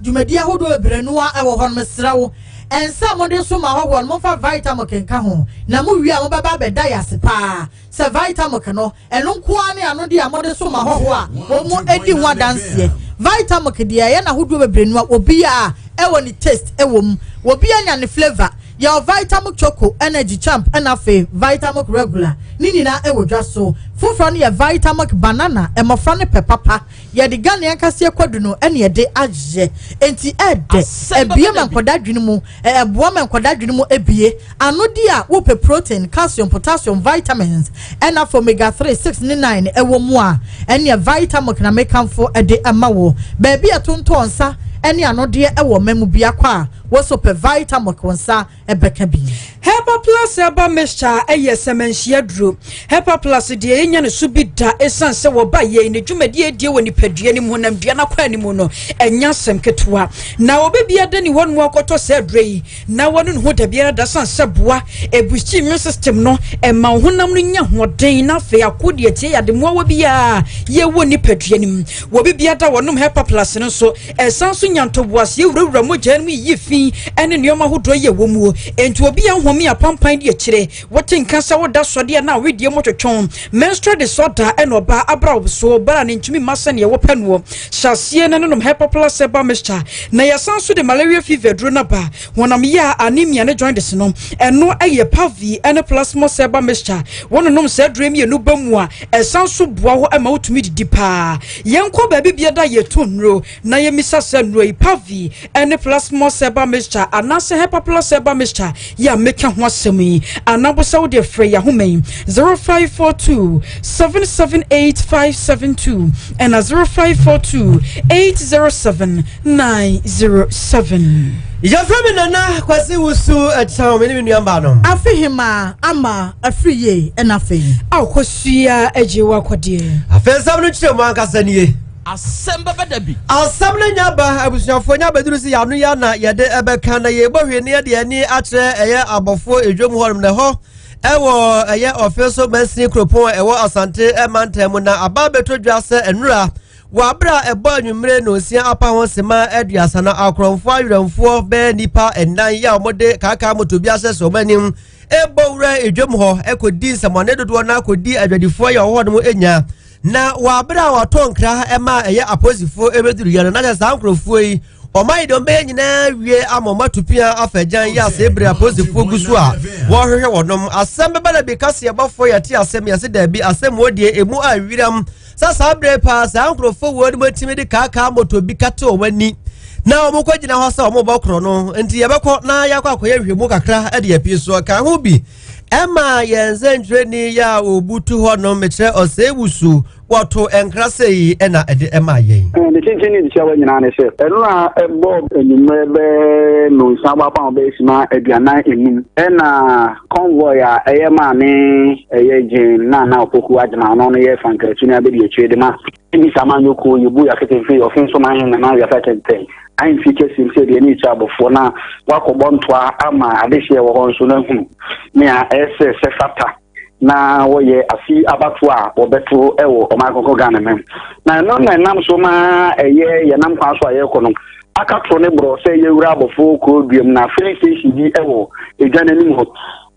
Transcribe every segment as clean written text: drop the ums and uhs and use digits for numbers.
Dwumadi ahodoɔ bebree no ara wɔ hɔ no, mesrɛ wo, nsa a mode som ahɔhoɔ no, momfa Vitamilk nka ho, na mowie a mobɛba abɛda yɛn ase paa sɛ Vitamilk no, ɛno nko ara ne anode a mode som ahɔhoɔ a wɔdi ho adanseɛ. Vitamilk deɛ, ɛyɛ n'ahodoɔ bebree no a, obiara wɔ ne taste wɔ mu, obiara nya ne flavour. Yɛwɔ Vitamilk Choco, Energy Champ ɛna afei Vitamilk Regular, ne nyinaa wɔ dwa so. Foforɔ no yɛ Vitamilk Banana, mmɔfra no pɛ papa. Yɛde Ghanaian kaseɛ kwadu no ɛna yɛde ayɛ enti ɛɛdɛ, ɛbue ma nkwadaa adwene mu, ɛboa ma nkwadaa adwene mu ɛbue. Ano di a wopɛ protein, calcium, potassium, vitamins ɛna afei omega 3, 6 ne 9 ɛwɔ mu a, ɛneɛ Vitamilk na mekamfo ɛde ɛma wo. Baabi a ɛtontɔn nsa ɛne anodeɛ ɛwɔ ɔman mu biako a, wo nso pɛ Vitamilk wo nsa ɛbɛka bi. Hepa Plus Herbal Mixture yɛ sɛmɛnhyia duro. Hepa Plus deɛ yɛnya ne so bi da ɛsiane sɛ wɔba yei ne dwumadie adie wɔ nipadua no mu honamdua no akwaa no mu no ɛnyɛ asɛm ketewa. Na obi bia da ni hɔ nom akɔtɔ saa aduro yi na wɔne ne ho da biara da sane sɛ boa ɛbusti immune system no ɛma wo honam no nya hoɔden na afei ako deɛ tie yade mmoawa biara yɛwɔ nipadua no mu. Wɔbi bia da wɔnom Hepa Plus no nso Ɛsan nso nya ntoboaseɛ wurawura mogya no mu yiyi fi ne nneɛma ahodoɔ yi a ɛwɔ muo. Enti obi a nhome apampan di akyire, wote nka sɛ woda sɔdeɛ anaa wedeɛ mu twetwɔn, menstrual disorder, ɛna ɔbaa abra wo so berɛ a ne ntumi mma sɛdeɛ wopɛ noɔ. Hyɛ aseɛ na nonom Herpoplar Herbal Mixture. Na yɛasan nso de malaria fever aduro no aba. Honam yea, anemia ne jaundice no, ɛno yɛ Pavi ne Plasmos Herbal Mixture. Wononom saa aduro yi mmienu ba mu a, ɛsan nso boa wo ma wotumi didi paa. Yɛnkɔ baabi biara a yɛtɔ nnuro na yɛmmisa sɛ nnuro yi, Pavi ne Plasmos Herbal Mixture anaasɛ Hepaplus Herbal Mixture yi a meka ho asɛm yi, anaa mpo sɛ wode frɛ yɛn ahoma yi, 0542 778 572 ɛna 0542 807 907. Yɛfrɛ me Nana Kwasi Wusu Ɛkyɛw, me ne me nuambaa nom. Afe hemaa ama afiri yie ɛna afei. Ao kosua agye wo akɔdeɛ. Afei nsɛm no nkyerɛ mu ankasa nie. Asɛm bɛba da bi. Asɛm no nya ba abusuafoɔ nya bɛduru sɛ yɛano yɛ na yɛde ɛbɛka na yɛbɔ hwee ne yɛde ani akyerɛ ɛyɛ abɔfoɔ edwam hɔnom na ɛhɔ ɛwɔ ɛyɛ ɔfe so mansini kuropɔn a ɛwɔ Asante mantam mu na aba abɛtɔ dwa sɛ nnura Wɔ abere a ɛbɔ anwummere nnɔnsia apa ho sema 30 no, akorɔmfoɔ awerɛmfoɔ bɛyɛ nnipa nnan yi a wɔde kaakaa moto bi ahyɛ wɔn anim bɔ wura edwam hɔ kɔdi nsɛmɔne dodoɔ no akɔdi adwadifoɔ yi a wɔwɔ hɔ nom nya. Na wɔ abere a wɔatɔ nkra ma ɛyɛ apolisifoɔ ɛbɛduru yɛ no, na kyɛ saa nkurɔfoɔ yi wɔn ayɛ deɛ wɔbɛyɛ nyinaa wie ama wɔn ato pia afa agyan yi ase bere apolisifoɔ gu so a wɔrehwehwɛ wɔnom. Asɛm bɛba na bi kaseɛbɔfoɔ yɛte asɛm yɛse daabi asɛm wɔ deɛ emu a wiram Sɛ saa bere paa saa nkurɔfoɔ wɔ no atumi de kaakaa moto bi kate wɔn ani na wɔn kɔ gyina hɔ sɛ wɔn bɔ korɔ no nti yɛbɛkɔ na yɛakɔ akɔyɛ nhwɛmu kakra de apue so ka ho bi ɛma yɛn nsɛntwerɛni yɛ a ɔbutu hɔ no mekyerɛ ɔsɛe wusu wɔto nkra sɛ yi ɛna ɛde ɛma yɛn. Ne tenten ne ntiawa nyinaa ne sɛ ɛno a ɛbɔ anwummerɛ bɛɛ nnɔnsia abɔ apam bɛyɛ sima 45 ɛna Convoy a ɛyɛ maame ɛyɛ Jane Nana Opoku Agyemang ɔno no yɛ frankaatuni abadiakyire de ma NDC amanyɔkuo Yebu Yakete mfiri Ɔfe Nsoman Hene Nana Wiafe Atɛntɛn ahemfie kɛseɛ mu sɛ deɛ ne ɛkyɛ abɔfoɔ na wakɔbɔ ntoa ama adehyeɛ wɔ hɔ nso no ahunu nea ɛsɛ sɛ fata na wɔyɛ afi abatoɔ a wɔbɛto wɔ ɔman kronkron Ghana man na ɛno na ɛnam so ma ɛyɛ yɛnam kwan so a yɛrekɔ no Aka toro ne borɔ sɛ yɛwura abɔfoɔ kuro duam na filling station bi wɔ edwa no anim hɔ.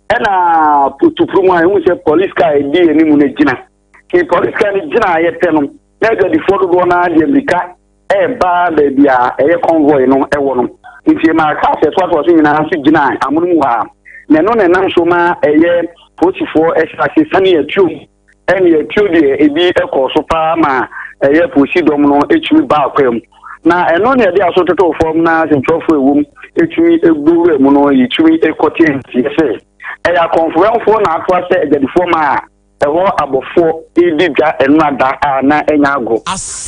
Ɛna putupuru mu a ɛhu sɛ police car ɛdi anim no gyina. Nti police car no gyina a yɛpɛ no na adwadifoɔ dodoɔ no ara de mmirika ɛreba baabi a ɛyɛ convoy no ɛwɔ no. Nti ɛma cars ɛtoatoa so nyinaa nso gyina amono mu hɔ a. Na ɛno na ɛnam so ma ɛyɛ polisifoɔ ɛhyɛ ase sane atuo mu. Ɛne atuo deɛ ebi kɔɔ so paa ma ɛyɛ polisi dɔm no tumi baa kwa mu. Na ɛno na ɛde aso totoo fam na sɛntwerɛfoɔ ɛwom tumi bɔ wura mu no yɛtumi kɔte nteɛ sɛ ɛyɛ akɔmfowɛmfoɔ na atoa sɛ adwadifoɔ ma a ɛhɔ abɔfoɔ redi dwa ɛno ada a na ɛnya agorɔ.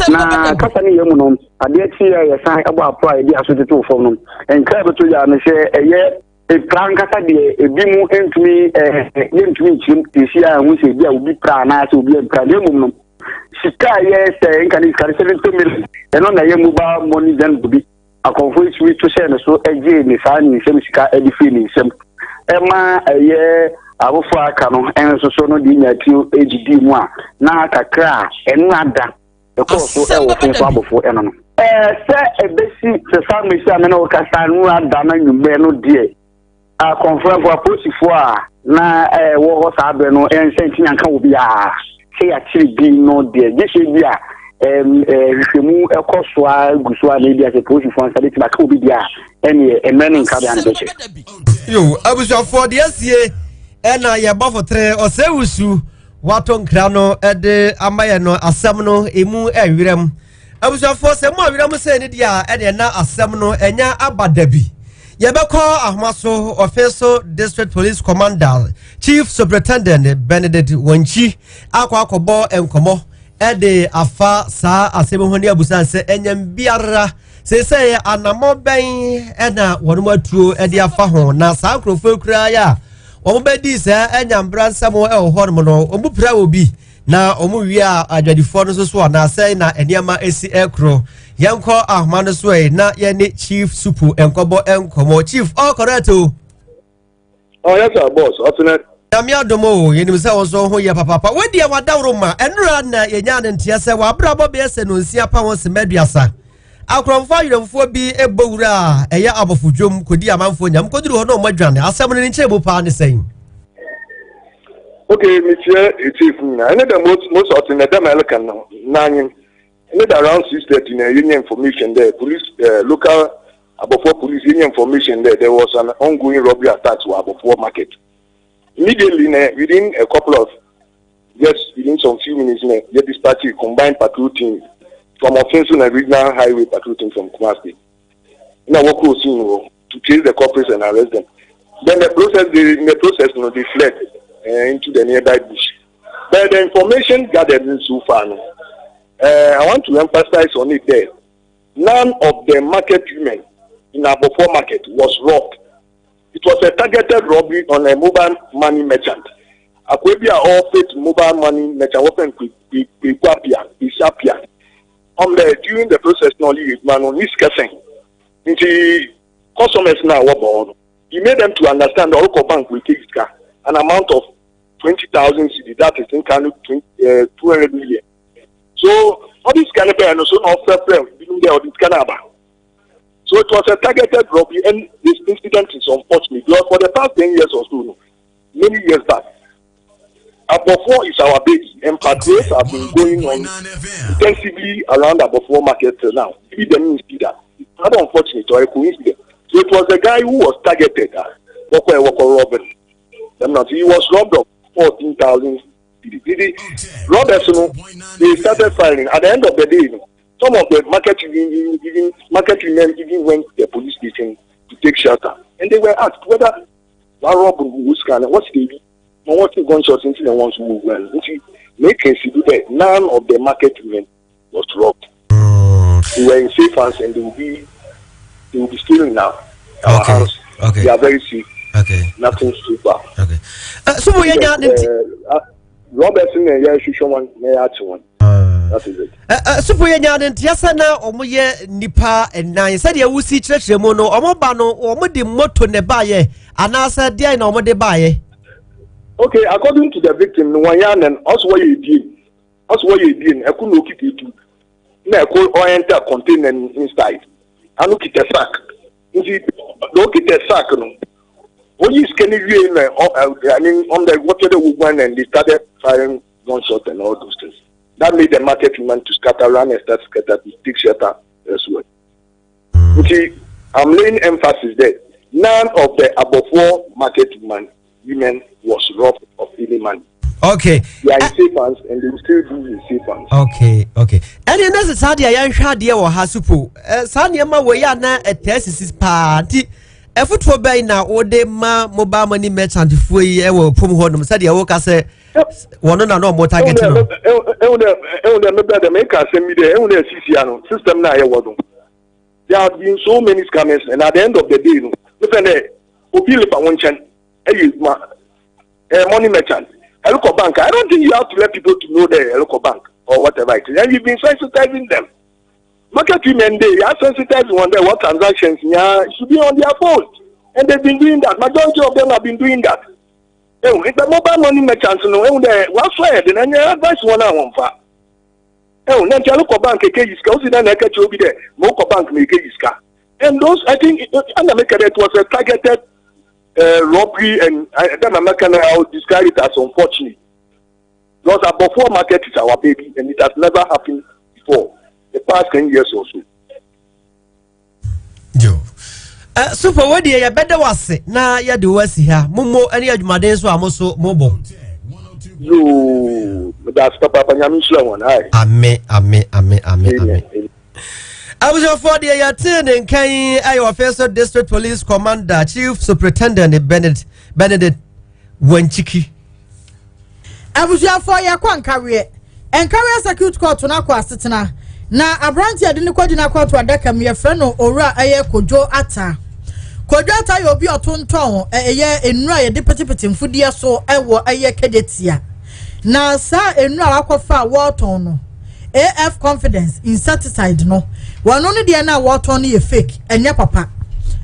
Na kasa no yɛ mu no adeɛ kyeeɛ a yɛsan bɔ apo a yɛde aso totoo fam no nkra bɛtɔ gya no sɛ ɛyɛ Epira ankasa deɛ ebi mu ntumi ɛɛ yɛntumi nkyerɛ mu sisi a ɛho sɛ ebi a obi pira anaasɛ obi ampira na mmom no sika a ɛyɛ sɛ nka ne sika no 70 million ɛno na ɛyɛ mobile money jan obi akɔnfo etumi to hyɛ ne so ɛgye ne saa ne nsam sika ɛde firi ne nsam ɛma ɛyɛ afoforɔ aka no ɛnso so no de nya tuo edidi mu a na kakra a ɛno ada ɛkɔɔ so ɛwɔ fɛn so abɔfo ɛno no. Sɛ ɛbɛsi sɛ saa mmesi a me ne wo kasa no ada no anwummerɛ no deɛ, akɔmforafoɔ apolisifoɔ a na ɛwɔ hɔ saa berɛ no ɛnsɛ nti anka wɔ biara sɛ yɛakyere bi no deɛ, gye sɛ bi a hwehwɛmu ɛkɔ so a gu so a na ebi a sɛ polisifoɔ nsa bɛtumi aka obi deɛ a, ɛneɛ mmerɛ ne nka deɛ ano bɛkyɛ. Yo, abusuafoɔ, deɛ asie ɛna yɛbɔ fotere ɔsɛ wusu wato nkra no ɛde ama yɛ no. Asɛm no emu ɛwerɛm, abusuafoɔ. Sɛ mu awerɛm sɛ ne deɛ a, ɛdeɛ na asɛm no ɛnya aba da bi. Yɛbɛkɔ ahoma so, Ɔfe District Police Commander, Chief Superintendent Benedict Wankyi, akɔ akɔbɔ nkɔmmɔ ɛde afa saa asɛm ho ne abusan sɛ ɛnyɛm biara seesei anammɔ bɛn ɛna wɔn atuo ɛde afa ho, na saa nkurɔfoɔ kura yɛ a wɔn bɛdi saa ɛnyambra nsɛm ɛwɔ hɔnom no, wɔn pira wɔ bi na wɔn wie a adwadifoɔ no nso so anaasɛ na nneɛma esi ɛkoro. Yɛnkɔ ahoma no so yi na yɛne Chief Supo nkɔbɔ nkɔmmɔ. Chief, all correct o. Oh, yes sir, boss. Ɔtena. Nyame adom o, yɛnim sɛ wo nso ho yɛ papapa. Wodeɛ wadaworo ma ɛnora na yɛnya ne nteɛ sɛ wabrabɔ bɛyɛ sɛ nonsia pa ho sema 30, akorɔmfoɔ ayerɛmfoɔ bi bɔ wura a ɛyɛ abɔfo dwom kɔdi amanfoɔ nyam kɔduru hɔ na ɔmo adwane. Asɛm no ne nkyɛn mu paa ne sɛn? Okay, mekyerɛ etiefo nyinaa. Ɛne dɛ most ɔtena dɛm ɛleka no n'anyim. Ɛne dɛ around 6:30 na yɛnya information dɛ police local Abɔfoɔ police yɛnya information dɛ there was an ongoing robbery attack wɔ Abɔfoɔ market. Immediately na within a couple of just within some few minutes na yɛ dispatch a combined patrol team from Offinso na regional highway patrol team from Kumasi. Na wɔkɔ scene hɔ to chase the culprits and arrest them. Then the process, they, in the process, they fled into the nearby bush. But the information gathered so far, no, I want to emphasize on it there. None of the market women in Abofo market was robbed. It was a targeted robbery on a mobile money merchant. Akwebi a operate mobile money merchant, weapon Kwekwapia, Isapia. On the during the process, no, man, no, nisikasen. Nti customers now were born. He made them to understand the local bank will take sika, an amount of 20,000 cedi, that is in kind of 200 million. So all this kind of no so no fair play, all this kind of. So it was a targeted robbery, and this incident is unfortunate because for the past 10 years or so, no, many years back, Abofo is our baby, and patrols have been going on intensively around Abofo market till now. Maybe the means be that. It's not unfortunate or a coincidence. So it was the guy who was targeted. Woko robbing. He was robbed of 14,000. The robbers, they started firing. At the end of the day, some of the market even market women even went to the police station to take shelter, and they were asked whether one rob was can what's the no what gunshots into the ones who well. Make do that. None of the market women was robbed. They were in safe hands, and they will be still in our hands. They are very safe. Nothing so far. Okay. So we are Robertson and yeah, should one may add one. That is it. Supo, yɛ nya ne nteɛ sɛ na ɔmo yɛ nipa nnan. Sɛdeɛ wusi kyerɛkyerɛ mu no, ɔmo ba no, ɔmo de moto ne baayɛ anaasɛ deɛ na ɔmo de baayɛ? Okay, according to the victim no, wɔn yɛ anan ɔso wɔyɛ ebien, ɔso wɔyɛ ebien. Ɛko na okita etu na ɛko ɔyɛnta container inside ano kita sack, nti na okita sack no, oyi sika ne wie na ɔ ɛ I mean, on the wɔtɛ dɛ woguan and they started firing gunshot and all those things that made the market women to scatter, run and start scatter to take shelter elsewhere. Nti I'm laying emphasis there, none of the Abofo market women was robbed of any money. They are in safe hands and they will still be in safe hands. Okay, ɛne ne sɛ saa deɛ yɛnhwɛ adeɛ wɔ ha, Supo, saa nneɛma wɔ yi ana ɛtɛɛ sisi paa, nti ɛfotoɔ bɛn na wode ma mobile money merchant foɔ yi ɛwɔ pom hɔ nom, sɛdeɛ woka sɛ wɔno na ɔmo target no? Ehu dɛ mebɛ dɛ meka asɛm bi dɛ ehu dɛ sisi ano system na ayɛ wɔ no, there have been so many scammers, and at the end of the day no, mefɛ dɛ obi lepa wɔn nkyɛn ɛyɛ edwuma money merchant ɛlukɔ bank. I don't think you have to let people to know the ɛlukɔ bank or whatever it is, and you been sensitizing them. Market women dey, you are sensitizing on them what transactions nya should be on their phones, and they been doing that. Majority of them have been doing that. Ehu the mobile money merchants no, ehu dɛ wasɔ yɛ de na ɛnyɛ advice wɔn a wɔn fa. Ɛho na nti alokɔ bank ekeyi sika osi na na ɛka kyerɛ obi dɛ ma okɔ bank na ekeyi sika. And those, I think, ɛna meka dɛ it was a targeted robbery and dɛ na mɛka na I would describe it as unfortunate. Because Abofour market is our baby and it has never happened before the past 10 years or so. Yo. Super, wo deɛ yɛbɛda wo ase na yɛde wo asi ha. Mommo ne adwumaden so a mo so mobɔ. Yoo, that's papa, Nyame nhyira wɔn. Aye. Ame, ame, ame, ame, ame. Abusuafoɔ, deɛ yɛtee ne nkan yi ɛyɛ Offinso District Police Commander, Chief Superintendent Benedict Wanchiki. Abusuafoɔ, yɛkɔ Nkareɛ, Nkareɛ Circuit Court no akɔ asetena na aberante a yɛde ne kɔgyina court adaka mu, yɛfrɛ no Owura ɛyɛ Kodwo Ata. Kodwo Ata yɛ obi a ɔtontɔn ɛyɛ nnura a yɛde petepete mfudeɛ so ɛwɔ ɛyɛ Kejetia, na saa nnura a wakɔfa a wɔretɔn no, AF Confidence insecticide no, wɔn no deɛ no a wɔretɔn no yɛ fake, ɛnyɛ papa.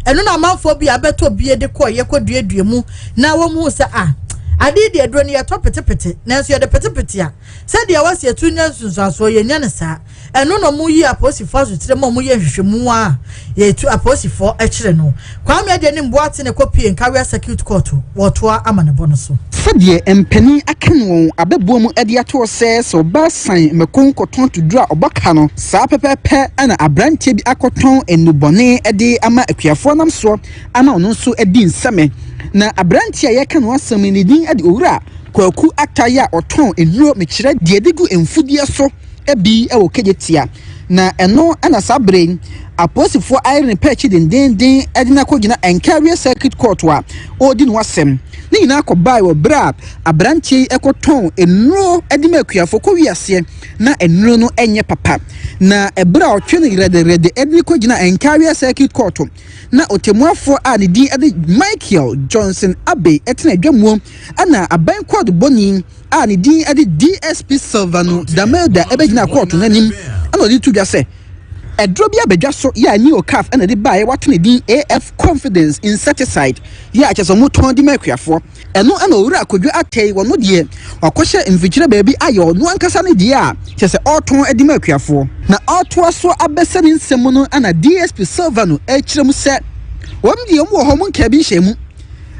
Ɛno na amanfoɔ bi abɛtɔ bie de kɔ yɛ kɔ duadua mu na wɔn mu sɛ a adeɛ deɛ aduro no yɛtɔ petepete, nanso yɛde petepete a, sɛdeɛ wɔsi etu nya nsunsuansoɔ yɛnya ne saa. Ɛno na ɔmo yi apolisifoɔ asotire ma ɔmo yɛ nhwehwɛmu a yɛtu apolisifoɔ akyerɛ no. Kwame adeɛ ne mboate ne kɔpie Nkareɛ Circuit Court, wɔtoa ama ne bɔ no so. Sɛdeɛ mpanin aka no wɔn abɛboa mu de atoɔ sɛ ɔbaa san mako nkɔtɔn toduro a ɔbɔka no saa pɛpɛɛpɛ, ɛna aberanteɛ bi akɔtɔn nnubɔne de ama akuafoɔ nam soɔ ama ɔno nso adi nsɛmɛ. Na aberanteɛ a yɛka no asɛm yi, ne din de Owura Kwaku Atae a ɔtɔn nnuro, mekyerɛ deɛ de gu mfudeɛ so bi wɔ Kejetia. Na ɛno ɛna saa bere yi apolisifoɔ ayere ne pɛɛkyi dendenden de no akɔgyina Nkawie Circuit Court a ɔredi no asɛm. Ne nyinaa kɔbae wɔ berɛ a aberanteɛ yi kɔtɔn nnuro de ma akuafoɔ kɔ wiaseɛ na nnuro no nyɛ papa. Na ɛberɛ a ɔtwe no yerɛderɛde de no kɔgyina Nkawie Circuit Court na ɔtɛmmuafoɔ a ne din de Michael Johnson Abe tena adwamuo, ɛna aban kɔɔdobɔni a ne din de DSP Silvano Damelda ɛbɛgyina kɔɔto n'anim, ɛna ɔde to dwa sɛ ɛduro bi abɛdwa so yɛ a Neocaf ɛna de baeɛ, wato ne din AF Confidence insecticide, yɛ a kyerɛ sɛ ɔmo de ma akuafoɔ. Ɛno ɛna Owura Akwadwo Atɛi, wɔno deɛ wakɔhyɛ mfikyire baabi ayɛ ɔno ankasa ne deɛ a kyerɛ sɛ ɔretɔn de ma akuafoɔ. Na ɔretoa so abɛsɛ ne nsɛm mu no, ɛna DSP Silvano ɛkyerɛ mu sɛ wɔn deɛ wɔn wɔ hɔ, wɔn nkaa bi nhyɛn mu,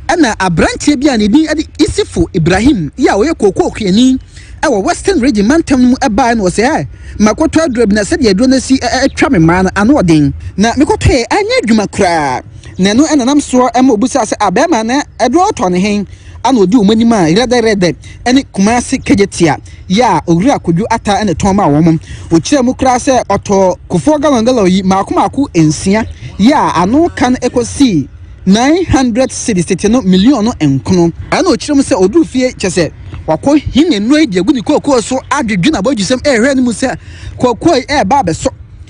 ɛna aberanteɛ bi a ne din de Isifo Ibrahim yi a ɔyɛ kookoo kuani ɛwɔ Western Region mantam no mu ɛbaa no, ɔsɛ ɛ makɔtɔ aduro bi na sɛdeɛ aduro no asi ɛtwa me mmaa no ano ɔden na mekɔtɔɛ anyɛ adwuma koraa. Na ɛno ɛnanam soɔ ɛma obusaa sɛ abɛɛma na aduro ɔtɔ ne hen, ana ɔdi wɔn anim a rɛdɛrɛdɛ ɛne Kumase Kejetia yɛ a Owura Kodwo Ata ɛna tɔn ma wɔn. Ɔkyerɛ mu koraa sɛ ɔtɔ kofoɔ galɔn galɔn yi maako maako 6 yɛ a ano ka no ɛkɔsii 900 cedis, tete no million no nkono. Ɛna ɔkyerɛ mu sɛ ɔduru fie, kyɛ sɛ wakɔ hin ne nnuro yi de agu ne kookoo so adwedwe n'abɔdwesɛm, ɛrehwɛ no mu sɛ kookoo yi ɛreba abɛsɔ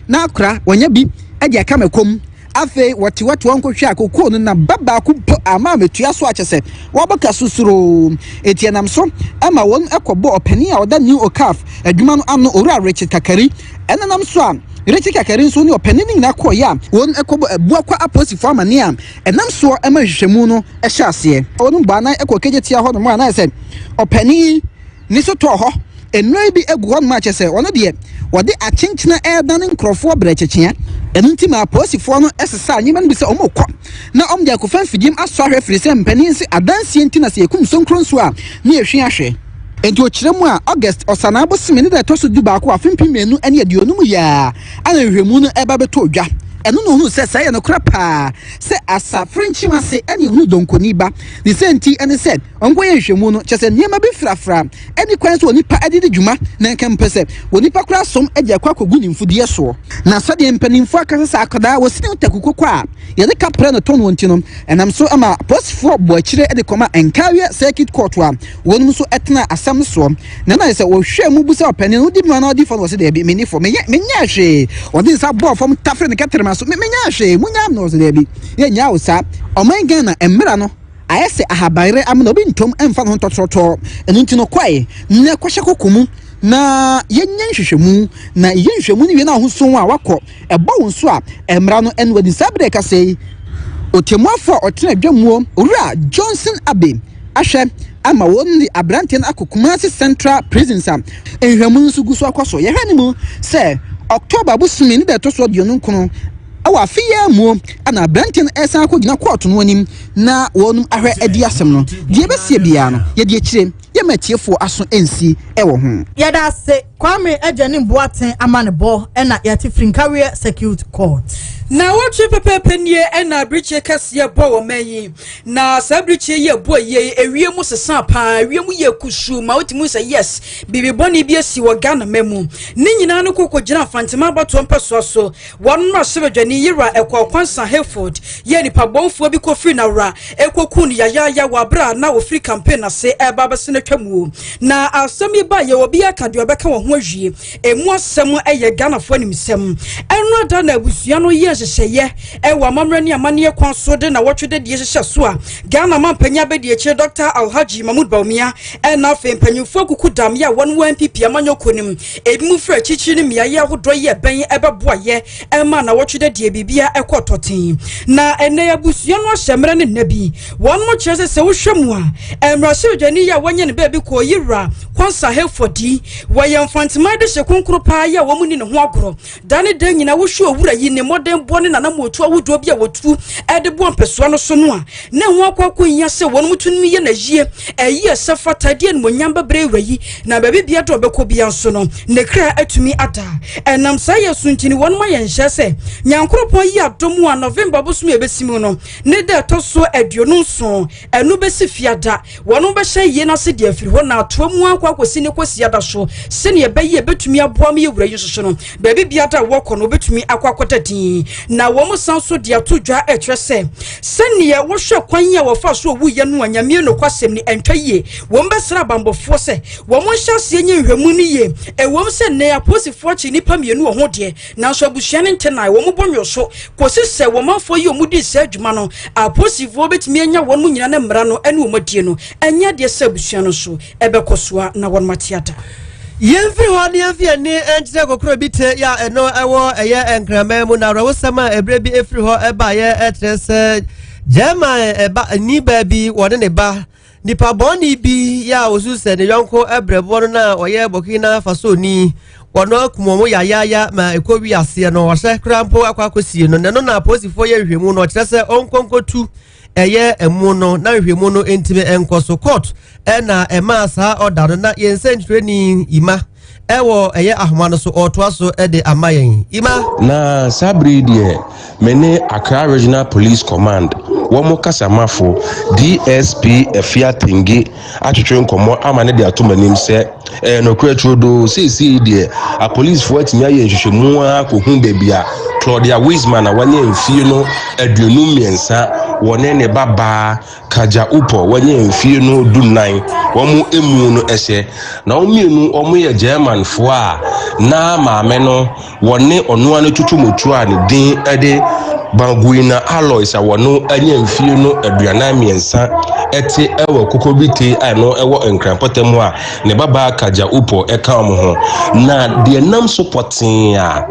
na akora wɔnyɛ bi de aka mɛkɔm. Afei wɔte wɔte wɔn nkɔhwɛ a kookoo no na ba baako mpo ama ametua so akyɛ sɛ wɔabɛka so soroo. Eti ɛnam so ama wɔn kɔbɔ ɔpanin a ɔda New Ocaf adwuma no ano, Owura Richard Kakari. Ɛnenam so a Richard Kakari nso ne ɔpanin no nyinaa kɔɔeɛ a wɔn kɔbɔ Abuakwa apolisifoɔ amanneɛ a ɛnam soɔ ma nhwehwɛmu no hyɛ aseɛ. Wɔn bɔ anan kɔ Kejetia hɔ nom a na ayɛ sɛ ɔpanin ne so tɔɔ hɔ nnuro bi agu hɔ nom a kyerɛ sɛ ɔno deɛ wɔde akyenkyena ɛredane nkurɔfoɔ brɛkyekyea. Ɛno nti ma apolisifoɔ no sesaa nneɛma no bi sɛ wɔrekɔ na wɔde akɔfa mfidiem asɔ ahwɛ, firi sɛ mpanin se adanseɛ nti na sɛ yɛkum sonkoro nso a ne yɛhwe ahwɛ. Enti ɔkyerɛ mu a, August Ɔsanaa bosome ne da ɛtɔ so 11 afe 2020 mu yi a ana nhwehwɛmu no ɛba bɛtɔ dwa. Ɛno na ohunu sɛ saa yɛ nokorɛ paa sɛ asafere nkyem ase ɛne ehunu donkoni ba. Ne sɛ nti ɛne sɛ ɔnkɔyɛ nhwehwɛmu no, kyerɛ sɛ nneɛma bi frafra ɛne kwan so onipa ɛde di dwuma na nka mpɛ sɛ onipa koraa som ɛde akɔ akɔgu ne mfudeɛ soɔ. Na sɛdeɛ mpanimfoɔ aka sɛ akwadaa wɔsini taku koko a yɛde kaprɛ no tɔn wɔn ti no, ɛnam so ama apolisifoɔ bɔ akyire de kɔma Nkawie Circuit Court a wɔn nso tena asɛm no soɔ. Na ɛna sɛ wɔhwɛ mu busa ɔpanin no, wodi mu anaa ɔdi fɔ no, wɔsɛ daabi, menni fɔ, menyɛ menyɛ hwee. Wɔde nsa bɔɔ fam tafere ne kɛtɛrɛma so, menyɛ hwee, munya no, wɔsɛ daabi, yɛnnya wo saa. Ɔman Ghana mmara no ayɛ sɛ ahabayerɛ amena, obi ntom mfa ne ho ntɔtorɔtɔɔ. Ɛno nti no kɔe na kɔhyɛ koko mu na yɛnyɛ nhwehwɛmu, na yɛyɛ nhwehwɛmu no wie na ahosuo a wakɔ ɛbɔ wo nso a mmara no ɛno adi. Saa berɛ ɛka sɛ yi, ɔtɛmmuafoɔ a ɔtena adwamuo, Owura Johnson Abe, ahwɛ. ama wɔn de aberanteɛ no akɔ Kumasi Central Prisons a nhwɛmu nso gu so akɔ so. Yɛhwɛ ne mu sɛ October bosome ne da ɛtɔ so 29 ɛwɔ afe yi ara mu na aberanteɛ no ɛresan akɔgyina kɔɔto no anim na wɔn ahwɛ adi asɛm no. Deɛ ɛbɛsie biara no, yɛde akyire yɛma atiefoɔ aso nsi ɛwɔ ho. Yɛda ase Kwame Agyanim Boateng amanebɔ na yɛte firi Nkaweɛ Circuit Court. Naawɔtwe pɛpɛɛpɛ nie ɛna abirikyie kɛseɛ bɔ wɔ man yi na saa abirikyie yi ɛbɔ yie ewie mu sesa paa ewie mu yɛ kusuu ma wotumi sɛ yes biribi bɔne bi asi wɔ Ghana ma mu ne nyinaa no koko gyina Fantema abatoɔ mpɛsoa so wɔn mmarahyɛbadwani Yera Ɛkɔ Kwansa Hayford yɛ nipa bɔnfoɔ bi kɔfiri nawura ɛkɔku no yayaaya wɔ abere a na ofiri campaign ase ɛreba abɛsene atwa mu na asɛm yi ba yɛ obi aka deɛ ɔbɛka wɔn ho awie Emu asɛm yɛ Ghanafoɔ animsɛm. Ɛno ada na abusua no yɛ nhyehyɛeɛ wɔ amammerɛ ne amanneɛ kwan so de nnawɔtwe dadie hyehyɛ so a Ghana manpanyin abadiakyire Dɔkta Alhaji Mahmood Bawumia ɛna afei mpanyinfoɔ akuku dameɛ a wɔn wɔ NPP amanyɔkuo no mu ebinom firi akyirikyiri ne mmeaeɛ ahodoɔ yi ɛbɛn ɛbɛboayɛ ɛma nnawɔtwe dadie biribia ɛkɔ tɔten. Na ɛnɛ abusua no ahyɛ mmerɛ ne nna bi wɔn mo kyerɛ sɛ sɛ wohwɛ mu a mmarahyɛbadwani yi a wɔnyɛ ne baabi kɔɔ yewura Kwansa Hayford yi Wɔyɛ Mfanteman dehye kronkron paa yi a wɔn nni ne ho agorɔ. Da ne da nyinaa wohwɛ owura yi ne mmɔdenbɔ ne n'anammɔntu ahodoɔ bi a wɔtu de boa mpɛsoa no so no a, na ɛho akɔ akɔhia sɛ wɔn tumi yɛ n'ayie. Ɛyi a ɛsɛ fata de animuonyam bɛbrɛ wura yi, na baabi biara a ɔbɛkɔ biara nso no, ne kra atumi ada. Ɛnam saa yɛ so nti no, wɔn ayɛ nhyɛ sɛ Nyankoropɔn yi adom a November bosome a ɛbɛsi mu no, ne da ɛtɔ so 27, ɛno bɛsi Fiada. Wɔn bɛhyɛ ayie no ase de afiri hɔ na atoa mu akɔ akɔsi ne Kwasiada so sɛnea ɛbɛyɛ ɛbɛtumi aboa ma yɛwura yi nso so no baabi biada a wɔkɔ no wɔbɛtumi akɔ akɔda din. Na wɔn san so de ato dwa ɛkyerɛ sɛ sɛnea wɔhwɛ kwan a wɔfa so owuiɛ no a Nyame nokwasɛm ni ɛntwa yie. Wɔn bɛsrɛ abanbɔfoɔ sɛ wɔn nhyɛ aseɛ nyɛ nhwɛmu no yie. Ɛwom sɛ nnɛ apolisifoɔ akye nnipa mmienu wɔ ho deɛ, Nanso abusua no ntenae, wɔn bɔ nwɔ so kɔsi sɛ wɔn manfoɔ yi a wɔdii saa adwuma no, apolisifoɔ bɛtumi anya wɔn mu nyina ne mmara no ne wɔn adie no. Ɛnyɛ adeɛ sɛ abusua no nso ɛbɛkɔ so a na wɔn ate ada. Yɛmfiri hɔ ne yɛmfi ani nkyerɛ kokoro bi te yɛ a ɛno ɛwɔ ɛyɛ nkraman mu na awerɛhosɛm a ɛberɛ bi ɛfiri hɔ ɛbaeɛ ɛkyerɛ sɛ German ɛba ni baa bi wɔne ne ba Nipa bɔne bi yɛ a osu sɛ ne yɔnko brɛboɔ no na ɔyɛ Burkina Faso ni. Wɔn akum wɔn yayaaya ma ɛkɔ wi aseɛ no ɔhyɛ koraa mpo akɔ akɔsie no. Na ɛno na apolisifoɔ yɛ nhwehwɛmu no ɔkyerɛ sɛ ɔnkɔnkɔtu ɛyɛ ɛmu no na nhwehwɛmu no ntumi nkɔ so. Court ɛna ɛmaa saa ɔda no na yɛn nsɛntwerɛni Ima ɛwɔ ɛyɛ ahoma no so ɔretoa so de ama yɛn. Ima. Na saa bere yi deɛ, me ne Accra Regional Police Command wɔn kasamafo, DSP Afia Tenge atwetwe nkɔmmɔ ama no de ato m'anim sɛ ɛyɛ nokorɛ turodoo, seesei deɛ apolisifoɔ atumi ayɛ nhwehwɛmu ara akɔhu baabi a Claudia Wiseman a wanya mfie no 53 wɔne ne babaa Kaja Upɔ wanya mfie no 14 wɔn emu no hyɛ. Na wɔn mmienu wɔn yɛ Germanfoɔ a na maame no wɔne ɔno ara no tutu motuo a ne din de Banguina Alois a wɔn anya mfie no 43 ɛte wɔ Kokobite a ɛno ɛwɔ Nkran mpɔtam a ne babaa Kaja Upɔ ɛka wɔn ho. Na deɛ nam so pɔtee a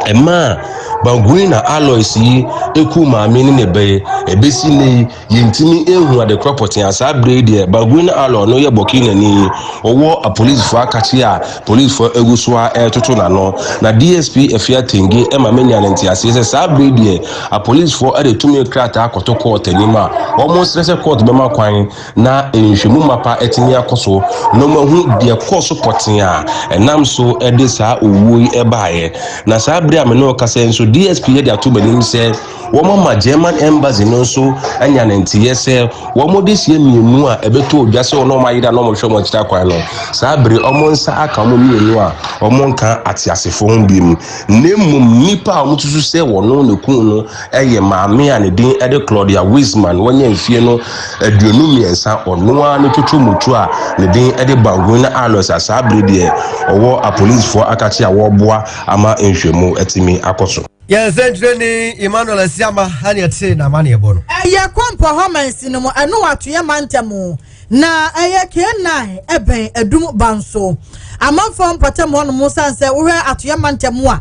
ɛmaa Banguina Alois yi eku maame ne ne ba yi, ebesi nnɛ yi, yɛntumi nhu adekorɔ pɔtee a saa berɛ yi deɛ Banguina Alois no yɛ Burkinani yi, ɔwɔ apolisifoɔ akakye a polisifoɔ agu so a ɛretoto n'ano. Na DSP Afia Tenge ma menya no nteaseɛ sɛ saa berɛ yi deɛ apolisifoɔ de tumi krataa akɔto kɔɔt anim a wɔresrɛ sɛ kɔɔt bɛma kwan na nhwehwɛmu mapa atumi akɔ so na wɔahu deɛ ɛkɔɔ so pɔtee a ɛnam so de saa owuo yi baeɛ. Na saa berɛ a me ne wo kasa yi nso, DSP de ato m'anim sɛ wɔama German Embassy no nso anya ne nteeɛ sɛ wɔn deseɛ mmienu a ɛbɛtɔ odwa sɛ wɔn a wɔayera na wɔhwɛ wɔn akyiri akwan no, saa bere wɔn nsa aka wɔn mmienu a wɔnka ateasefo ho bio, na mmom nnipa a wɔsusu sɛ wɔn na kum no yɛ maame a ne din de Claudia Wiseman, wanya mfie no 23, ɔno ara ne Twotwo Mutu a ne din de Bangui Alois a saa bere deɛ ɔwɔ apolisifoɔ akakye a wɔreboa ama nhwehwɛmu atumi akɔ so. Yɛn nsɛntwerɛni Emmanuel Asiamah na ɛtee n'amanneɛbɔ no. Ɛyɛ Kɔmpɔ hɔ mansin no mu, ɛno wɔ Atoeɛ mantam. Na ɛyɛ K9 ɛbɛn Adum Banso. Amanfoɔ mpɔtam hɔnom sane sɛ wohwɛ Atoeɛ mantam a,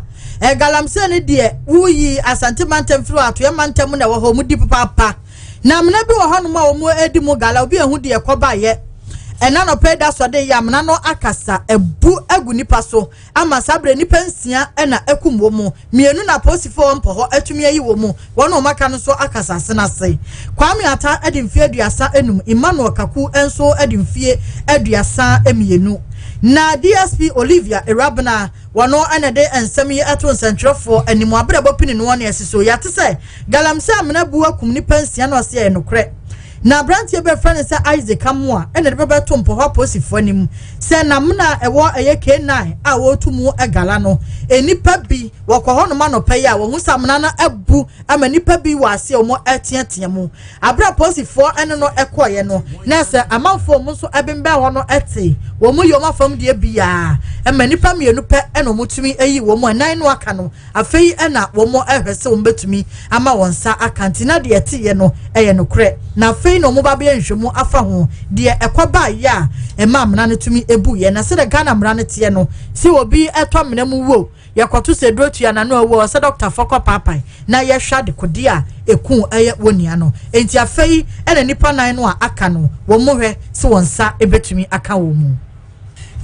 galamsey no deɛ woyi Asante mantam firi hɔ Atoeɛ mantam na ɛwɔ hɔ, wɔn di papaapa. Na amena bi wɔ hɔnom a wɔn adi mu gala, obi ehu deɛ ɛkɔbaeɛ. Ɛna anɔpa yi da so ade yɛ amena no akasa abu agu nnipa so ama saa berɛ nnipa nsia na akum wɔn mu mmienu na apolisifoɔ wɔ mpɔ hɔ atumi ayi wɔn mu wɔn a wɔaka no nso aka asase no ase. Kwame Atta de mfeɛ 35, Emmanuel Kaku nso de mfeɛ 32. Na DSP Olivia Ewurabena Wɔno na ɛde nsɛm yi to nsɛntwerɛfoɔ anim aberɛ a wɔpini noɔ ne asi so. Yɛate sɛ galamsey amena bu akum nnipa nsia na ɔse ɛyɛ nokorɛ. Na aberanteɛ bi a yɛfrɛ no sɛ Isaac Amoah na ɛde bɛbɛto Mpɔhɔ apolisifoɔ anim sɛ n'amena a ɛwɔ ɛyɛ K9 a wɔretu mu gala no, nnipa bi wɔkɔ hɔnom anɔpa yi a wɔhu sɛ amena no abu ama nnipa bi wɔ ase a wɔreteatea mu. Bere a apolisifoɔ ne no kɔeɛ no, na sɛ amanfoɔ a wɔn nso bembɛn hɔ no te wɔn yɛ wɔn afam deɛ biara ma nnipa mmienu pɛ na wɔtumi yi wɔn mu ɛnan no aka no. Afei na wɔhwɛ sɛ wɔbɛtumi ama wɔn nsa aka nti na deɛ ɛteeɛ no yɛ nokorɛ. Na afei na wɔba bɛyɛ nhwɛmu afa ho deɛ ɛkɔ baeɛ a ɛma amena no tumi buiɛ. Na sɛdeɛ Ghana mmara no teɛ no, sɛ obi tɔ amena mu wuo Yɛkɔto sɛ aduro tua n'ano awu a, ɔsɛ dɔktafoɔ kɔ paapae na yɛhwɛ adekodeɛ a ɛku ɛyɛ wɔn nua no. Enti afei na nnipa nan no a aka no, wɔn mu hwɛ sɛ wɔn nsa bɛtumi aka wɔn mu.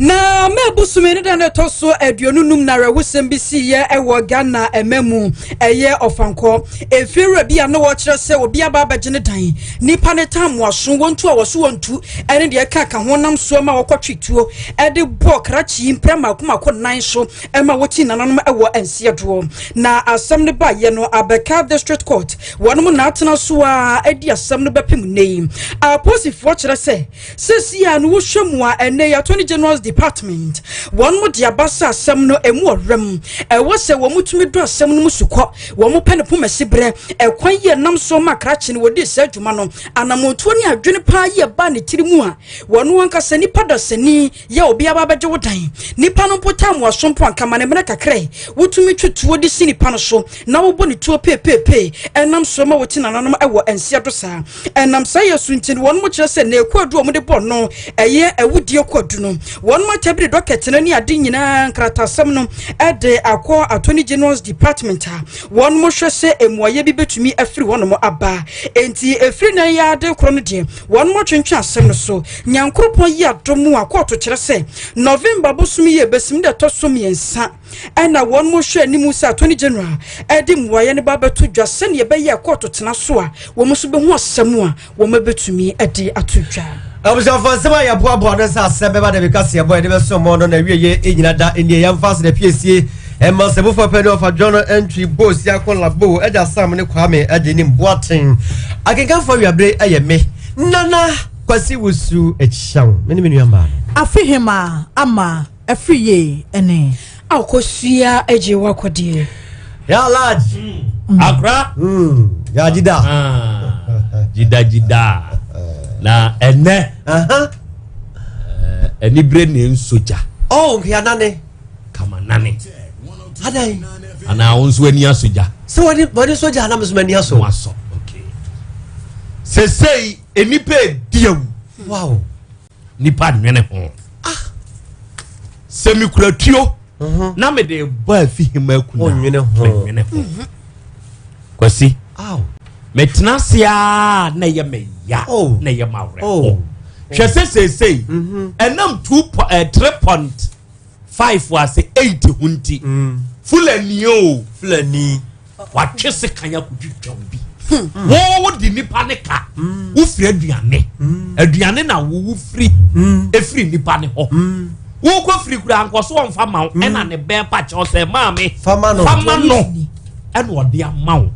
Na May bosome ne da no ɛtɔ so 25 na awerɛhosɛm bi siiɛ wɔ Ghana ɛma mu, ɛyɛ ɔfankɔ. Efiewura bi a na wɔkyerɛ sɛ obi aba abɛgye ne dan, nipa ne tam wɔaso, wɔntu a wɔso wɔntu, ɛne deɛ ɛka ka ho nam soɔ ma wɔkɔtwe tuo de bɔɔ krakye yi mprɛ mako mako nan so ma wokyi nananom wɔ nseɛdoɔ. Na asɛm no baeɛ no, Abɛka District Court wɔnom na atena so a adi asɛm no bɛpem nnɛ yi. Apolisifoɔ kyerɛ sɛ seesei a no wohwɛ mu a ɛnnɛ yi Attorney General's Department wɔnom de aba sɛ asɛm no ɛmu ɔwerɛm, ɛwɔ sɛ wɔn tumi dɔ asɛm no mu sukɔ, wɔn pɛ ne pomasi berɛ, ɛkwan yi ɛnam so ma krakye no wɔdii saa adwuma no, anammɔntuo ne adwene paa yi ɛbaa ne tiri mu a wɔn ankasa nipa dasani Yɛ obi aba abɛgye wo dan. Nipa no mpo tam w'aso mpo anka ma no mmerɛ kakra yi. Wotumi twe tuo de si nipa no so na wobɔ ne tuo peepeepee ɛnam so ma wɔti nananom wɔ nseɛ do saa. Ɛnam saa yɛ so nti no wɔnom kyerɛ sɛ na ɛkuadu a wɔde bɔ no ɛyɛ awudie kuadu no. Wɔnom atabiri dɔkɛt no ne ade nyinaa nkrataasɛm no de akɔ Attorney General's Department a wɔnom hwɛ sɛ mmuaeɛ bi bɛtumi afiri hɔnom aba. Enti ɛfiri nnɛ yi ara de korɔ no deɛ Wɔnom atwentwe asɛm no so. Nyankoropɔn yi adom a kɔɔto kyerɛ sɛ November bosome yi a ɛbɛsim da ɛtɔ so mmiɛnsa ɛna wɔnom hwɛ anim sɛ Attorney General ɛde mmuaeɛ no ba abɛto dwa sɛdeɛ ɛbɛyɛ a kɔɔto tena so a wɔn nso bɛhu asɛm a wɔn bɛtumi de ato dwa. Abusuafo nsɛm a yɛboaboa no sɛ asɛm bɛba da bi kaseɛbɔ yɛde bɛso mo no na awieɛ nyina da nnie yɛmfa aseda piesie ɛma sɛmufo pɛ ne ɔfa John Antwi Bo Siako Labo Agya Sam ne Kwame Agye Nim Boateng akenkanfo awiabere ɛyɛ me Nana Kwasi Wusu Ekyew me ne me nua mmaa no. Afe hema ama afiri yie ɛne. Akosua agye wakɔdeɛ. Ya large. Akora. Ya jida. Ah, jida jida. Na ɛnɛ. Anibere ne nsogya. Oh, ya nane. Kama nane. Adan. Anaa wo nso ani asɔ gya. Sɛ wɔde wɔde sɔ gya anam nso m'ani asɔ. Wasɔ. Okay. Sesei nnipa edi awu. Wow. Nipa nwene ho. Ah. Sɛ mekura tuo mhm. na mede bɔ afi hema akuna. Ɔnwene ho. Nwene ho. Mhm. Kwasi. Aw. Metena ase a na ɛyɛ me ya oh. na ɛyɛ ma werɛ. Oh. Hwɛ sɛ seesei mhm. ɛnam two eh, 3.5 ase 8 ho nti mm. Fulani o. Fulani. Watwe sekan akotwitwa obi. Hmm. Wo wo di nipa ne ka. Hmm. Wo firi aduane. Hmm. Aduane na wo wo firi. Efiri nipa ne hɔ. Wo kɔ firi kura nkɔso wɔn fa ma wo. Ɛna ne bɛn pa kyɛw sɛ maame. Fama no. Fama no. Ɛna ɔde ama wo.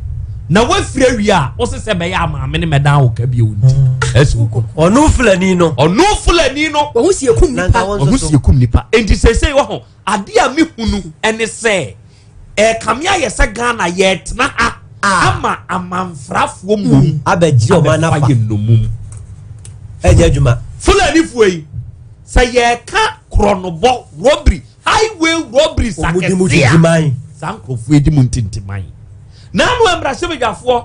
Na wafiri awie a wosɛ sɛ bɛyɛ amaame ne mɛdan wo ka bio nti. Ɛsɛ wo kɔ. Ɔno Fulani no. Ɔno Fulani no. Wɔn ho si ekum nipa. Wɔn ho si ekum nipa. Nti sese wɔ ho adeɛ a mi hunu ɛne sɛ. Ɛrekame ayɛ sɛ Ghana yɛretena ha ama amanfrafoɔ mmom abɛgye ɔman no afa yɛ nnommum. Ɛnyɛ adwuma. Fulanifoɔ yi, sɛ yɛreka korɔnobɔ, robbery, highway robberies akɛseɛ a, saa nkurɔfoɔ yi di mu ntintiman. N'ano mmarahyɛbadwafoɔ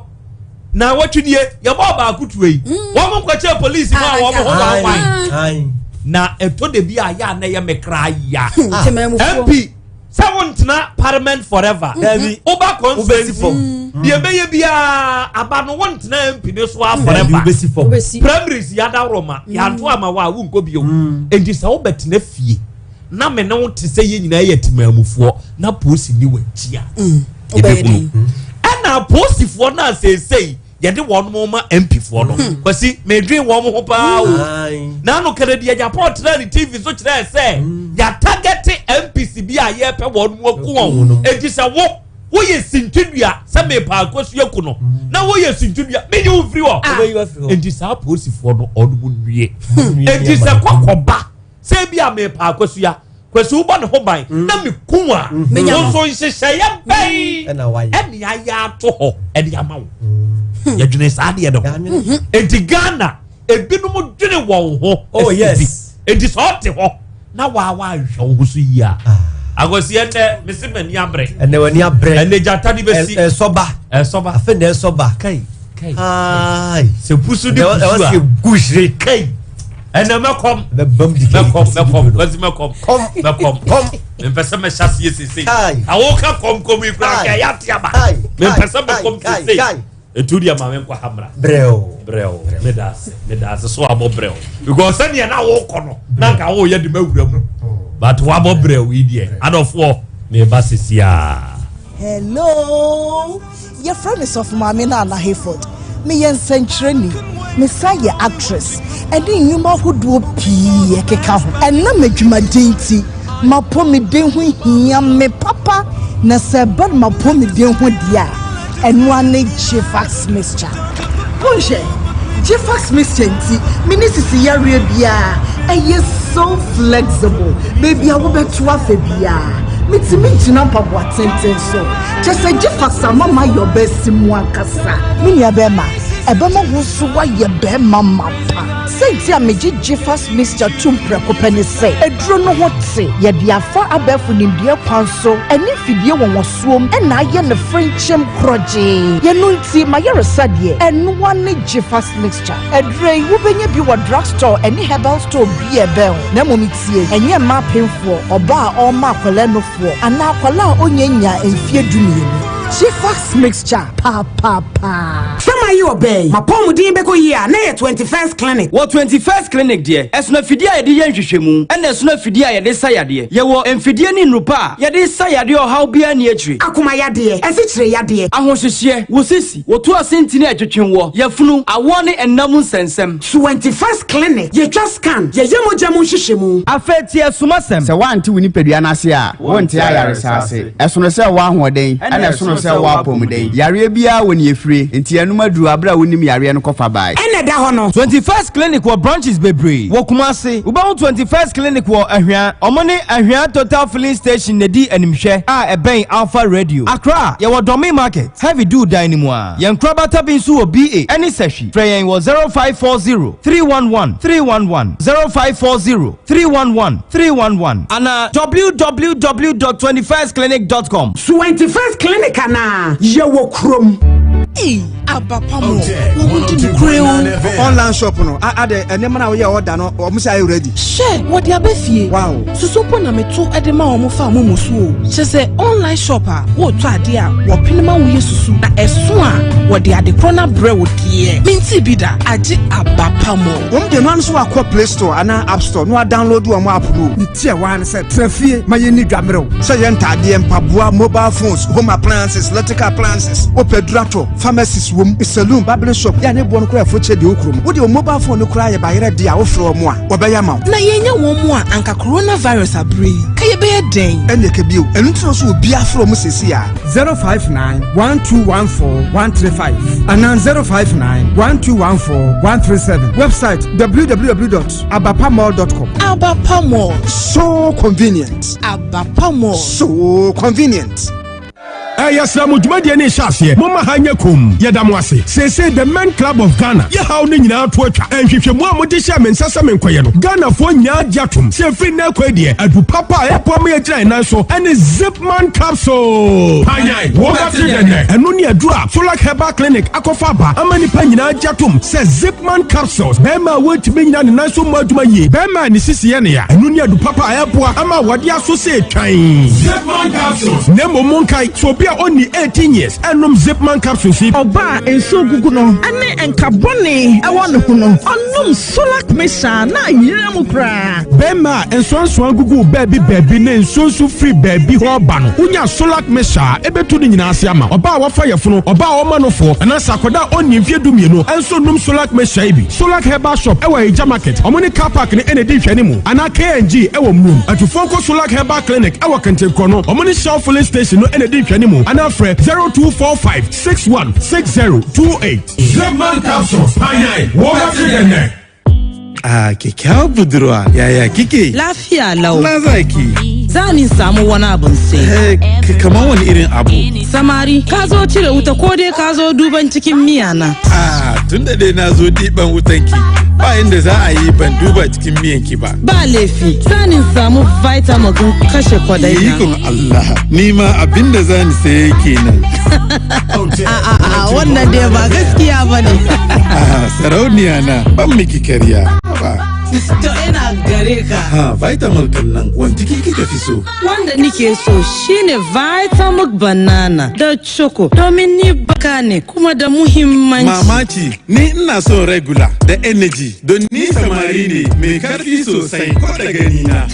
na wɔtwe nie yɛbɔ baako tuo yi mm. wɔn nkɔkyɛ polisi mu a wɔn ho wɔn kwan na ɛtɔ de bi a yɛ a na yɛ mekra ya mp. Sɛ wontena parliament forever. Dabi. Woba Wobɛsi constituency. fam. Deɛ ɛbɛyɛ biara aba no wontena MP ne so a Dabi, forever. wobɛsi fam. Wobɛsi. Primaries yɛadaworo ma yɛanto ama wo a wonkɔ bio. Enti sɛ wobɛtena fie na me ne wo te sɛ yɛn nyinaa yɛ temaamufoɔ na polisi ni w'akyi a Wobɛyɛ yɛbɛhunu. dɛn? Ɛna apolisifoɔ no a seesei yɛde wɔn ma MP foɔ no, Kwasi, medwen wɔn ho paa o. N'ano Kennedy Agyapong tena ne TV so kyerɛ sɛ yɛatarget MPs bi a yɛpɛ wɔn mu aku wɔn. Enti sɛ wo woyɛ sintidua sɛ mepa akosua ku no na woyɛ sintidua menye wo mfiri hɔ. Wobɛyi wo afiri hɔ. Enti saa apolisifoɔ no ɔno mu nnue. Enti sɛ kɔkɔba sɛ bi a mepa akosua, Kwasi wobɔ ne ho ban na meku a, wo nso nhyehyɛeɛ bɛn Ɛna wayɛ. ɛne ayɛ ato hɔ ɛde ama wo? Yɛdwene saa adeɛ no ho. Enti Ghana ebinom dwene wɔn ho. Oh, ɛsi yes. bi. Enti sɛ ɔte hɔ na waa waahwɛ wo ho so yie a, Akwasi, ɛnɛ mese m'ani abere. Ɛnɛ w'ani abrɛ. Ɛnɛ gyata de bɛsi. Ɛsɔba. Ɛsɔba. Afei na ɛsɔba. Kai kai. Ai. Sɛ pusu de Ɛwɔ pusu sɛ a gu hyire. Kai, ɛnɛ mɛkɔm. Bɛbam di Mɛkɔm, mɛkɔm, Kwasi, mɛkɔm. Kɔm. Mɛkɔm. Kɔm. Mempɛ sɛ mɛhyɛ aseɛ sesei. Kai. Awoka kɔm kɔm yi koraa Kai. kɛ yɛate aba. Kai. Mempɛ sɛ Kai. mɛkɔm Kai. sesei. Kai. Ɛtu deɛ ma menkɔ ha mmra. Brɛw. Brɛw, meda ase, meda ase so abɔ brɛw because sɛdeɛ na wokɔ no na nka woyɛ de mawura mu, but woabɔ brɛw yi deɛ, adɔfoɔ, meba sesiaa. Hello, yɛfrɛ me Sɔfo Maame no Ana Hayford. Meyɛ nsɛnkyerɛni, mesan yɛ actress ɛne nnwuma ahodoɔ pii ɛkeka ho. Ɛnam adwumaden nti, m'apɔmuden ho hia me papa, na sɛ ɛba no m'apɔmuden ho deɛ a, ɛno ara ne Gfax mixture. Wonhwɛ, Gfax mixture nti, me ne sisi yareɛ biara ɛyɛ so flexible. Baabi a wobɛto afa biara, metumi gyina mpaboa tenten so. Kyɛ sɛ Gfax ama ma yɛ ɔbɛsi mu ankasa. Me nua bɛrima, ɛbɛma wo nso woayɛ bɛrima ma pa. Sɛnti a megye Gfax mixture tum prɛko pɛ ne sɛ, aduro no ho te, yɛde afa abɛɛfo nimdeɛ kwan so ɛne mfidie wɔ wɔn soom ɛna ayɛ ne frenkyɛm korɔgyee. Yɛno nti mayɛresa deɛ, ɛnoa ne Gfax mixture. Aduro yi wobɛnya bi wɔ drugstore ɛne herbal store bi a ɛbɛn wo. Na mmom tie, ɛnyɛ mmaa apemfoɔ, ɔbaa a ɔrema akwadaa nufoɔ anaa akwadaa a ɔnya mfie 12. Gfax mixture paapaa. Sɛ mayɛ ɔbaa yi mapɔmuden bɛkɔ yie a, na yɛ 21st Clinic. Wɔ 21st Clinic deɛ, ɛsono afidie a yɛde yɛ nhwehwɛmu ɛna ɛsono afidie a yɛde sa yadeɛ. Yɛwɔ mfidie ne nnupa a yɛde sa yadeɛ, ɔhaw biara ni akyire. Akoma yadeɛ, ɛsikyire yadeɛ, ahohyehyeɛ, wo sisi, wotu ase ntini a ɛtwetwe wɔ yafunu, awoɔ ne ɛnam nsɛnsɛm. 21st Clinic, yɛtwa scan, yɛyɛ mogya mu nhwehwɛmu. Afei tie asumasɛm. Sɛ woante wo nipadua no ase a, wonte ayaresa ase. Ɛsono sɛ wɔ ahoɔden ɛna ɛsono sɛ wɔ apɔmuden. Yareɛ biara wɔ ne efire, nti ɛnum aduru abere a wonim yareɛ no kɔfa bae. Ɛna ɛda hɔ no. 21st Clinic wɔ branches bebree wɔ Kumase. Wobɛhu 21st Clinic wɔ Ahwea. Ɔmo ne Ahwea Total Filling Station na di animhwɛ a ɛbɛn Alpha Radio. Accra, yɛwɔ Dɔme Market, Heavy Do dan no mu a. Yɛn nkorabata bi nso wɔ BA ɛne Sɛhwi. Frɛ yɛn wɔ 0540 311 311, 0540 311 311 ana www.21stclinic.com. 21st Clinic anaa yɛwɔ kurom. Ee, abapamɔ wɔn di nukure o. Online shop no ade nneɛma na woyɛ ɔda no, ɔmo sɛ ayɛ ready. Hyɛ wɔde aba fie. Wow. Susu mpo na meto de ma wɔn fa mo mu so o. Kyɛ sɛ online shop a wɔretɔ adeɛ a wɔpene ma woyɛ susu na ɛso a wɔde ade korɔ no abrɛ wo deɛ. Menti bi da agye abapamɔ. Wɔn de no ano so wakɔ Play Store anaa App Store na wadownload wɔn app no. Ne ti a waa ne sɛ tena fie ma yɛn ni dwamerew. Sɛ yɛn ntaadeɛ, mpaboa, mobile phones, home appliances, electrical appliances, wopɛ duratɔ, pharmacies wom, saloon, barbering shop, yɛ a ne boɔ no koraa ɛfo kyɛ deɛ okuro mu. Wode wo mobile phone no koraa yɛ bayerɛ deɛ a, wofrɛ wɔn a wɔbɛyɛ ama wo. Na yɛnya wɔn mu a, anka coronavirus abere yi ka yɛbɛyɛ dɛn? Ɛnna ɛka bio, ɛno nti na so obiara frɛ wɔn sɛsi a 059 1214 135 anaa 059 1214 137. Website www.abapamall.com. Abapamall. So convenient. Abapamall. So convenient. Ɛyɛ srɛ mo dwumadie no rehyɛ aseɛ, momma ha nyɛ komm. Yɛda mo ase. Seesei The Men Club of Ghana yɛ haw no nyinaa to atwa. Nhwehwɛmu a mode hyɛɛ me nsa sɛ menkɔyɛ no, Ghanafoɔ nyinaa gye atom sɛ ɛfiri nnɛ rekɔ yi deɛ, adu papa a ɛboa ma yɛgyina yɛn nan so ne Zipman Capsule. Panyan, wobɛte dɛnɛ. Ɛno ne aduro a Solac Herbal Clinic akɔfa aba ama nnipa nyinaa agye atom sɛ Zipman Capsules, barima a wɔntumi nnyina ne nan so mmɔ adwuma yie, barima a ne sisi yɛ no ya, ɛno ne adu papa a ɛboa ama awadeɛ aso sɛ twann. Zipman Capsules. Na mmom monkae sɛ obi a ɔnni 18 years ɛnnom Zipman Capsules yi. Ɔbaa a nsuo gugu no ne nka bɔne wɔ ne ho no, ɔnom Solac Mixture a na ayera mu koraa. Barima a nsoansoa gugu baabi baabi ne nsuo nso firi baabi hɔ reba no, wonya Solac Mixture a, ɛbɛtu ne nyinaa ase ama wo. Ɔbaa a wafa yafunu, ɔbaa a ɔma nofoɔ, anaasɛ akwadaa a ɔnnii mfeɛ dumienu nso nnom Solac Mixture yi bi. Solac Herbal Shop wɔ Ayigya Market, wɔn ne car park no na ɛdi nhwɛanimu, anaa KNG wɔ Mmurom. Atufoɔ nkɔ Solac Herbal Clinic wɔ Kentenkorɔ no, wɔn ne Shell Filling Station no na ɛdi nhwɛanimu, anaa frɛ 0245 61 60 28. Zipman Capsules, Panyan, wobɛte dɛnɛ. Ah, kyakkyawar budurwa, yaya kike? Lafiya lau. Na zaki. Za ni samu wani abun sai. Eh, kamar wani irin abu? Samari, ka zo cire wuta ko dai ka zo duban cikin miya na. Ah, tun da dai na zo ɗiban wutanki, ba inda za a yi ban duba cikin miyanki ba. Ba laifi, za ni samu Vitamilk in kashe kwadai na. Ikon Allah, ni ma abin da za ni saye kenan. A a a wannan dai ba gaskiya ba ne. Ah, sarauniya na ban miki karya. Ba. To ina gare ka. Ha, Vitamilk ɗin nan wani ciki kika fi so. Wanda nike so shine Vitamilk Banana da Choco domin ni baka ne kuma da muhimmanci. Mamaci, ni ina son regular da energy don ni samari ne mai karfi sosai ko da gani na.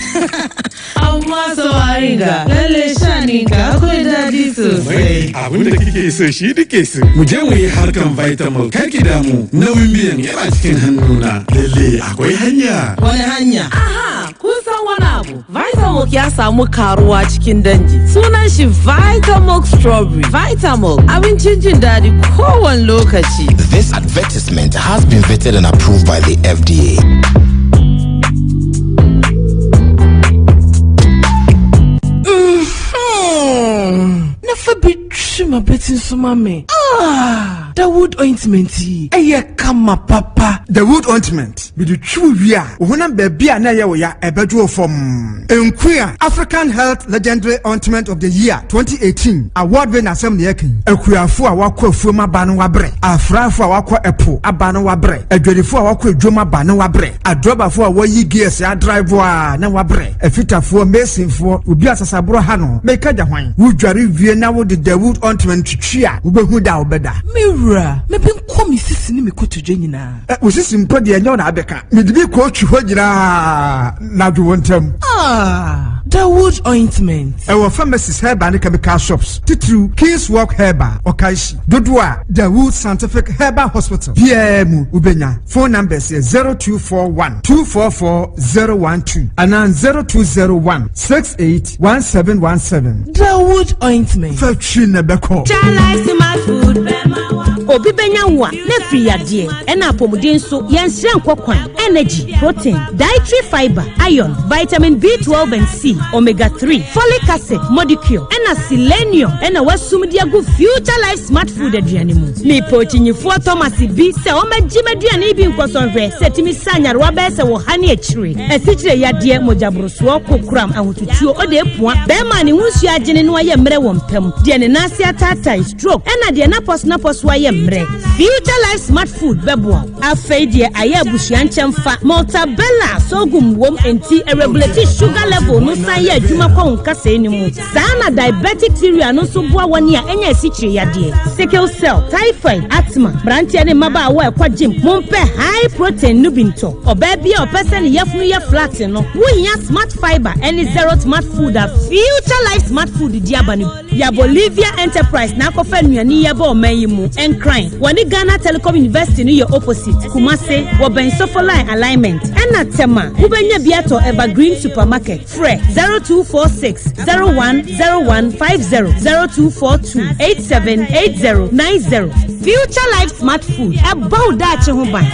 Amma samarin ga lalle shaninka akwai daɗi sosai. Abin da kike so shi nike so. Mu je mu yi harkan Vitamilk, kar ki damu, nauyin biyan yana cikin hannuna. Lalle akwai hanya. Wani hanya? Aha, kun san wani abu. Vitamilk ya samu karuwa cikin dangi. Sunan shi Vitamilk Strawberry. Vitamilk abincin jin daɗi kowane lokaci. This advertisement has been vetted and approved by the FDA. Na fa bi twi m'abati nso ma me. Ah! Dawood ointment yi, ɛyɛ kama papa. Dawood ointment, mede twi wo wie a, wo honam baabi a na ɛyɛ wo ya, ɛbɛdwo wo fɔmm. Nkuya, African Health Legendary Ointment of the Year 2018 award winner asɛm na yɛreka yi. Akuafo a wɔakɔ afuom aba no wɔabrɛ, afraafo a wɔakɔ ɛpo aba no wɔabrɛ, adwadifo a wɔakɔ adwam aba no wɔabrɛ, adrɔbafo a wɔayi gears adrive a na wɔabrɛ, afitafoɔ, masonfoɔ, obi a sasaborɔ ha no, meka gya hwan? Wodware wie na wode Dawood ointment twitwi a, wobɛhu da a wobɛda. Me wura, mebe nkɔ me sisi ne me kotodwe nyinaa. Ɛ, wo sisi mpo deɛ ɛnyɛ wo na abɛka. Mede bi kɔɔtwi hɔ nyinaa na dwo wo ntam. Ah, Dawood ointment. Ɛwɔ pharmacies, herbal ne chemical shops, titiriw King's Walk Herbal, Okaishie. Dodoɔ a Dawood Scientific Herbal Hospital biara mu wobɛnya. Phone numbers yɛ 0241 244 012 anaa 0201 68 1717. Dawood ointment. Fa twi na ɛbɛkɔ. Obi bɛnya wo a, na afiri yadeɛ, ɛna apɔmuden nso, yɛnsrɛ nkɔ kwan, energy, protein, dietary fiber, iron, vitamin B12 and C, omega 3, folic acid, modicure, ɛna selenium, ɛna wasum de agu Future Life Smart Food aduane mu. Mepɛ okyinyifoɔ Thomas bi sɛ ɔmmɛgye m'aduane yi bi nkɔsɔ nhwɛ sɛ ɛtumi sa nyarewa bɛyɛ sɛ wɔ ha ne akyire, asikyire yadeɛ, mogyaborosoɔ, kokoram, ahotutuo, ɔde apua, bɛrima a ne ho nsuo agyene no ayɛ mmerɛ wɔ mpam, deɛ ne nan ase ataatae, stroke, ɛna deɛ n'apɔso ayɛ mmerɛ. Future Life Smart Food bɛboa wo. Afei deɛ ayɛ abusua nkyɛmfa, Maltabella sorghum wom enti ɛregulate sugar level no san yɛ adwuma kɔ wo nkasɛɛ no mu. Saa na diabetic cereal no nso boa wɔn a anya asikyire yadeɛ, sickle cell, typhoid, asthma, mmeranteɛ ne mmabaawa a ɛkɔ gym, mompɛ high protein no bi ntɔ. Ɔbaa bi a ɔpɛ sɛ ne yafunu yɛ flat no, wohia Smart Fiber ne Zero Smart Food a Future Life Smart Food de aba no bi. Ya Bolivia Enterprise na akɔfa nnuane yi aba ɔman yi mu. Nkran, wɔne Ghana Telecom University no yɛ opposite. Kumase, wɔbɛn Sofoline Alignment. Ɛna Tema, wobɛnya bi atɔ Evergreen Supermarket. Frɛ 0246 010150, 0242 878090. Future Life Smart Food, ɛbɔ wo daakye ho ban.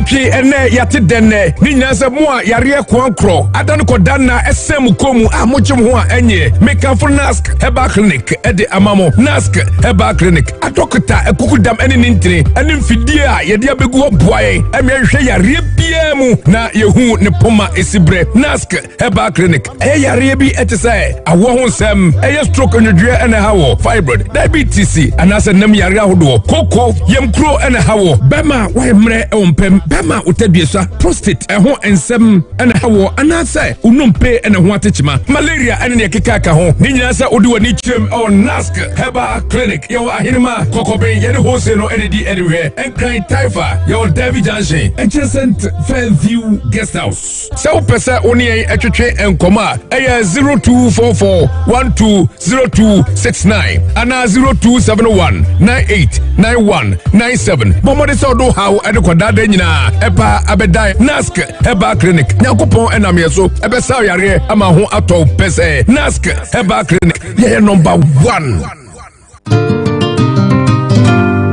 Nantwi ɛnɛ yɛate dɛn nɛ? Ne nyinaa sɛ mo a yareɛ koankorɔ ada no kɔda nna ɛsɛn mo kɔn mu a mogye mo ho a ɛnyɛ. Mekamfo Nask Herbal Clinic ɛde ama mo. Nask Herbal Clinic adɔkota akukudam ɛne ne ntini ɛne mfidie a yɛde abɛgu hɔ boa yɛn ɛma yɛhwehwɛ yareɛ biara mu na yɛhu ne poma ɛsi berɛ. Nask Herbal Clinic ɛyɛ yareɛ bi ɛte sɛ awoɔ ho nsɛm, ɛyɛ stroke nwodwoeɛ ɛna ɛha wɔ, fibroid, diabetes anaasɛ nam yareɛ ahodoɔ, koko, yamkuro ɛna ɛha wɔ, bɛrima a wayɛ mmerɛ ɛwɔ mpam, bɛrima a wotaduasa, prostate ɛho nsɛm ɛna ɛha wɔ, anaasɛ wonompe ɛna ho atekyema, malaria ɛne neɛ ɛkeka ka ho. Ne nyinaa sɛ wode w'ani kyerɛm ɛwɔ Nask Herbal Clinic. Yɛwɔ Ahenema Kɔkɔben, yɛne Hose no ɛne di ɛnehwɛ, Nkran Taifa, yɛwɔ Derby Junction, adjacent Fairview Guest House. Sɛ wopɛ sɛ wo ne yɛn twetwe nkɔmmɔ a, ɛyɛ 0244 120269 anaa 0271 989197. Bɔ mmɔden sɛ wode wo haw de kɔdaadaa nyinaa ɛba abɛdan Nask Herbal Clinic. Nyankopɔn ɛnam yɛ so ɛbɛsa wo yareɛ ama ho atɔ wo pɛsɛɛ. Nask Herbal Clinic, yɛyɛ number one.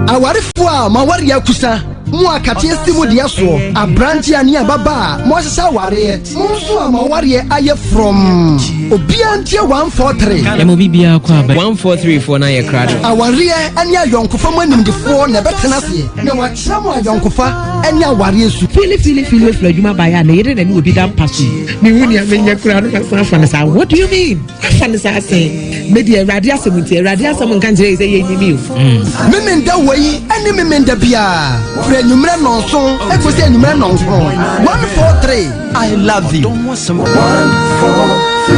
Awarefoɔ a mo awareɛ akusa, mo a kateɛ si mo deɛ soɔ, aberanteɛ ne ababaa a moahyehyɛ awareɛ, mo nso a mo awareɛ ayɛ frɔmm, obiara ntie 143. Yɛma obi biara kɔ aba. 143 foɔ no ayɛ krado. Awareɛ ne ayɔnkofa mu animdefoɔ na ɛbɛtena aseɛ na wɔakyerɛ mo ayɔnkofa ne awareɛ su. Fili fili fili efiri adwuma baeɛ a ne yere na ne obi da mpa so yi. Mehu nea menyɛ koraa no masan afa no saa. What do you mean? Afa no saa sɛn? Me deɛ Awurade asɛm nti Awurade asɛm nka nkyerɛ yɛ sɛ yɛnyimi o. Mm. Memenda wei ne memenda biara firi anwummerɛ nnɔnson ɛkɔsi anwummerɛ nnɔnkron. 143 I love you. 143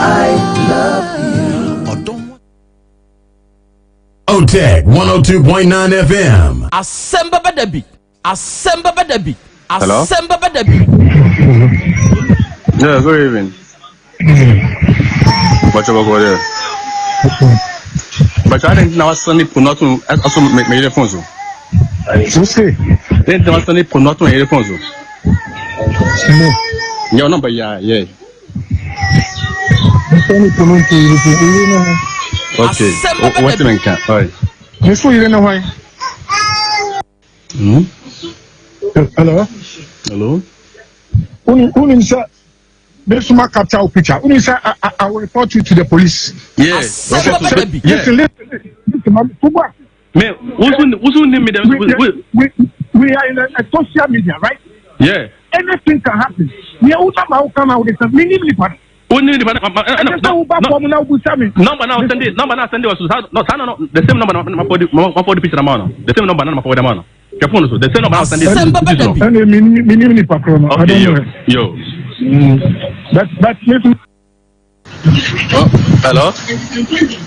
I love you. OTEC 102.9 FM. Asɛm bɛba da bi. Asɛm bɛba da bi. Hello? Asɛm bɛba da bi. Yeah, good evening. Bacha bako there. Bacha I didn't know send it not to aso me me phone so. Wose? Didn't know send it not to me phone so. No. Yeah, number yeah, yeah. Send it to me to you know. Okay. What you mean? All right. Me so you know why? Hmm? Hello? Hello? Unim sɛ mesoma capture wo picture. Unim sɛ I, I will report you to the police. Yeah. Listen, listen, listen, listen. Me, wusu wusu ni mi dem. We, we are in a, a social media, right? Yeah. Anything can happen. Ni ewu sama awo kama awo de sɛ mi ni mi nipa. Wo ni nipa na na na wo ba fɔm na wo busa mi. Number na send it. Number na send it was no saa no the same number na ma forward ma forward picture ma no. The same number na ma forward ma no. Your phone so the same number na send it. Ɛnna mi ni mi ni nipa koro no. Okay yo yo. But but me. Oh, hello.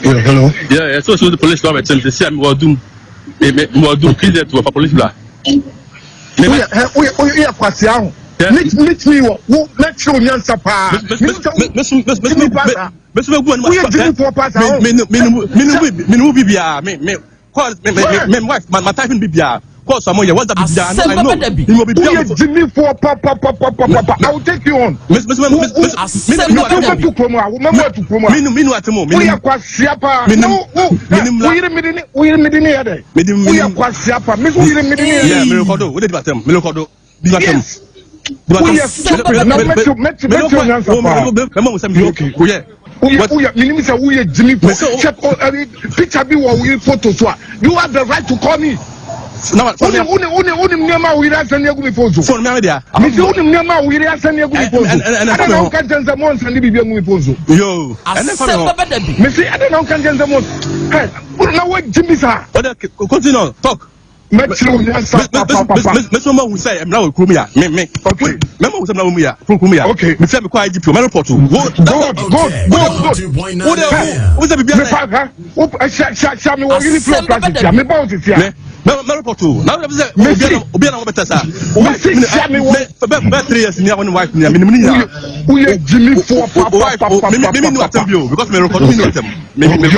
Yeah, hello. Yeah, yeah. So so the police come and say see I'm doom. Me me me doom. Please to for police bla. Woyɛ woyɛ woyɛ kwasia ho. Meet meet me wɔ wo mɛkyerɛ wo nyansa paa. Woyɛ gyimifoɔ paa saa ho. Me me bibia me me call me me me wife ma ma typing bibia call some yɛ WhatsApp bibia I know. Woyɛ gyimifoɔ papapapapapa I will take you on. Mɛmɛ tu kurom a mɛmɛ tu kurom a. Minu ati mu. Woyɛ kwasia paa. Woyere mi di ni woyere mi di ni yɛ dɛ. Woyɛ kwasia paa mi woyere mi di ni yɛ dɛ. Yeah, mi rekɔdo o de di ma tɛm mi rekɔdo di ma tɛm. Woyɛ stupid na mɛti mɛti mɛti o nyansa paa. Mɛmɛ musa mi woyɛ. Woyɛ woyɛ minim sɛ woyɛ jimi fo sɛ o ɛni picture bi wɔ woyɛ photo so a you have the right to call me. Wonim wonim wonim wonim nneɛma a woyere asɛn agu mi phone so. Phone mi ame dea. Mesi wonim nneɛma a woyere asɛn agu mi phone so. Ɛdɛ na woka nkyɛn sɛ mo nsɛn de biribi agu mi phone so. Yoo ɛnɛ fa mi hɔ. Mesi ɛdɛ na woka nkyɛn sɛ mo ɛ na wo jimi saa. Ɔdɛ continue talk. Mɛkyerɛ wo nyansa papapapa. Mɛsɛ ma hu sɛ mmara wɔ kurom ya me me. Okay. Mɛma hu sɛ mmara wɔ mu ya kurom ya. Okay. Mefɛ mekɔ IGP o mɛ report o. Good good good good. Wo de wo sɛ bibi ana. Mepa ha wo hyɛ hyɛ hyɛ mi wɔ yiri flow class tia me ba wo sisi a. Mɛ mɛ report o na wo sɛ obi ana obi ana wɔbɛtɛ sa. Mesi hyɛ mi wɔ. Bɛ bɛ 3 years ni a wɔne wife ni a mi ni mi ni nyinaa. Woyɛ jimi foɔ papapapa. Mi mi mi ni atam bi o because mi record mi ni atam. Mi mi mi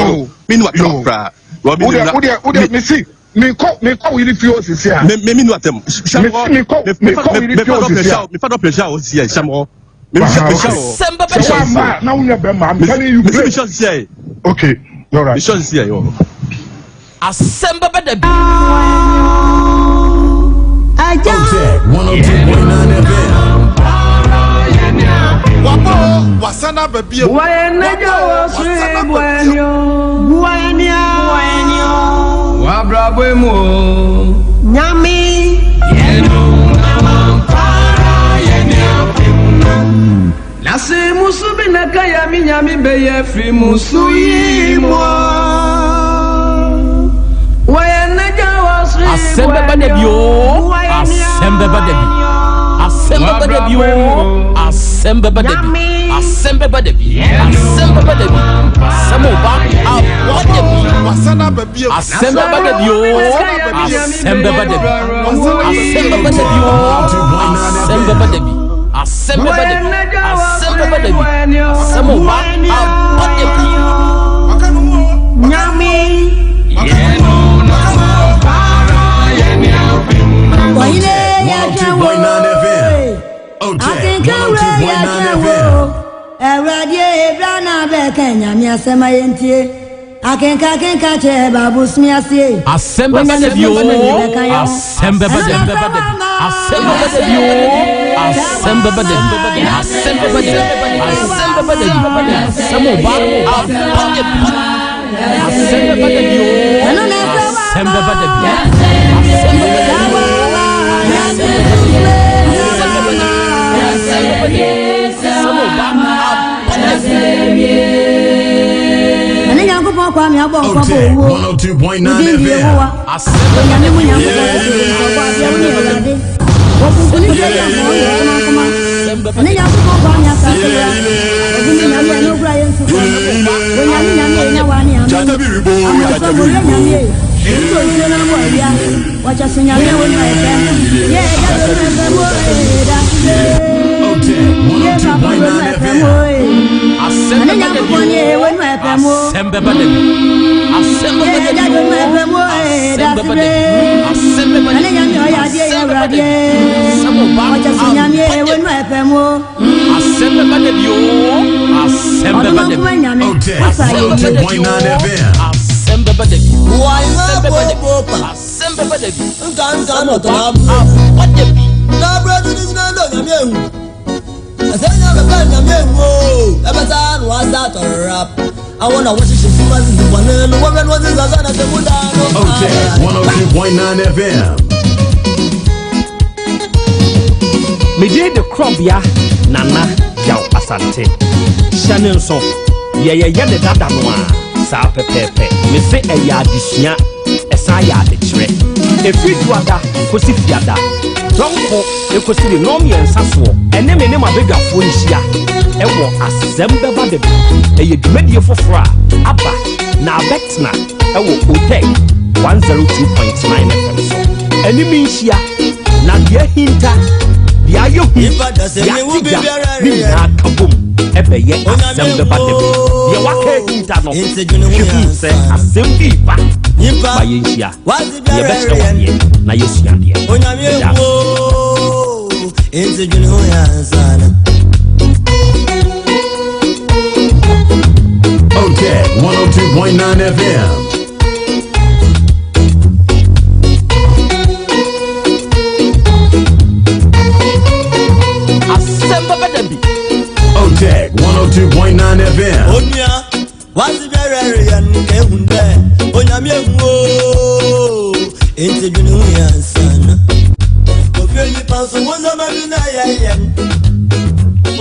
ni atam koraa. Wo de wo de wo de mesi. Mekɔ mekɔ wo yere fie hɔ sisi a. Me me mi nu atɛm. Mesi mekɔ mekɔ wo yere fie hɔ sisi a. Mefa dɔ pressure hɔ sisi a hyɛ mɔ. Me mi hyɛ hɔ. Sɛ wa ma na wo nyɛ bɛrima I'm telling you. Mesi mi hyɛ sisi a. Okay all right. Mi hyɛ sisi a yɔ. Asɛm bɛbɛ da bi. Otec 102.9 FM. Wabɔ wasan aba bio. Wabɔ wasan aba bio. Wabrabɔ mu o. Nyame. Na se musu bi na ka ya mi nyame bɛyɛ firi musu yi mu. Wɔyɛ n'agya wɔ soro Asɛm bɛba da bi o. Asɛm bɛba da bi. Asɛm bɛba da bi o. Asɛm bɛba da bi. Asɛm bɛba da bi. Asɛm bɛba da bi. Asɛm ɔba abɔ da bi. Wasan aba bio. Asɛm bɛba da bi o. Asɛm bɛba da bi. Asɛm bɛba da bi o. Asɛm bɛba da bi. Asɛm bɛba da bi. Asɛm bɛba da bi. Asɛm ɔba abɔ da bi. Nyame. Otec 102.9 FM. Otec 102.9 FM. Awurade ebra na bɛka nyame asɛm a yɛntie akenka akenka kyerɛ baabosome aseɛ Asɛm bɛba da bi o. Asɛm bɛba da bi. Asɛm bɛba da bi o. Asɛm bɛba da bi. Asɛm bɛba da bi. Asɛm bɛba da bi. Asɛm ɔba abɔ da bi. Asɛm bɛba da bi o. Asɛm bɛba da bi. Asɛm bɛba da bi o. Asɛm bɛba da bi. Asɛm bɛba da bi. Asɛm bɛba da bi. Asɛm ɔba abɔ da bi. Ɛne Nyankopɔn kwa me abɔ nkwa bɔ Otec owuo. 102.9 Wodin di FM. Yehowa. Onyame mu Nyankopɔn tete nkɔbɔ adeɛ wo ne Awurade. Wɔkunkuni sɛ yɛ nkɔn yɛ ɔkomankoma. Ɛne Nyankopɔn kwa me asase wura. Obi ne Nyame a n'okura yɛ nsu kɔ. Onyame Nyame e na wa ne ame. Amɔsɔ bɔ yɛ Nyame e. Nso nsuo na abɔ awia. Wɔkyɛ so Nyame a wɔnu ayɛ fɛm. Yɛ ɛgya do nu ɛfɛm o e da se. Otec Yɛ papa do nu 102.9 ɛfɛm FM. o e. Asɛm Ɛne bɛba da bi Nyankopɔn ne e o. wɔnu ɛfɛm o. Asɛm bɛba da bi. Asɛm bɛba da bi o. Asɛm bɛba da bi. Asɛm bɛba da bi. Asɛm bɛba da bi. Asɛm ɔba abɔ da bi. Asɛm bɛba da bi o. Asɛm bɛba da bi. Otec Asɛm bɛba da bi o. 102.9 FM. Asɛm bɛba da bi. Asɛm bɛba da bi. Asɛm bɛba da bi. Asɛm ɔba abɔ da bi. Otec 102.9 FM. Medin de Korɔbea Nana Yaw Asante. Hyɛ ne nso, yɛyɛyɛ ne dada no a, saa pɛpɛɛpɛ. Mese ɛyɛ adesua, ɛsan yɛ adekyerɛ. Ɛfiri Duada kɔsi Fiada, dɔnko ɛkɔsi ne nnɔnmiɛnsa soɔ, ɛne me ne m'abadwafoɔ nhyia ɛwɔ Asɛm Bɛba Da Bi. Ɛyɛ dwumadie foforɔ a aba na abɛtena ɛwɔ Otec 102.9 FM so. Ɛne me nhyia na deɛ ahinta, deɛ ayɛ hu, deɛ ate gya ne nyinaa ka bom ɛbɛyɛ asɛm bɛba da bi. Deɛ waka ahinta no, hwɛ hu sɛ asɛm bi ba. Ma yɛnhyia, na yɛbɛkyerɛ wo adeɛ na yɛasua adeɛ. Meda ase. Otec 102.9 FM. Asɛm bɛba da bi. Otec 102.9 FM. Onua, wase biara reyɛ no ka ehu dɛ onyame ehu o enti dwene ho yɛ ansana ofie nipa nso wo ndzɛmba bi na ɛyɛ yɛn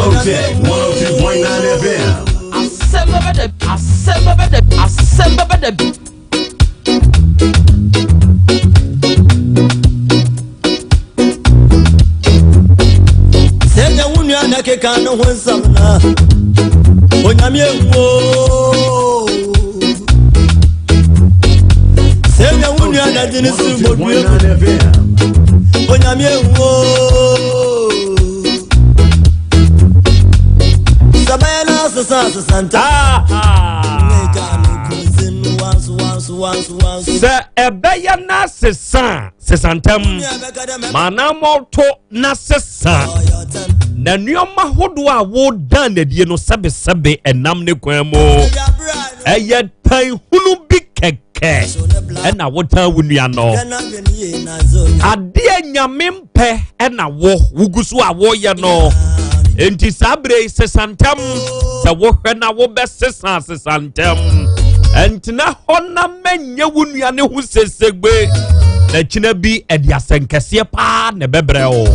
Otec 102.9 FM. Asɛm bɛba da bi. Asɛm bɛba da bi. Asɛm bɛba da bi. sɛ nyɛ wo nua na keka ne ho nsɛm na onyame ehu o sɛ nyɛ wo nua na de ne si mmɔdua mu onyame ehu o sɛ bɛyɛ na asesa asesa nta Sɛ ɛbɛyɛ na sesa a, sesa ntɛm. Ma anammɔnto na sesa. Na nneɛma hodoɔ a wodan n'adie no sɛbesɛbe ɛnam ne kwan mu. Ɛyɛ tan hunu bi kɛkɛ. Ɛna wotan wo nua no. Adeɛ Nyame mpɛ ɛna wo wogu so a woyɛ no. Enti saa berɛ yi sesa ntɛm. Sɛ wohwɛ na wobɛsesa sesa ntɛm. Ɛntena hɔ na mɛnyɛ wo nua ne ho sesegbe. Na kyina bi ɛde asɛnkɛseɛ paa na ɛbɛbrɛ wo.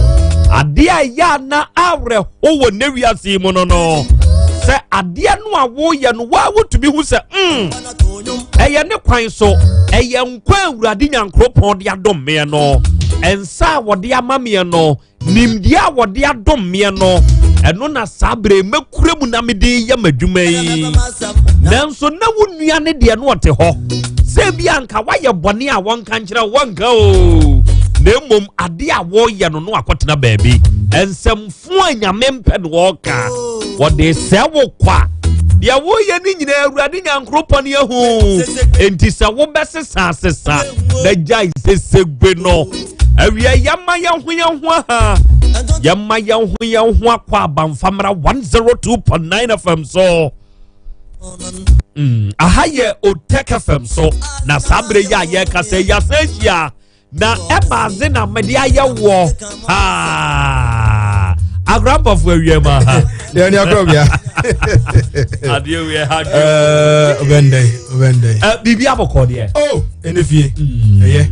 Adeɛ a ɛyɛ a na awerɛho wɔ ne wiase yi mu no no sɛ adeɛ no a woyɛ no waa wotumi hu sɛ mm, ɛyɛ ne kwan so ɛyɛ nkwa awurade nyankoropɔn de adom meɛ no nsa a wɔde ama meɛ no nimdeɛ a wɔde adom meɛ no ɛno na saa bere mɛkura mu na mede yɛ m'adwuma yi nanso na wo nua ne deɛ no ɔte hɔ sɛ bi anka woayɛ bɔne a wɔnka nkyerɛ wɔnka o na mmom adeɛ a wɔreyɛ no no akɔtena baabi nsɛmfo a nyame mpɛ no wɔreka wɔde sɛ wo kwa deɛ woyɛ no nyinaa awurade nyankoropɔn ahu enti sɛ wobɛsesa sesa na gyae sesegbe no awia yɛma yɛn ho yɛn ho aha yɛma yɛn ho yɛn ho akɔ abanfamra 102.9 fm so aha yɛ otec fm so na saa berɛ yi a yɛreka sɛ yɛasɛ ahyia na ɛbaadze na mede ayɛ wɔ agora mpɔfo awia mu aha yɛne akorɔbea adeɛ wiɛ ha wobɛndɛn wobɛndɛn biribi abɔkɔ deɛ oh ɛne fie ɛyɛ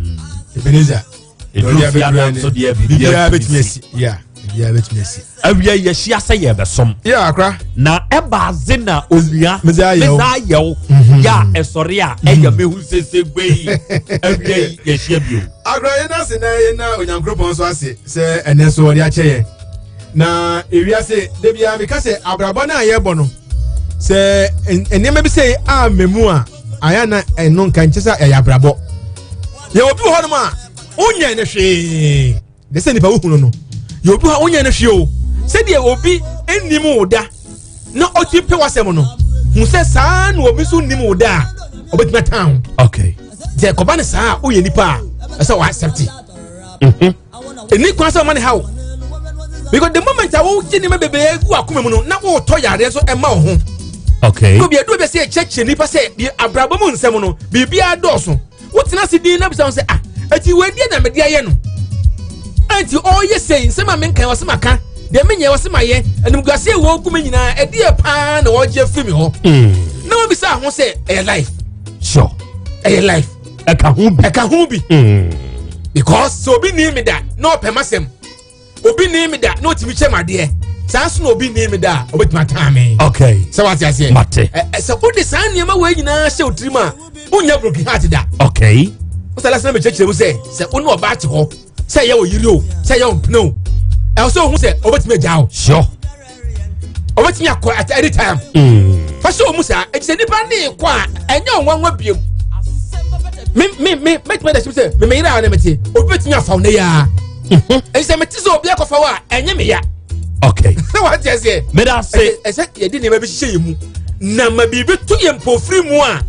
Ebenezer ɛduru fie ada nso deɛ biribiara bɛtumi asi yeah biribiara bɛtumi asi awia yɛhyia sɛ yɛbɛsom yeah akora na ɛba adze na onua medze ayɛw medze ayɛw mhm. yɛ a ɛsɔre a ɛyɛ mhm. mehu sese gbe yi awia yi yɛhyia bio akora yɛn ase na yɛn na onyankoropɔn nso ase sɛ ɛnɛ so ɔde akyɛ yɛn na ewiase de bia meka sɛ abrabɔ no a yɛbɔ no sɛ nneɛma bi sɛ a memu a ayɛ na ɛno nka nkyɛ sɛ ɛyɛ abrabɔ yɛ obi wɔ hɔnom a wonyɛ ne hwee de sɛ nipa wohunu no yɛ obi hɔ a wonyɛ ne hwee o sɛdeɛ obi nnim wo da na ɔtumi pɛ w'asɛm no hu sɛ saa na obi nso nnim wo da a ɔbɛtumi atan ho okay sɛ kɔba ne saa a woyɛ nipa a ɛsɛ wɔ accept ɛni kwan sɛ ɔma ne ha o because the moment a wogye nneɛma bebree gu akoma mu no na wotɔ yareɛ nso ɛma wo ho okay obi adu obi sɛ yɛkyerɛkyerɛ nipa sɛ abrabɔ mu nsɛm no biribiara dɔɔso wotena ase din na bisa wo sɛ ah eti wei deɛ na mede ayɛ no ɛnti ɔreyɛ sɛn nsɛm a menka wɔsɛ maka deɛ menyɛ wɔsɛ mayɛ animguase a wɔgu me nyinaa ɛdeɛ paa na wɔgye afiri me hɔ na wɔbisa ho sɛ ɛyɛ life sure ɛyɛ life ɛka ho bi ɛka ho bi because sɛ obi ni mi da na ɔpɛ m'asɛm obi ni mi da na otumi kyɛ mu adeɛ saa nso na obi ni mi da a obetumi atan mi. okay sɛ wate aseɛ mate ɛ ɛ sɛ o de saa nneɛma wɔ nyinaa hyɛ o tirim a o nya broken heart da. okay o sɛ lásán mi kyerɛkyerɛ mu sɛ sɛ o ne ɔbaa te hɔ sɛ ɛyɛ o yiri o sɛ ɛyɛ o mpene o ɛwɔ sɛ ohun sɛ ɔbɛtumi agya o. sure ɔbɛtumi akɔ at any time. Fa hyɛ wɔn mu saa eti sɛ nipa ne kɔ a ɛnyɛ ɔnwanwa biem me me me mɛtumi ada sɛ me me yere a ne me te obi bɛtumi afa wo ne yaa eti sɛ me te sɛ obi akɔfa wo a ɛnyɛ me ya. okay sɛ wate aseɛ. meda ase. ɛsɛ yɛde nneɛma bi hyehyɛ yɛn mu na ma biribi to yɛn mpofiri mu a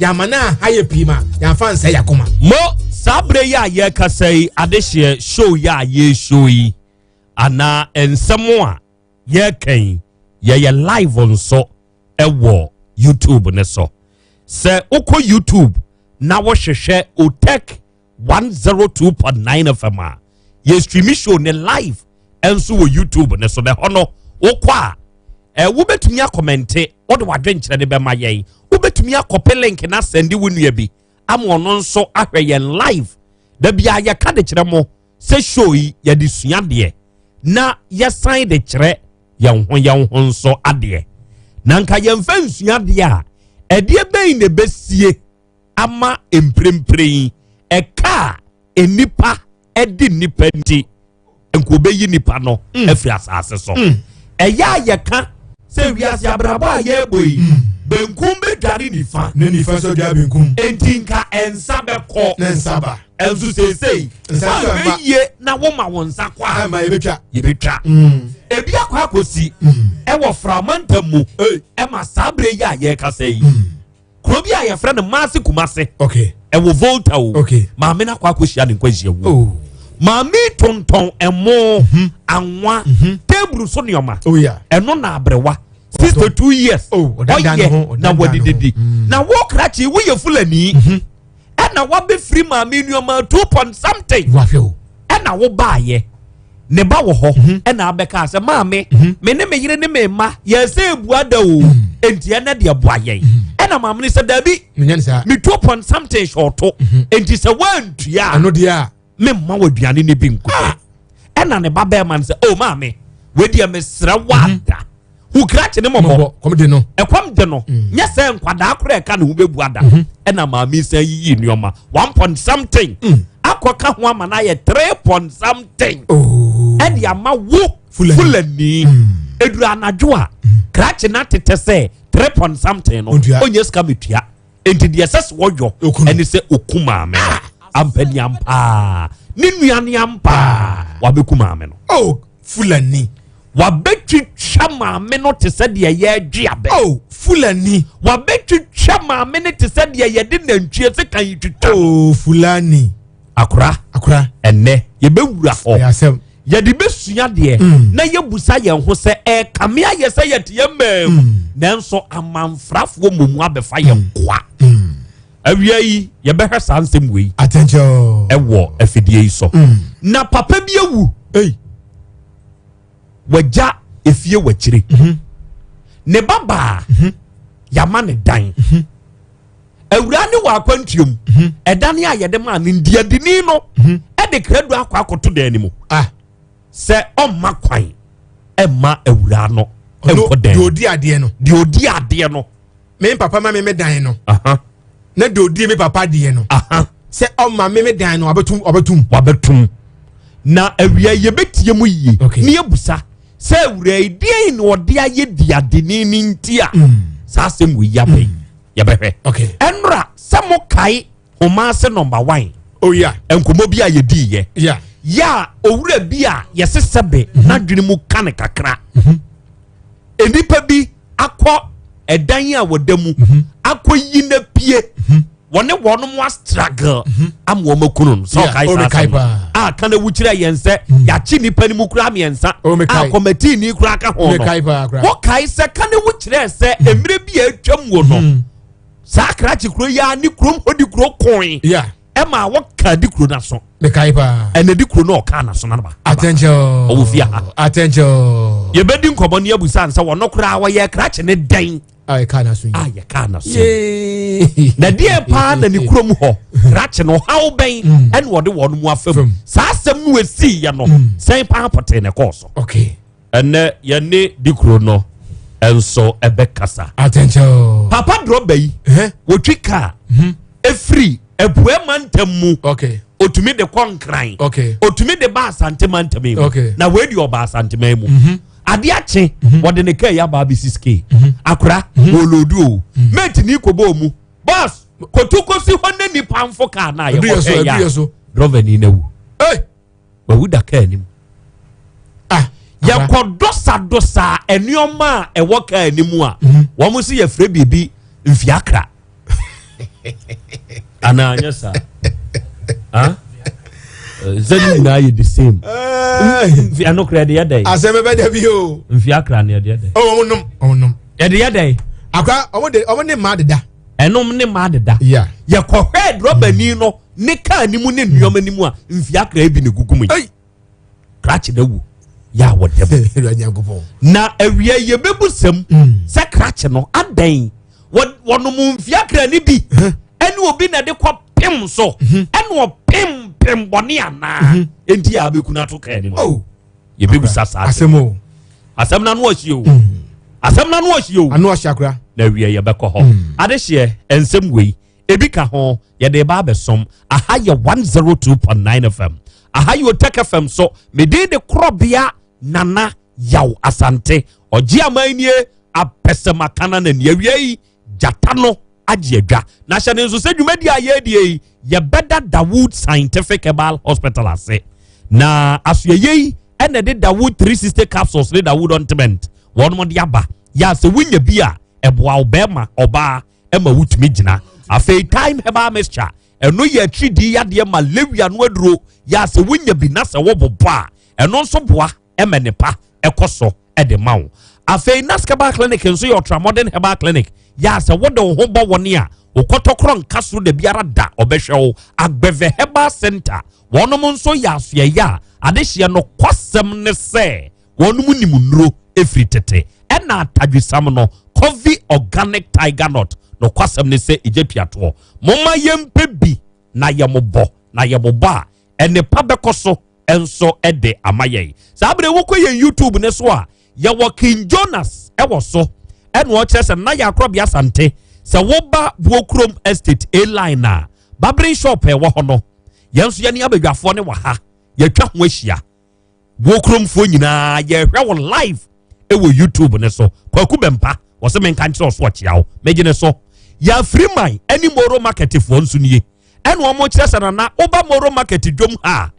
yɛama no aha yɛ pii ma yɛamfa nsɛ yɛ akoma. mo saa berɛ yi a yɛrekasa yi adehyeɛ show yi a yɛreshow yi anaa nsɛm a yɛreka yi yɛyɛ live nso ɛwɔ youtube ne so sɛ wokɔ youtube na wohwehwɛ otec 102.9 fm a yɛ stream show ne live ɛnso wɔ youtube ne so na ɛhɔ no wokɔ a ɛ wobɛtumi acomment wode wadwenkyerɛ ne bɛma yɛn wobɛtumi acopy link na send wo nua bi ama ɔno nso ahwɛ yɛn live da bia yɛka de kyerɛ mo sɛ show yi yɛde sua deɛ na yɛsan de kyerɛ yɛn ho yɛn ho nso adeɛ na nka yɛmfa nsua adeɛ a ɛdeɛ bɛn na ɛbɛsie ama mprempren yi ɛka a nnipa ɛdi nnipa nti nka obɛyi nipa no afiri asase so ɛyɛ a yɛka sɛ wiase abrabɔ a yɛrebɔ yi benkum bɛdware nifa ne nifa nso dwa benkum enti nka ɛnsa bɛkɔ ne nsa ba ɛnso seesei Nsa nso ɛmma. woanhwɛ yie na woma wo nsa kɔ a ɛma yɛbɛtwa yɛbɛtwa ebi akɔ akɔsi ɛwɔ framantam mu ɛma saa berɛ yi a yɛrekasa yi kuro bi a yɛfrɛ no maase kumase okay ɛwɔ volta o okay maame no akɔ akɔhyia ne nkwanhyia wuo oh maame tontɔn ɛmo anwa table so nneɛma oh yeah ɛno na abrɛwa 62 years Oh, ɔdandan ne ho, ɔyɛ na ɔdandan ne ho. wɔdedidi na wo krakye woyɛ fulani ɛna Ɛna wabɛfiri maame nneɛma 2 point something. Wahwɛ o. Ɛna wobaayɛ ne ba wɔ hɔ ɛna abɛka sɛ maame me ne me yere ne me mma yɛsɛ ebua da o, enti ɛnɛ deɛ boa yɛn. Ɛna maame ne sɛ daabi, menyɛ ne saa. Me 2 point something hyɛ enti sɛ woantua a ɛno deɛ a memma wɔ aduane no bi nko. Ɛna ne ba bɛrima no sɛ, o maame, wedeɛ mesrɛ woada hu krakye ne mɔbɔ. Kɔm de no. Ɛkɔm de no. Nyɛ sɛ nkwadaa koraa ɛka ne ho bɛbu ada. Ɛna maame san yiyi nneɛma 1 point something akɔka ho ama no ayɛ 3 point something ɛde ama wo Fulani. Ɛduru anadwo a krakye no atetɛ sɛ 3 point something no Ontua. ɔnyɛ sika metua, enti deɛ ɛsɛ sɛ wɔyɔ ɛne sɛ ɔku maame no. Ampani ampaa ne nua ne ampaa wabɛku maame no. Oh, Fulani. Wabɛtwitwa maame no te sɛ deɛ yɛredwe abɛ. Oh, Fulani. Wabɛtwitwa maame no te sɛ deɛ yɛde nantwie sɛ kan yi twitwa. Oh, Fulani. Akora. Akora. Ɛnɛ yɛbɛwura hɔ. Ɛyɛ asɛm. Yɛde bɛsua deɛ na yɛbusa yɛn ho sɛ ɛkame ayɛ sɛ yɛte yɛn mmaa mu, nanso amanfrafoɔ mmom abɛfa yɛn koa. Awia yi yɛbɛhwɛ saa nsɛm wei Attention. ɛwɔ afidie yi so. Na papa bi awu. Hey. Wagya efie w'akyire. Ne babaa yama ne dan. Awura ne wɔ akwantuom. Ɛdan a yɛde maa no ndiadini no ɛde krado akɔ akɔto dan no mu. Ah. Sɛ ɔmma kwan ɛmma awura no Ɔno ɛnkɔ dan. deɛ odi adeɛ no. Deɛ odi adeɛ no. Me papa ma me me dan no. Na deɛ odi me papa deɛ no. Sɛ ɔma me me dan no, ɔbɛtum ɔbɛtum. Wabɛtum. Na awia yɛbɛtie mu yie. Ne yɛbusa sɛ awura yi deɛn na ɔde ayɛ diadeni ne nti a saa asɛm wei yaba yi, yɛbɛhwɛ. Ɛnora sɛ mo kae Homase number 1. Oh yeah. Nkɔmmɔ bi a yɛdiiɛ. Yeah. Yɛ a owura bi a yɛse sɛbe n'adwene mu ka ne kakra. Nnipa bi akɔ ɛdan a wɔda mu akɔ yi na pie. Wɔne wɔn mo astruggle ama wɔn akunu no. Sɛ Yeah, ɔkae oh, saa mekae asɛm no. paa. A ka na wukyerɛ yɛn sɛ yɛakye nnipa no mu koraa mmiɛnsa Oh, a mekae. kɔmɛtii ni koraa ka ho no. Mekae paa koraa. Wɔkae sɛ ka na wukyerɛ sɛ mmerɛ bi a atwam wɔ no, saa krakye kuro yi a ne kurom hɔ di kuro koe Yeah. ɛma wɔka di kuro n'aso. Mekae paa. Ɛna di kuro no ɔka n'aso n'aba. Attention. Ɔwɔ fie ha. Attention. Yɛbɛdi nkɔmɔ ne abusa nsa wɔn koraa wɔyɛ krakye ne dɛn A yɛka n'aso yi. a yɛka n'aso yi. Na deɛ paa na ne kurom hɔ krakye no haw bɛn ɛna wɔde wɔn mu afa mu saa asɛm no esi yɛ no sɛn paa pɔtee na ɛkɔɔ so. Okay. Ɛnɛ yɛne di kuro no nso ɛbɛkasa. Attention. Papa drɔba yi wotwi kaa efiri Abua mantam mu. Okay. Otumi de kɔ Nkran. Okay. Otumi de ba Asante mantam yi mu. Okay. Na wei deɛ ɔba Asante man mu. Ade akye wɔde ne kaa yi aba abɛsi ske. Akora wɔloodu o. Mate ni kɔbɔ mu. Bɔs kotu kosi hɔ ne nipa nfo kaa na Edu yɛ so, yɛkɔhwɛ edu yɛ yɛ so. a drɔba ni na wu. Hey. Wawu da kaa anim. Ah. Yɛkɔ dosadosa nneɛma a ɛwɔ kaa anim a wɔn nso yɛfrɛ biribi mfiakra. Anaa nyɛ saa? Ah? Sɛ ne nyinaa yɛ the same. Ɛno koraa yɛde yɛ dɛn? Asɛm bɛbɛ da bi o. Mfiakra no yɛde yɛ dɛn? Oh, ɔmo nom, ɔmo nom. Yɛde yɛ dɛn? Akora, ɔmo de, ɔmo ne mmaa deda. Ɛnom ne mmaa deda. Yeah. Yɛkɔhwɛɛ drɔbani no ne kaa ne mu ne nneɛma no mu a mfiakra bi na egugu mu yi. Krakye na wu yɛ a wɔda mu. Awurade Nyankopɔn. Na awia yɛbɛbu sɛm sɛ krakye no adɛn wɔnom mfiakra no bi ɛne obi na de kɔ pem so ɛne ɔpem pem bɔne anaa enti a abɛkunu ato kaa no mu. Oh. Yɛbɛbusa saa asɛm o. Asɛm no ano ɔhye o. Asɛm no ano ɔhye o. Ano ɔhye akora. Na awia yɛbɛkɔ hɔ. Adehyeɛ nsɛm wei ebi ka ho yɛde ba abɛsom. Aha yɛ 102.9 FM. Aha yɛ Otec FM so. Mede de korɔbea Nana Yaw Asante. Ɔgye aman nie apɛsɛm akana na ni awia yi gyata no agye adwa. Na hyɛ ne nso sɛ dwumadi a yɛredie yi yɛbɛda Dawood Scientific Herbal Hospital ase. Na asoɛyɛ yi ɛna de Dawood 360 capsules ne Dawood ointment wɔn de aba. Yɛ a sɛ wonya bi a ɛboa wo bɛrima ɔbaa ɛma wotumi gyina. Afei Time Herbal Mixture ɛno yɛ atiridii yadeɛ malaria no aduro. Yɛ a sɛ wonya bi na sɛ wɔbobɔ a ɛno nso boa ɛma nipa ɛkɔ so ɛde ma wo. Afei Nas Herbal Clinic nso yɛ ultramodern herbal clinic. Yɛ a sɛ wode wo ho bɔ wɔne a Wo kɔtɔkorɔ nka soro da biara da ɔbɛhwɛ wo. Agbeve Herbal Center, wɔnom nso yɛ asoɛeɛ a adehyeɛ nokwasɛm ne sɛ wɔnom nim nnuro ɛfiri tete. Ɛna atadwisam no, Covey Organic Tiger Nut, nokwasɛm ne sɛ egya tuatoɔ. Momma yɛmpɛ bi na yɛmobɔ, na yɛmobɔ a, nnepa bɛkɔ so nso de ama yɛn. Saa bere wokɔ yɛn YouTube ne so a, yɛwɔ King Jonas wɔ so, ɛna ɔkyerɛ sɛ Nana Yakorɔbea Asante, sɛ woba Buokurom Estate A line a, barbering shop a ɛwɔ hɔ no, yɛn nso yɛne abadwafoɔ ne wɔ ha, yɛatwa ho ahyia. Buokuromfoɔ nyinaa yɛhwɛ wo live ɛwɔ YouTube ne so. Kwaku Bɛmpa, wɔsɛ menka nkyerɛ ɔso ɔkyea wo, megye ne so. Yɛafiri man ɛne Moro Marketfoɔ nso nie, ɛna wɔn kyerɛ sɛ Nana woba Moro Market dwom ha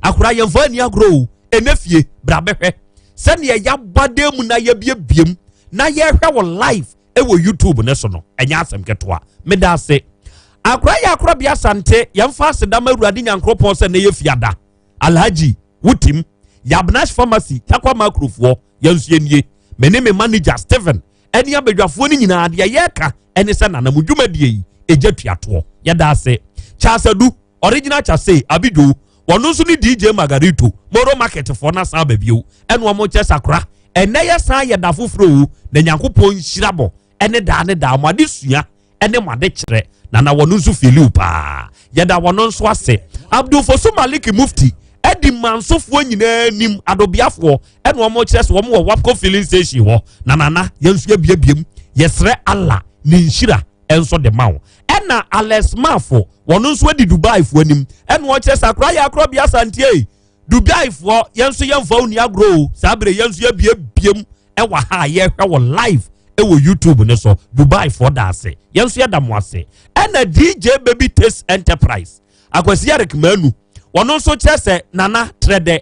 a, akora yɛmfa ani agorɔ o, ɛnɛ fie bra bɛhwɛ sɛdeɛ yɛaba dan mu na yɛbiebiem na yɛhwɛ wɔ live ɛwɔ YouTube ne so no, ɛnyɛ asɛm ketewa. Meda ase. Akora yɛ akora bea Asante, yɛmfa aseda ma Awurade Nyankoropɔn sɛ na yɛ fiada. Alhaji Wutim, Yabnash Pharmacy, Takwa Makrofoɔ, yɛn nso yɛnie. Me ne me manager Stephen ɛne abadwafoɔ no nyinaa deɛ yɛreka ɛne sɛ nana mo dwumadie yi ɛgya tuatoɔ. Yɛda ase. Charles Adu, Original Chase, Abido, wɔn nso ne DJ Margarito, Moro Market foɔ no asan aba bio. Ɛne wɔn kyɛ sakora. Ɛnɛ yɛ san yɛ da foforɔ o, na Nyankopɔn nhyira mo ɛne daa ne daa mo adesua ɛne mo adekyerɛ. Na na wɔn nso filiw paa. Yɛda wɔn nso ase. Abdul Fosu Malik Mufti ɛdi mansofoɔ nyinaa anim, adobeafoɔ ɛna wɔn kyerɛ sɛ wɔn wɔ Wapco filling station hɔ. Na nana yɛn nso yɛbiebiem, yɛsrɛ Allah ne nhyira nso de ma wo. Ɛna Alex Mafo wɔn nso adi Dubai foɔ anim, ɛna wɔn kyerɛ sɛ akora yɛ akora bi asantie Dubai foɔ, yɛn nso yɛn fa oni agorɔ o. Saa bere yɛn nso yɛbiebiem ɛwɔ ha a yɛhwɛ wɔ live ɛwɔ YouTube ne so. Dubai foɔ da ase, yɛn nso yɛda mo ase. Ɛna DJ Baby Taste Enterprise Akwasi Eric Manu wɔn nso kyerɛ sɛ nana trɛdɛ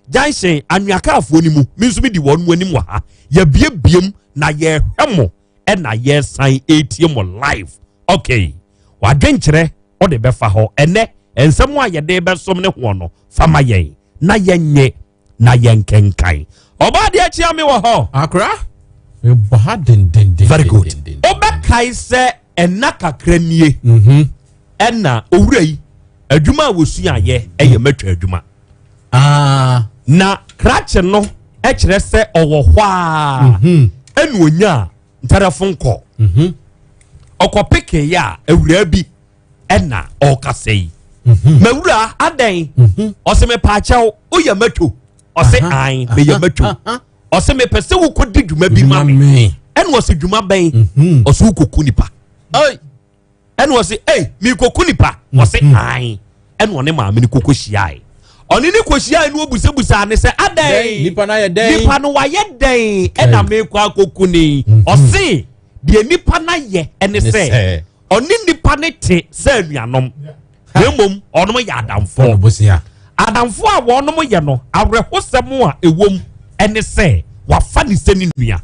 junction anweakaafoɔ no mu, me nso medi wɔn mu anim wɔ ha. Yɛbiebiem na yɛhwɛ mo ɛna yɛsan etie mo live. Okay, wadwenkyerɛ ɔde bɛfa hɔ ɛnɛ nsɛm a yɛde bɛsom ne hoɔ no fama yɛn na yɛnyɛ na yɛnkenkan. Ɔbaa deɛ kyea me wɔ hɔ. Akora mebɔ ha dendenden. Very good. Wobɛkae sɛ ɛna kakra nie ɛna owura yi adwuma a wɔsua ayɛ ɛyɛ mɛtwa adwuma. Na krakye no ɛkyerɛ sɛ ɔwɔ hɔ a ɛna onya ntarafo nkɔ. Ɔkɔ pekee a awuraa bi ɛna ɔrekasa yi. Mawura adɛn? Ɔsɛ mepaakyɛw woyɛ mɛtwo. Ɔsɛ an meyɛ mɛtwo. Ɔsɛ mepɛ sɛ wokɔdi dwuma bi ma me. Ɛna ɔsɛ dwuma bɛn? Ɔsɛ wokɔku nipa. Ɛna ɔsɛ ei mekɔku nipa. Ɔsɛ an. Ɛna ɔne maame no kɔkɔ hyiae. Ɔne ne kɔhyiae no obusabusaa ne sɛ adɛn? Nipa no ayɛ dɛn? Nipa no wayɛ dɛn? Ɛna mekɔ akɔku ne. Ɔse deɛ nipa no ayɛ ɛne sɛ ɔne nipa no te sɛ anuanom na mmom ɔnom yɛ adamfoɔ. Adamfoɔ a wɔnom yɛ no, awerɛhosɛm a ɛwom ɛne sɛ wafa ne sɛ ne nua.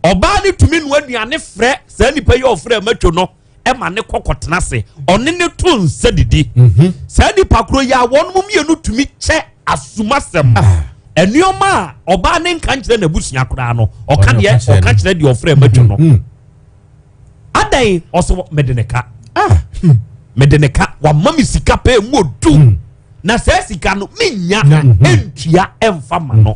Ɔbaa no tumi noa aduane frɛ saa nipa yi a ɔfrɛ matwo no ɛma ne kɔ kɔtena ase, ɔne ne to nsa didi. Saa nipa koro yi a wɔnom mmienu tumi kyɛ asumasɛm. Nneɛma a ɔbaa ne nka nkyerɛ n'abusua koraa no, ɔka deɛ ɔka kyerɛ deɛ ɔfrɛ matwo no. Adɛn? Ɔsɛ mede ne ka. Mede ne ka, wama me sika pɛɛ mu odu. Na saa sika no menya ntua ɛmfa ma no.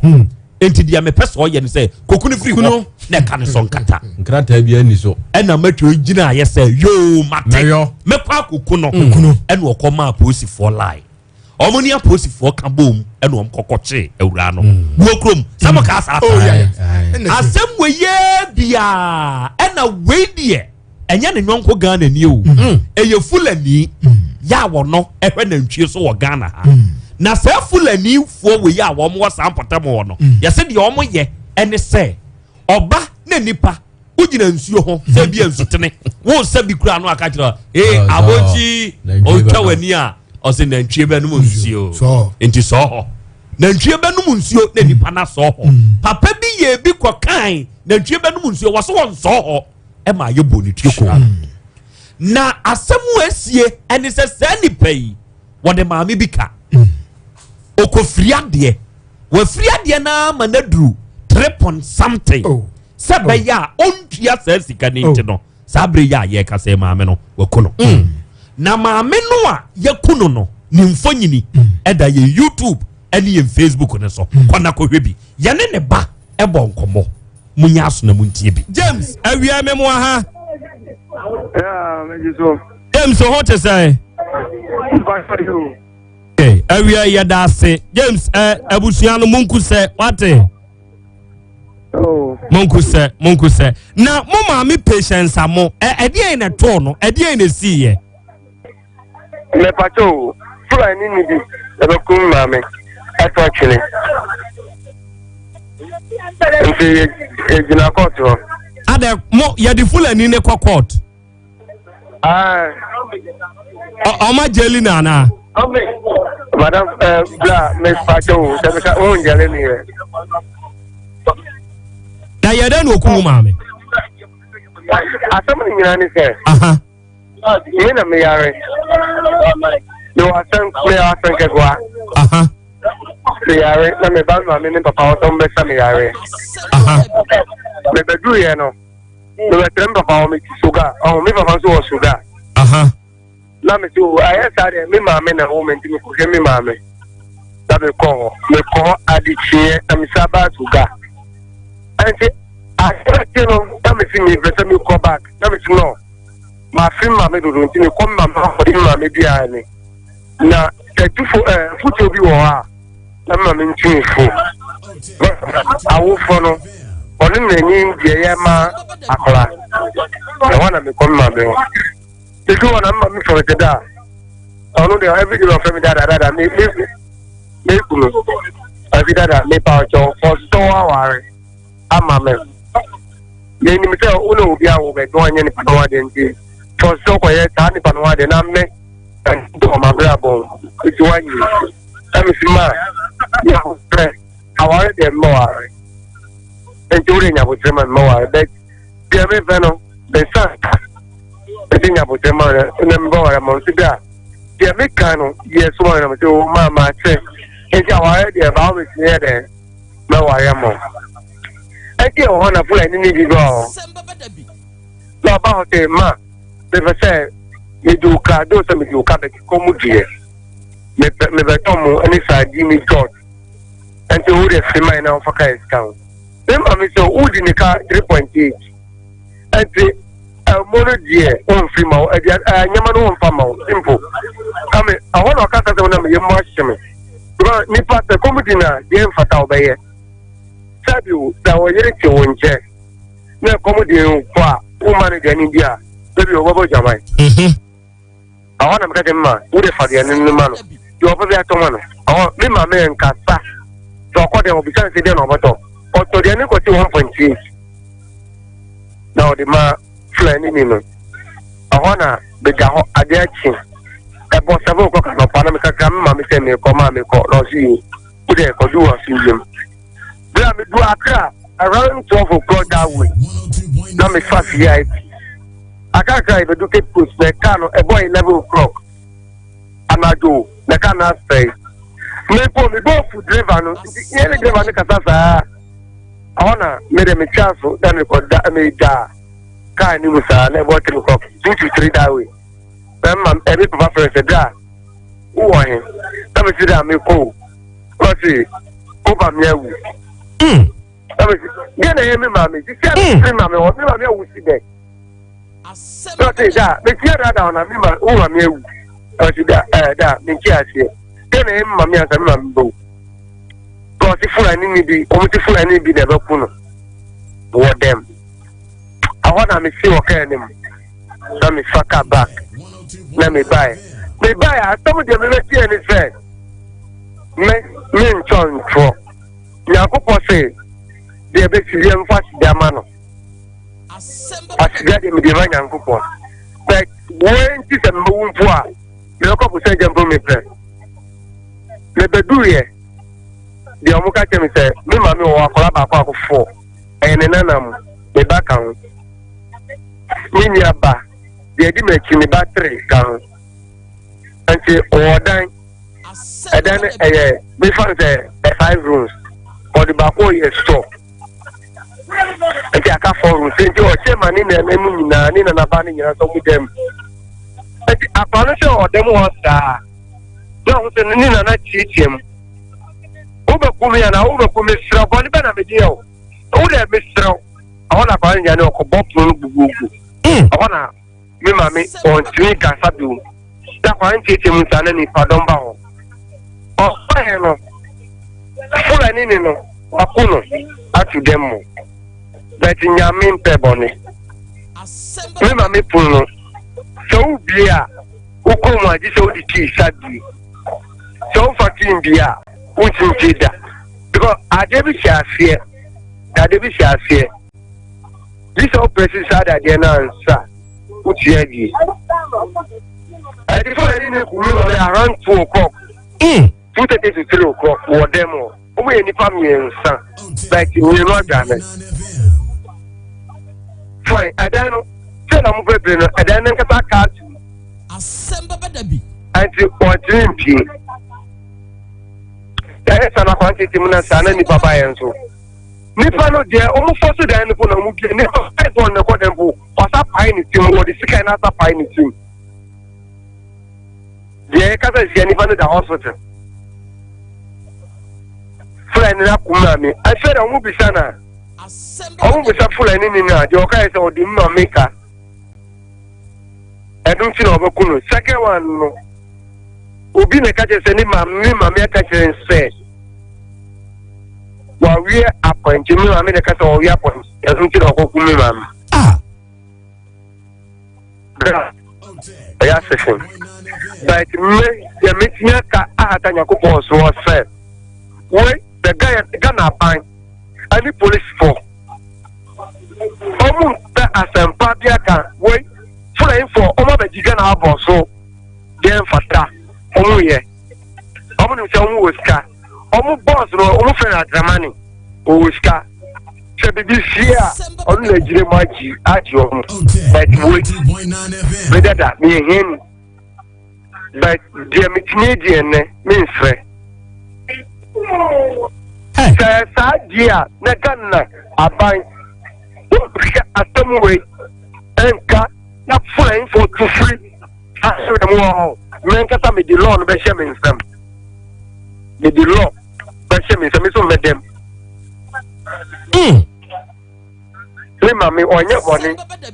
Enti deɛ mepɛ sɛ ɔyɛ no sɛ koku no firi hɔ na ɛka ne so nkata. Nkrataa bi ani so. Ɛna matwa gyina ayɛ sɛ yoo mate mɛkɔ akoko no. Ɛna ɔkɔ maa apolisifoɔ line. Wɔn ne apolisifoɔ ka bom ɛna wɔn kɔkɔ kye awuraa no. Buo kurom sɛ mo kaa saa saa. Asɛm wɔ yɛ biara ɛna wei deɛ ɛnyɛ ne nyɔnko Ghana ni o. Ɛyɛ Fulani yɛ a wɔn ɛhwɛ nantwie so wɔ Ghana ha. Na saa Fulani foɔ wei a wɔn wɔ saa mpɔtam wɔ no, yɛsɛ deɛ wɔn yɛ ɛne sɛ ɔba ne nipa wogyina nsuo ho sɛ bi nsutene wo nsa bi kura no aka kyerɛ ee abokyi ɔtwa w'ani a ɔsɛ nantwie bɛnom nsuo nti sɔɔ hɔ nantwie bɛnom nsuo na nipa na sɔɔ hɔ papa bi yɛ bi kɔ kan nantwie bɛnom nsuo wɔso wɔn sɔɔ hɔ ɛma ayɛ bɔ ne tue kɔn na asɛm a esie ɛne sɛ saa nipa yi wɔde maame bi ka okofiri adeɛ wafiri adeɛ naa ma na duru 3 point something sɛ bɛyɛ a ɔntua saa sika ne nti no. Saa bere yi a yɛrekasa yi maame no waku no. Na maame no a yɛku no no ne mfonyini ɛda yɛn YouTube ɛne yɛn Facebook no so. Kɔ na kɔhwɛ bi. Yɛne ne ba ɛbɔ nkɔmmɔ. Munya aso na muntie bi. James, awia me mo aha. James, ho te sɛn? Awia yɛda ase. James, abusua no munku sɛ wate. Oh. Monku sɛ, monku sɛ. Na mo maame Patience Amo, ɛdeɛn na ɛtoo no, ɛdeɛn na ɛsiiɛ? Mepatwo o, Fulani ni bi ɛbɛkum maame ɛtɔ twene. Nti yɛgyina kɔɔto hɔ. Adɛ, mo yɛde Fulani ne kɔ kɔɔt? Ɔma gyeli no anaa? Madam eh, bla mepatwo o, sɛ meka wo ngyɛle ne yɛ. Na yɛ dɛn na ɔku wo maame? Asɛm no nyinaa ne sɛ. Me na meyare. Mewɔ asɛm meyɛ asɛm kɛsewa. Meyare na meba me maame ne papa hɔ sɛ wɔbɛsa me yare. Mebɛduruiɛ no, mebɛkyerɛ me papa hɔ meti suga. Ɔho me papa nso wɔ suga. Na me so ayɛ saa deɛ me maame na ɛwɔ me nti mekɔhwɛ me maame. Na mekɔ hɔ mekɔ hɔ adekyeɛ na mesa baa suga. Ɛnti adeɛ no na mesi mepɛ sɛ mekɔ back na mesi no. Mafe maame dodo nti mekɔ me maame hɔ kɔde me maame aduane. Na sɛ tufo ɛɛ eh, fotuo bi wɔ hɔ a, na me maame ntu me fo. Awofoɔ no, ɔno na anim deɛ yɛ ma akora. Ɛhɔ na mekɔ me maame hɔ. Edu hɔ na me maame fɔre sɛ da. Ɔno deɛ every day ɔfrɛ me dada dada me me me kunu. Ɛfi dada me pa ɔkyɛw fɔ sɔ aware. ama me. Menim sɛ wo ne obi a wobɛdɔ anyɛ nipa no adeɛ nti fɔ sɛ wokɔyɛ saa nipa no adeɛ na me ɛnti wɔ m'abrabɔ nti woanyi na mesi ma nyabotrɛ aware deɛ mmɛware nti wode nyabotrɛ ma mmɛware bɛ deɛ mefɛ no mensa nka ɛti nyabotrɛ ma na mmɛware ma nso bi a deɛ meka no yɛ so ma na mesɛ o ma ma kyɛ nti aware deɛ baa wobɛtumi yɛ dɛn mɛware ama wo. Ɛnti ɛwɔ hɔ na Fulani ne bi baa hɔ. Na ɔba hɔ sɛ, ma, mepɛ sɛ mede wo ka, do sɛ mede wo ka bɛte kɔ mu deɛ. Mepɛ mebɛtɔ mo ne sardine ne jot. Ɛnti wo deɛ firi man na wofa ka yɛ sika ho. Me maame sɛ wodi ne ka 3.8. Ɛnti ɛmo no deɛ wɔmfiri ma wo, aduane nneɛma no wɔmfa ma wo, simple. Ame, ɛhɔ na ɔkasa sɛ wo na meyɛ mu ahye me. Because nipa sɛ kɔm di na deɛ mfata ɔbɛyɛ. Sɛbi o, sɛ ɔyere te wo nkyɛn na ɛkɔm di nko a, woma no aduane di a, bɛbi ɔbɛbɔ dwaman. Mhm. Ɛhɔ na meka kyɛ mma, wo de fa aduane no ma no. Deɛ ɔpɛ bi atɔ ma no. Ɛhɔ, me maame nkasa. Sɛ ɔkɔ dɛm, ɔbisa no sɛ deɛ na ɔbɛtɔ. Ɔtɔ aduane kɔsi 1.8 na ɔde ma Fulani ni no. Ɛhɔ na meda hɔ adeɛ akye. Ɛbɔ 7 o'clock anɔpa na meka kra me maame sɛ mekɔ maa mekɔ na ɔse yo wo deɛ kɔdu wɔ asomdwem. Berɛ a medu Accra around 12 o'clock that way na mefa VIP. Akakra yɛbɛdu Cape Coast na ɛka no ɛbɔ 11 o'clock anadwo na ɛka no asɛe. Mekɔ mebɔ fu driver no nti yɛne driver no kasa saa ɛhɔ na mede metwa so na mekɔda megyaa kaa no mu saa na ɛbɔ 3 o'clock 2 to 3 that way na ma ɛmi papa frɛ sɛ da wowɔ he na mesi da mekɔ o ɔse woba me awu na mesi deɛ na ɛyɛ me maame sisi a mefiri maame hɔ me maame awu si dɛ na ɔse da mesi adada hɔ na me ma wo maame awu ɔse da ɛɛ da mente aseɛ deɛ na ɛyɛ me maame ansa me maame bɛwu na ɔse Fulani ni bi ɔmo se Fulani bi na ɛbɛko no wɔ dɛm ɛhɔ na mesi wɔ kaa no mu na mefa kaa back na mebaeɛ mebaeɛ asɛm deɛ mebɛteɛ ne sɛ me mentɔ ntorɔ Nyankopɔn se deɛ bɛsi deɛ mfa aseda ma no aseda deɛ mede ma Nyankopɔn but wei nti sɛ mebɛwu mpo a mebɛkɔ po sɛ gya mpo mepɛ mebɛduruiɛ deɛ ɔmo ka kyerɛ me sɛ me maame wɔ akwadaa baako akofoɔ ɛyɛ ne nana mu me ba ka ho me nua ba deɛ ɛdi m'akyi ne ba tere ka ho nti ɔwɔ dan ɛdan no ɛyɛ mefa no sɛ ɛ five rooms ɔde baako yɛ store. Nti aka four rooms nti ɔkyɛ ma ne nana mu nyinaa ne nana ba no nyinaa sɛ ɔmo dɛm. Nti akwa no sɛ ɔdɛm hɔ saa na ɔho sɛ ne nana kyiakyia mu. Wobɛku me anaa wobɛku me serɛ bɔne bɛ na mede yɛ wo. Wo dɛ meserɛ wo. Ɛhɔ na akwa no nyane ɔkɔbɔ pono no gugugu. Ɛhɔ na me maame ɔntumi nkasa bio. Na akwa no kyiakyia mu saa na nipadɔm ba hɔ. Ɔbaeɛ no Fulani ni no wako no ato dɛm mu but Nyame mpɛ bɔne. Me maame pono no sɛ wobie a wokɔ mu a gye sɛ wode kii sa bie. Sɛ wofa kii mbie a wontumi bie da because adeɛ bi hyɛ aseɛ dadeɛ bi hyɛ aseɛ gye sɛ woprɛsi saa dadeɛ no ansa wotua bie. Ɛde Fulani ne kumi maame around 2 o'clock. 2:30 to 3 o'clock wɔ dɛm hɔ. Wɔn yɛ nipa mmiɛnsa but mmienu adwane. Fine, ɛdan no sɛ na mo bebree no ɛdan no nkasa aka ato mu. Asɛm bɛba da bi. Nti wɔntumi mpie. Ɛyɛ sa na kwan tete mu na saa na nipa ba yɛn so. Nipa no deɛ wɔn fɔ so dan no po na wɔn bie nipa five wɔn na ɛkɔ dan po wɔasa pae ne ti mu wɔde sika na asa pae ne ti mu. Deɛ yɛka sɛ hyia nipa no da hospital. Fulani no ako maame. Afei na wɔn bisa na wɔn bisa Fulani ni na deɛ ɔka yɛ sɛ ɔde maame ka. Ɛno nti na ɔbɛko no. Second one no, obi na ɛka kyerɛ sɛ ne maame ne maame aka kyerɛ sɛ wawie apɔnkye. Me maame na ɛka sɛ ɔwie apɔnkye. Ɛno nti na ɔkɔko me maame. Ah. Bra ɛyɛ asese but me deɛ metumi aka ahata Nyankopɔn soɔ sɛ wei the Ghana aban ɛne polisifoɔ ɔmo mpɛ asɛmpa bi aka wei Fulanifoɔ ɔmo abɛgye Ghana abɔ so deɛ mfata ɔmo yɛ ɔmo nim sɛ ɔmo wɔ sika. Ɔmo bɔs no ɔmo fɛ no Adramani ɔwɔ sika sɛ bibi sie a ɔno na agyina mu agye agye ɔmo but wei me dada meyɛ hiani but deɛ metumi adi ɛnɛ mensrɛ sɛ saa die a na Ghana aban wohwɛ asɛm wei ɛnka na fulani tu firi asɛm mu wɔ hɔ menkasa mede law no bɛhyɛ me nsam mede law bɛhyɛ me nsam me nso mmɛdɛm me maame ɔnyɛ bɔne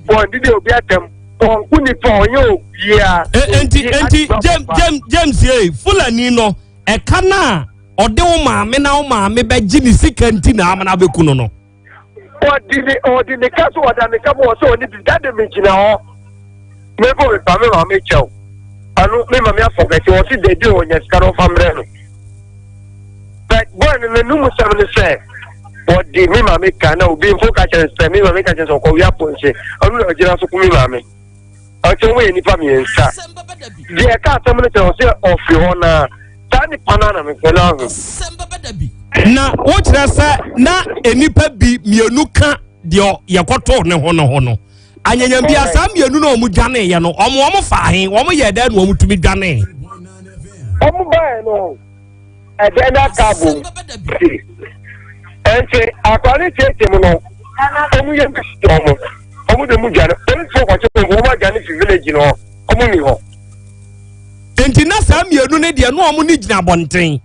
wɔndidi obi atɛm ɔnko nipa ɔnyɛ obiara. Enti enti James James James ye Fulani no ɛka na ɔde wo maame na wo maame bɛgye ne sika nti na amana bɛku no no. Ɔde ne ɔde ne ka so ɔda ne ka mu ɔsɛ ɔne bi dade me gyina hɔ mebɔ me pa me maame kyɛw ano me maame afɔ kɛse ɔsi dɛbi ɔnya sika no ɔfa mmerɛ no but boy no n'anum sɛm ne sɛ ɔde me maame ka na obi mpo ka kyerɛ sɛ me maame ka kyerɛ sɛ ɔkɔwia pɔnkye ɔno na ɔgyina so ko me maame ɔkyɛ wɔn yɛ nipa mmiɛnsa deɛ ɛka asɛm no kyerɛ ɔsɛ ɔfiri hɔ naa saa nipa no na mepɛ no ahu. Na wokyerɛ sɛ na nnipa bi mmienu ka deɛ yɛkɔtoo ne ho no ho no anyanyambia saa mmienu no wɔn dwaneeɛ no wɔn wɔn fa ahe wɔn yɛ dɛn na wɔn tumi dwanee. Wɔn baeɛ no ɛdɛn na aka abom ɛnti akwa ne tietie mu no wɔn yɛ bi si wɔn wɔn de mu dwane polisifoɔ kɔkye wɔn wɔn adwane fi village no wɔn ni hɔ. Nti na saa mmienu no deɛ na wɔn ne gyina abɔnten.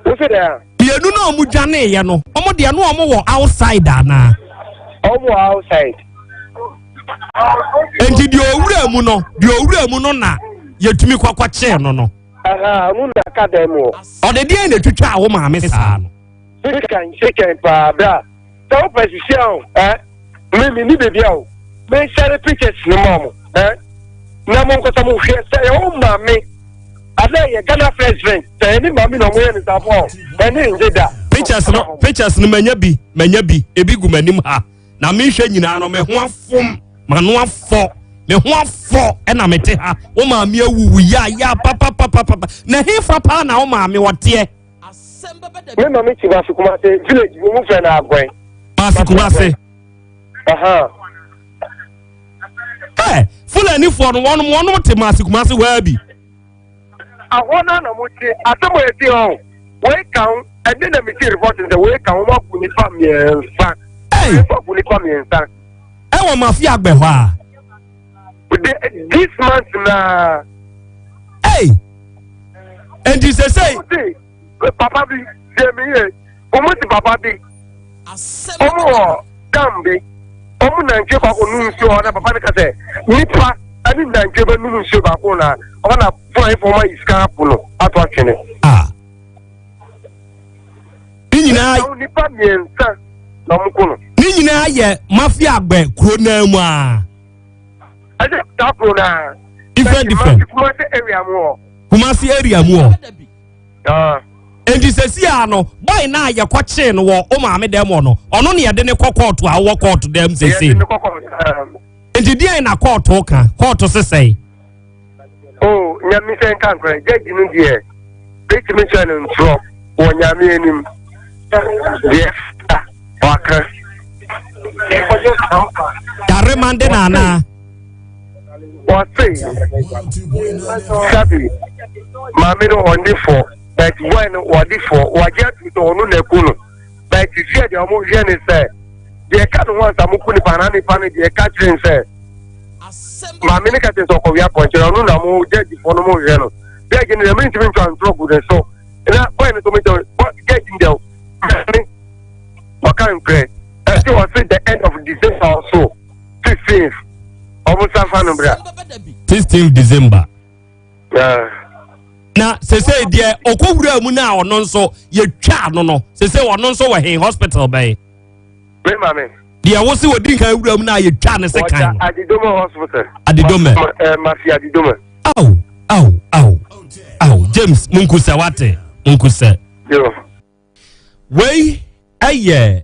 Wosi dɛ. Mmienu na wɔn dwaneeɛ no wɔn deɛ na wɔn wɔ outside anaa. Wɔn wɔ outside. Nti deɛ owura mu no deɛ owura mu no na yɛtumi kɔkɔ kyee no no. Ɔno na aka dan mu hɔ. Ɔde deɛn na ɛtwitwaa wo maame saa no? Sekan sekan paa bra. Sɛ wopɛ sisi a o eh me me ni baabi a o me nhyɛre pictures no ma mo eh na mo nkɔsɛ mo hwɛ sɛ yɛ wo maame ana yɛ Ghana president sɛ yɛ ne maame na ɔmo yɛ ne saa fo a ɛne ngye da. Pictures no pictures no manya bi manya bi ebi gu m'anim ha. Na mehwɛ nyinaa no me ho afom m'ano afɔ me ho afɔ ɛna mete ha wo maame awuwu ya ya papapapapa na hefa paa na wo maame wɔteɛ. Me maame ti Baasi Kumase village bi mu fɛ na Agɔn. Baasi Kumase. Ɛ Fulanifoɔ no wɔn wɔn te Baasi Kumase hɔ bi. Ahɔ no na mo te asɛm a ɛsi hɔ wei ka ho ɛne na mete report sɛ wei ka ho mo ako nipa mmiɛnsa. Hey. Nipa mmiɛnsa. Ɛwɔ mafia agbɛ hɔ a. This month na. Hey. Nti sese. Papa bi deɛ mi yɛ wɔn ti papa bi wɔn wɔ dam bi wɔn nantwie baako num nsuo hɔ na papa no ka sɛ nipa ɛne nantwie bɛ num nsuo baako na wɔn na fún ayɛ fún wɔn ayi sika apo no ato atwene. Ah. Ne nyinaa. Nipa mmiɛnsa na wɔn ko no. Ne nyinaa yɛ mafia agbɛ kuro naa mu aa. Ɛsɛ saa kuro naa. Different different. Kumasi area mu hɔ. Kumasi area mu hɔ. Enti sɛsi a no boy no a yɛkɔkyee no wɔ wo maame dɛm hɔ no ɔno ne yɛde ne kɔ kɔɔto a wowɔ kɔɔto dɛm sɛsi. Enti deɛn na kɔɔto ka? Kɔɔto sesɛe? Oh, nyame sɛ nka nkorɛ gyagye no deɛ bɛtumi kyerɛ no ntorɔ wɔ nyame anim deɛ waka. Yare mande na anaa? Wɔse sabi maame no ɔnde fɔ but boy no wɔde fɔ wɔagye atum sɛ ɔno na ɛku no but sisia deɛ ɔmo hwɛ ne sɛ deɛ ɛka ne ho ansa mo ku nipa na nipa no deɛ ɛka kyerɛ ne sɛ maame no ka kyerɛ sɛ ɔkɔwia pɔnkyɛ ɔno na mo gyɛgyifoɔ no mo hwɛ no gyɛgyi no deɛ mentumi ntwa ntorɔ gu ne so na boy no so mo kyɛ gyɛgyi no deɛ maame ɔka nkorɛ ɛsɛ wɔse the end of December also. 16th ɔmo nsa fa no bra. 16th December. na sese deɛ ɔkɔ wura mu na ɔno nso yɛtwa no no sese ɔno nso wɔ hen hospital bɛn. Me maame. Deɛ wosi wɔ di nkan wura mu na yɛtwa ne se kan. Wɔda Adidome hospital. Adidome. Ɛɛ Mafi Adidome. Aw aw aw aw James munkusɛ wate munkusɛ. Yo. Wei ɛyɛ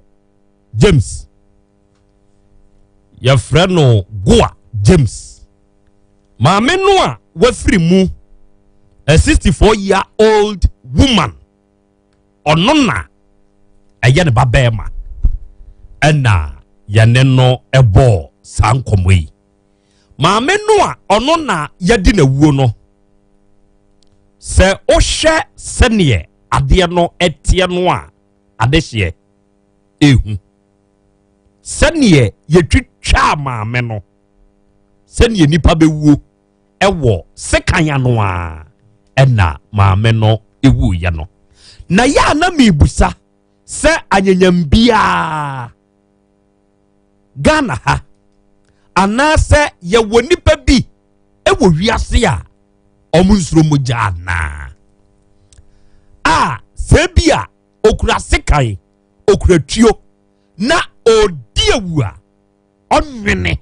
James. Yɛfrɛ no Goa James. Maame no a wafiri mu, a 64 year old woman, ɔno na ɛyɛ ne ba bɛrima ɛna yɛne no ɛbɔɔ saa nkɔmmɔ yi. Maame no a ɔno na yɛdi n'awuo no, sɛ wohwɛ sɛneɛ adeɛ no ɛteɛ no a, adehyeɛ ehu. Sɛneɛ yɛtwitwaa maame no, sɛneɛ nipa bɛwuo ɛwɔ sekan ano a ɛna maame no ɛwuiɛ no. Na yɛ a na mebusa sɛ anyanyam biara Ghana ha anaasɛ yɛwɔ nipa bi ɛwɔ wiase a ɔmo nsuro mogya anaa? A sɛ bi a okura sekan okura tuo na ɔredi awu a ɔnwene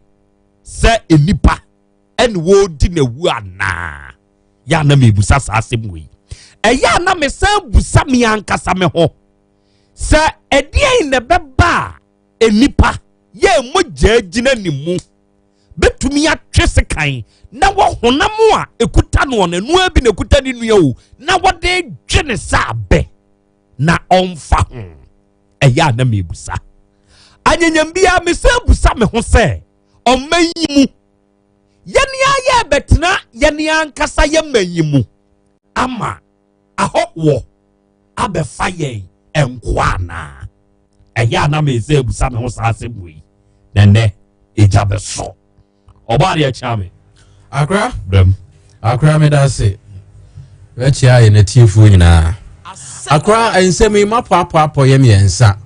sɛ nnipa ɛne wɔredi n'awu anaa yɛ a na mebusa saa asɛm wei ɛyɛ a na mesan busa me ankasa me ho sɛ ɛdeɛn na ɛbɛba a nnipa yɛ mogyaa gyina ne mu bɛtumi atwe sekan na wɔ honam a ɛkuta noɔ no ɛnoa bi na ɛkuta ne nua o na wɔde dwe ne sɛ abɛ na ɔmfa ho ɛyɛ a na mebusa anyanyam biara mesan busa me ho sɛ ɔman yi mu yɛne ayɛ bɛtena yɛne ankasa yɛ man yi mu ama ahɔhoɔ abɛfa yɛn nkoa anaa ɛyɛ a na mesan busa me ho saa asɛm wei na nnɛ egya bɛsɔ Ɔbɔ adeɛ kyea me. Akra. Brɛm. Akra meda ase. Bɛkyea yɛn atiefoɔ nyinaa. Akra nsɛm yi mapoapoapɔ yɛ mmiɛnsa.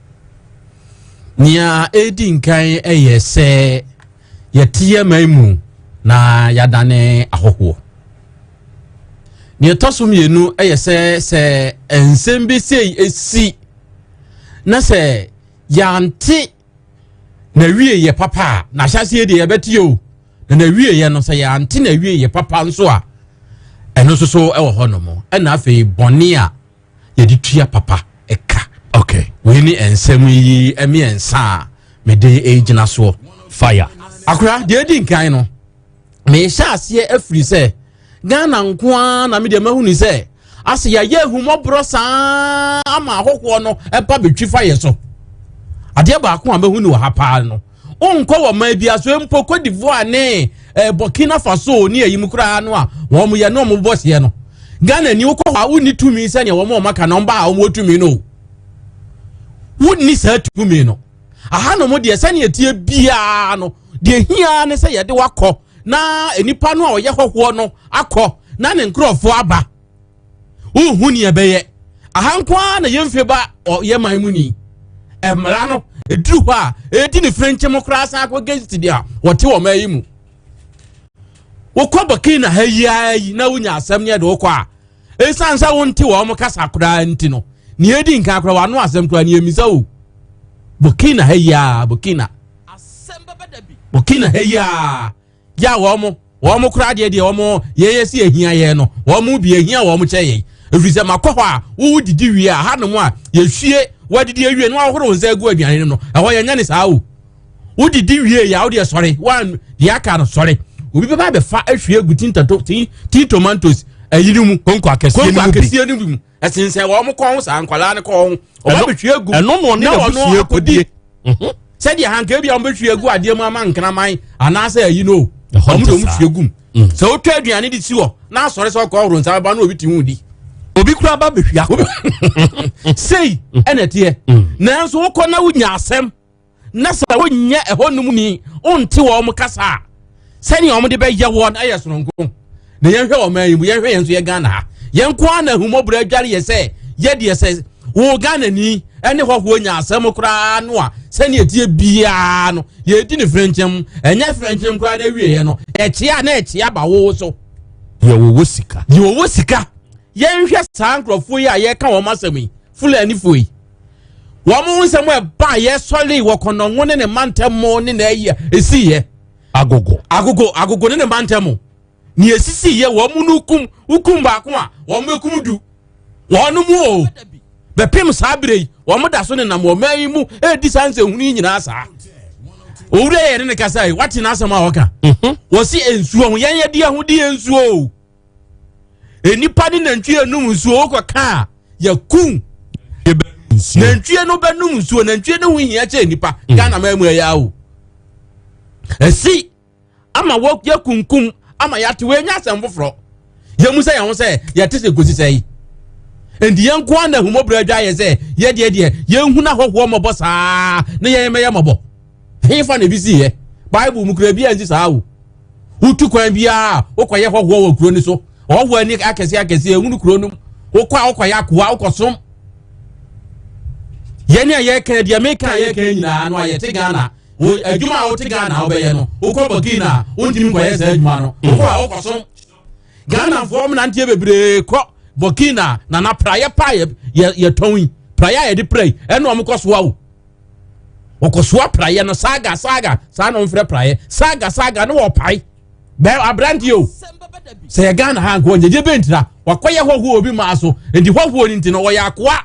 Nea ɛdi nkan yɛ sɛ yɛte yɛ man mu na yɛadane ahɔhoɔ. Nea ɛtɔ so mmienu yɛ sɛ sɛ nsɛm bi sei esi na sɛ yɛante na wie yɛ papa a na ahyɛaseɛ deɛ yɛbɛte o na na wie yɛ no sɛ yɛante na wie yɛ papa nso a ɛno nso so ɛwɔ hɔ nom ɛna afei bɔne a yɛde tua papa ɛka okay wei ne nsɛm yi mmiɛnsa a mede ɛgyina soɔ fire akora deɛ ɛdi nkan no mehyɛ aseɛ afiri sɛ ghana nko ara na medeɛ mahu ni sɛ ase yɛayɛ ahummɔborɔ saa ama ahɔhoɔ no ɛba bɛtwi fa yɛ so adeɛ baako a mahu ni wɔ ha paa no wonkɔ wɔ man bi aso mpo Cote d'Ivoire ne eh, Burkina Faso ne ayi mu koraa no a wɔn yɛ ne wɔn bɔ seɛ no Ghana ni wokɔ hɔ a wonni tumi sɛdeɛ wɔn a wɔaka na wɔn ba a wɔn wɔ tumi no wonni saa tumi no. Ahanom deɛ sɛnea ɛteɛ biara no, deɛ hia ne sɛ yɛde wakɔ na nipa no a ɔyɛ hɔhoɔ no akɔ na ne nkurɔfoɔ aba. Wohu nea ɛbɛyɛ. Aha nko ara na yɛmfie ba ɔyɛ man mu ni. Mmara no ɛduru hɔ a ɛdi ne frenkyem koraa san akɔ against deɛ a wɔte wɔ man yi mu. Wokɔ Burkina ha yi ara yi na wonya asɛm ne ɛde wokɔ a, ɛsiane sɛ wonte wɔn kasa koraa nti no, nea ɛdi nkan koraa wano asɛm koraa nea ɛmisa o. Burkina ha yi ara, Burkina. Burkina ha yi ara, yɛ a wɔn wɔn koraa deɛ deɛ wɔn yɛyɛ si ehia yɛn no, wɔn bi ehia wɔn kyɛ yɛn. Ɛfiri sɛ makɔ hɔ a wowo didi wie a hanom a yɛhwie wadidi awie na wahoro wo nsa agu aduane no no, ɛhɔ yɛnyɛ ne saa o. Wodidi wie yɛ a wodeɛ sɔre wan deɛ aka no sɔre. Obi bɛba abɛfa ahwie agu tin tato tin tin tomatoes ayi no mu. Konko akɛseɛ no mu bi. Konko akɛseɛ no bi mu. Ɛsensɛn wɔn kɔn ho saa nkwadaa no kɔn ho. Ɔba bɛhwie agu. Ɛno na ɔne n'abusua kɔdie. Mhm. Sɛdeɛ hanka bi a wɔn bɛhwie agu adeɛ mu ama nkraman anaasɛ ayi no. Wɔn de wɔn hwie gu mu. Mm. Sɛ wotwa aduane de si hɔ na asɔre sɛ ɔkɔ ɔhoro nsa bɛba na obi te ho di. Obi kura ba bɛhwie akɔ. Sei ɛna ɛteɛ. Mm. Nanso wokɔ na wonya asɛm. na sɛ wonyɛ ɛhɔnom ni wonte wɔn kasa a sɛnea wɔn de bɛyɛ wɔn ɛyɛ soronko na yɛnhwɛ wɔn man yi mu yɛnhwɛ yɛn nso yɛ Ghana ha yɛn nko ara na ahummɔborɔ adware yɛ sɛ yɛdeɛ sɛ wo Ghana ni ɛne hɔhoɔ nya asɛm koraa no a sɛnea ɛteɛ biara no yɛdi ne frɛnkyɛm ɛnyɛ frɛnkyɛm koraa na awieɛ no ɛkyea na ɛkyea ba wo so deɛ wɔwɔ sika deɛ wɔwɔ sika yɛnhwɛ saa nkurɔfoɔ yi a yɛka wɔn asɛm yi Fulanifoɔ yi wɔn ho nsɛm a ɛbaa yɛ sɔre wɔ kɔnɔngo ne ne mantam ne na ayi a esi yɛ. Agogo. Agogo agogo ne ne mantam ne esisi yɛ wɔn mu no kum wokum baako a wɔn bɛkum du wɔn mu o bɛpem saa bere yi wɔn da so nenam wɔn man yi mu edi saa nsɛnhunu yi nyinaa saa owura yɛ ne ne kasa yi wate n'asɛm a ɔka mhm. wɔsi nsuo ho yɛn yɛ di ɛho di nsuo o. nnipa ne nantwie num nsuo wokɔ ka a yɛkum nantwie no bɛnum nsuo nantwie no ho hia kyɛ nnipa mm. Ghana ma mu ɛyɛ awo ɛsi ama yɛkunkum ama yɛate wɔanya asɛm foforɔ yɛmu sɛ yɛn ho sɛ yɛte sɛ kɔsi sɛ yi nti yɛn nko ara na ahumɔborɔ adwa yɛ sɛ yɛdeɛ deɛ yɛnhunu ahɔhoɔ mmɔbɔ saa na yɛn mɛyɛ mmɔbɔ hefa na ebi si yɛ bible mu kura bi a nsi saa o Wotu kwan biara a, wokɔyɛ hɔhoɔ wɔ kuro no so. Ɔhɔhoɔ ani akɛseɛ akɛseɛ ehunu kuro no mu. Wokɔ a wokɔyɛ akoa, wokɔsom. Yɛn a yɛka deɛ meka a yɛka nyinaa no a yɛte Ghana. Wo adwuma a wote Ghana a wobɛyɛ no, wokɔ Burkina a wontumi nkɔyɛ saa adwuma no. Wokɔ a wokɔsom. Ghanafoɔ mmeranteɛ bebree kɔ Burkina na na praeɛ pa a yɛtɔn yi, praeɛ a yɛde pra yi, ɛna wɔn kɔsoa wo. Wɔkɔsoa praeɛ no saga saga saa na wɔmfrɛ praeɛ saga saga ne wɔpae bɛɛ aberanteɛ o sɛ yɛ Ghana ha nka ɔnyɛ bɛntira wakɔyɛ hɔhoɔ obi maa so nti hɔhoɔ no nti no ɔyɛ akoa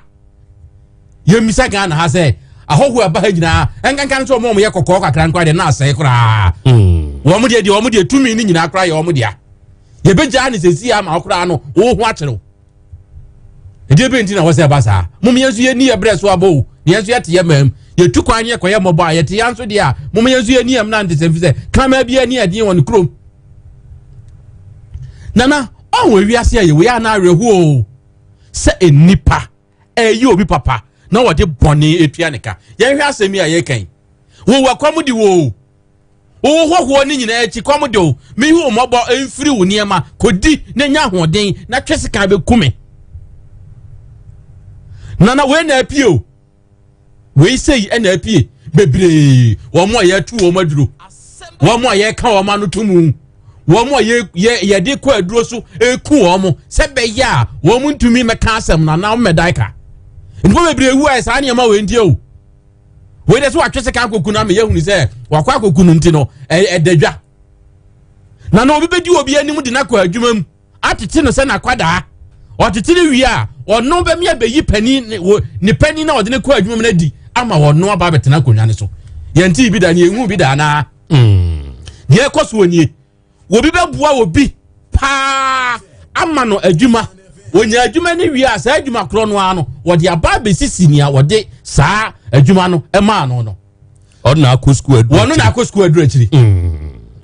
yɛmmisa Ghana ha sɛ ahɔhoɔ ɛba ha nyinaa ɛnkanka no sɛ wɔn a wɔyɛ kɔkɔɔ kakra nkoa deɛ na asɛe koraa hmm. wɔn deɛ deɛ wɔn deɛ tumi no nyinaa koraa yɛ wɔn dea yɛbɛgyaa ne sɛsi ama koraa no wo ho akyerɛw ɛdeɛ bɛ nti na wɔsɛ ɛba saa mom yɛn nso yɛni yɛ berɛ so abɔ o na yɛn nso yɛte yɛ mam yɛtu kwan ne yɛkɔyɛ mmɔbɔ a yɛte yɛn nso deɛ a mom yɛn nso yɛni yɛm nante sɛ mfi sɛ kraman bi ani ɛden wɔ ne kurom nana ɔho ewiase a yɛwɔ yɛ ana awerɛhoɔ o sɛ nnipa ɛyɛ obi papa na wɔde bɔne etua ne ka yɛnhwɛ asɛm yi a yɛka yi wowɔ kɔm de wɔ o Wo hɔhoɔ no nyinaa akyi kɔm de wo. Mehu wo mmɔbɔ mfiri wo nneɛma. Kɔdi na nya ahoɔden na twe sekan bɛku me. Nana wei na apue o. Wei sei na apue bebree. Wɔn a yɛatu wɔn aduro. Wɔn a yɛka wɔn ano to mu. Wɔn a yɛde kɔ aduro so eku wɔn sɛ bɛyɛ a wɔn ntumi mmɛka asɛm no anaa wɔn mmɛdan ka. Nnipa bebree wu a saa nneɛma wei nti o. wei de sɛ watwe sika akɔku no ama yɛhunu sɛ wakɔ akɔku no nti no ɛda dwa na na obi bɛdi obi anim de no akɔ adwuma mu atete no sɛ n'akwadaa ɔtete no wie a ɔno bɛmi abɛyi panin ne panin na ɔde no kɔ adwuma mu no adi ama ɔno aba abɛtena akonnwa no so yɛn ti bi da ne yɛn hu bi da anaa hmm. deɛ ɛkɔ so nie Obi bɛboa obi paa ama no adwuma. Wɔnya adwuma no wie a, saa adwuma korɔ no ara no, wɔde aba abɛsisi nea wɔde saa adwuma no maa no no. Ɔno na akɔ sukuu aduru akyiri. Wɔno na akɔ sukuu aduru akyiri.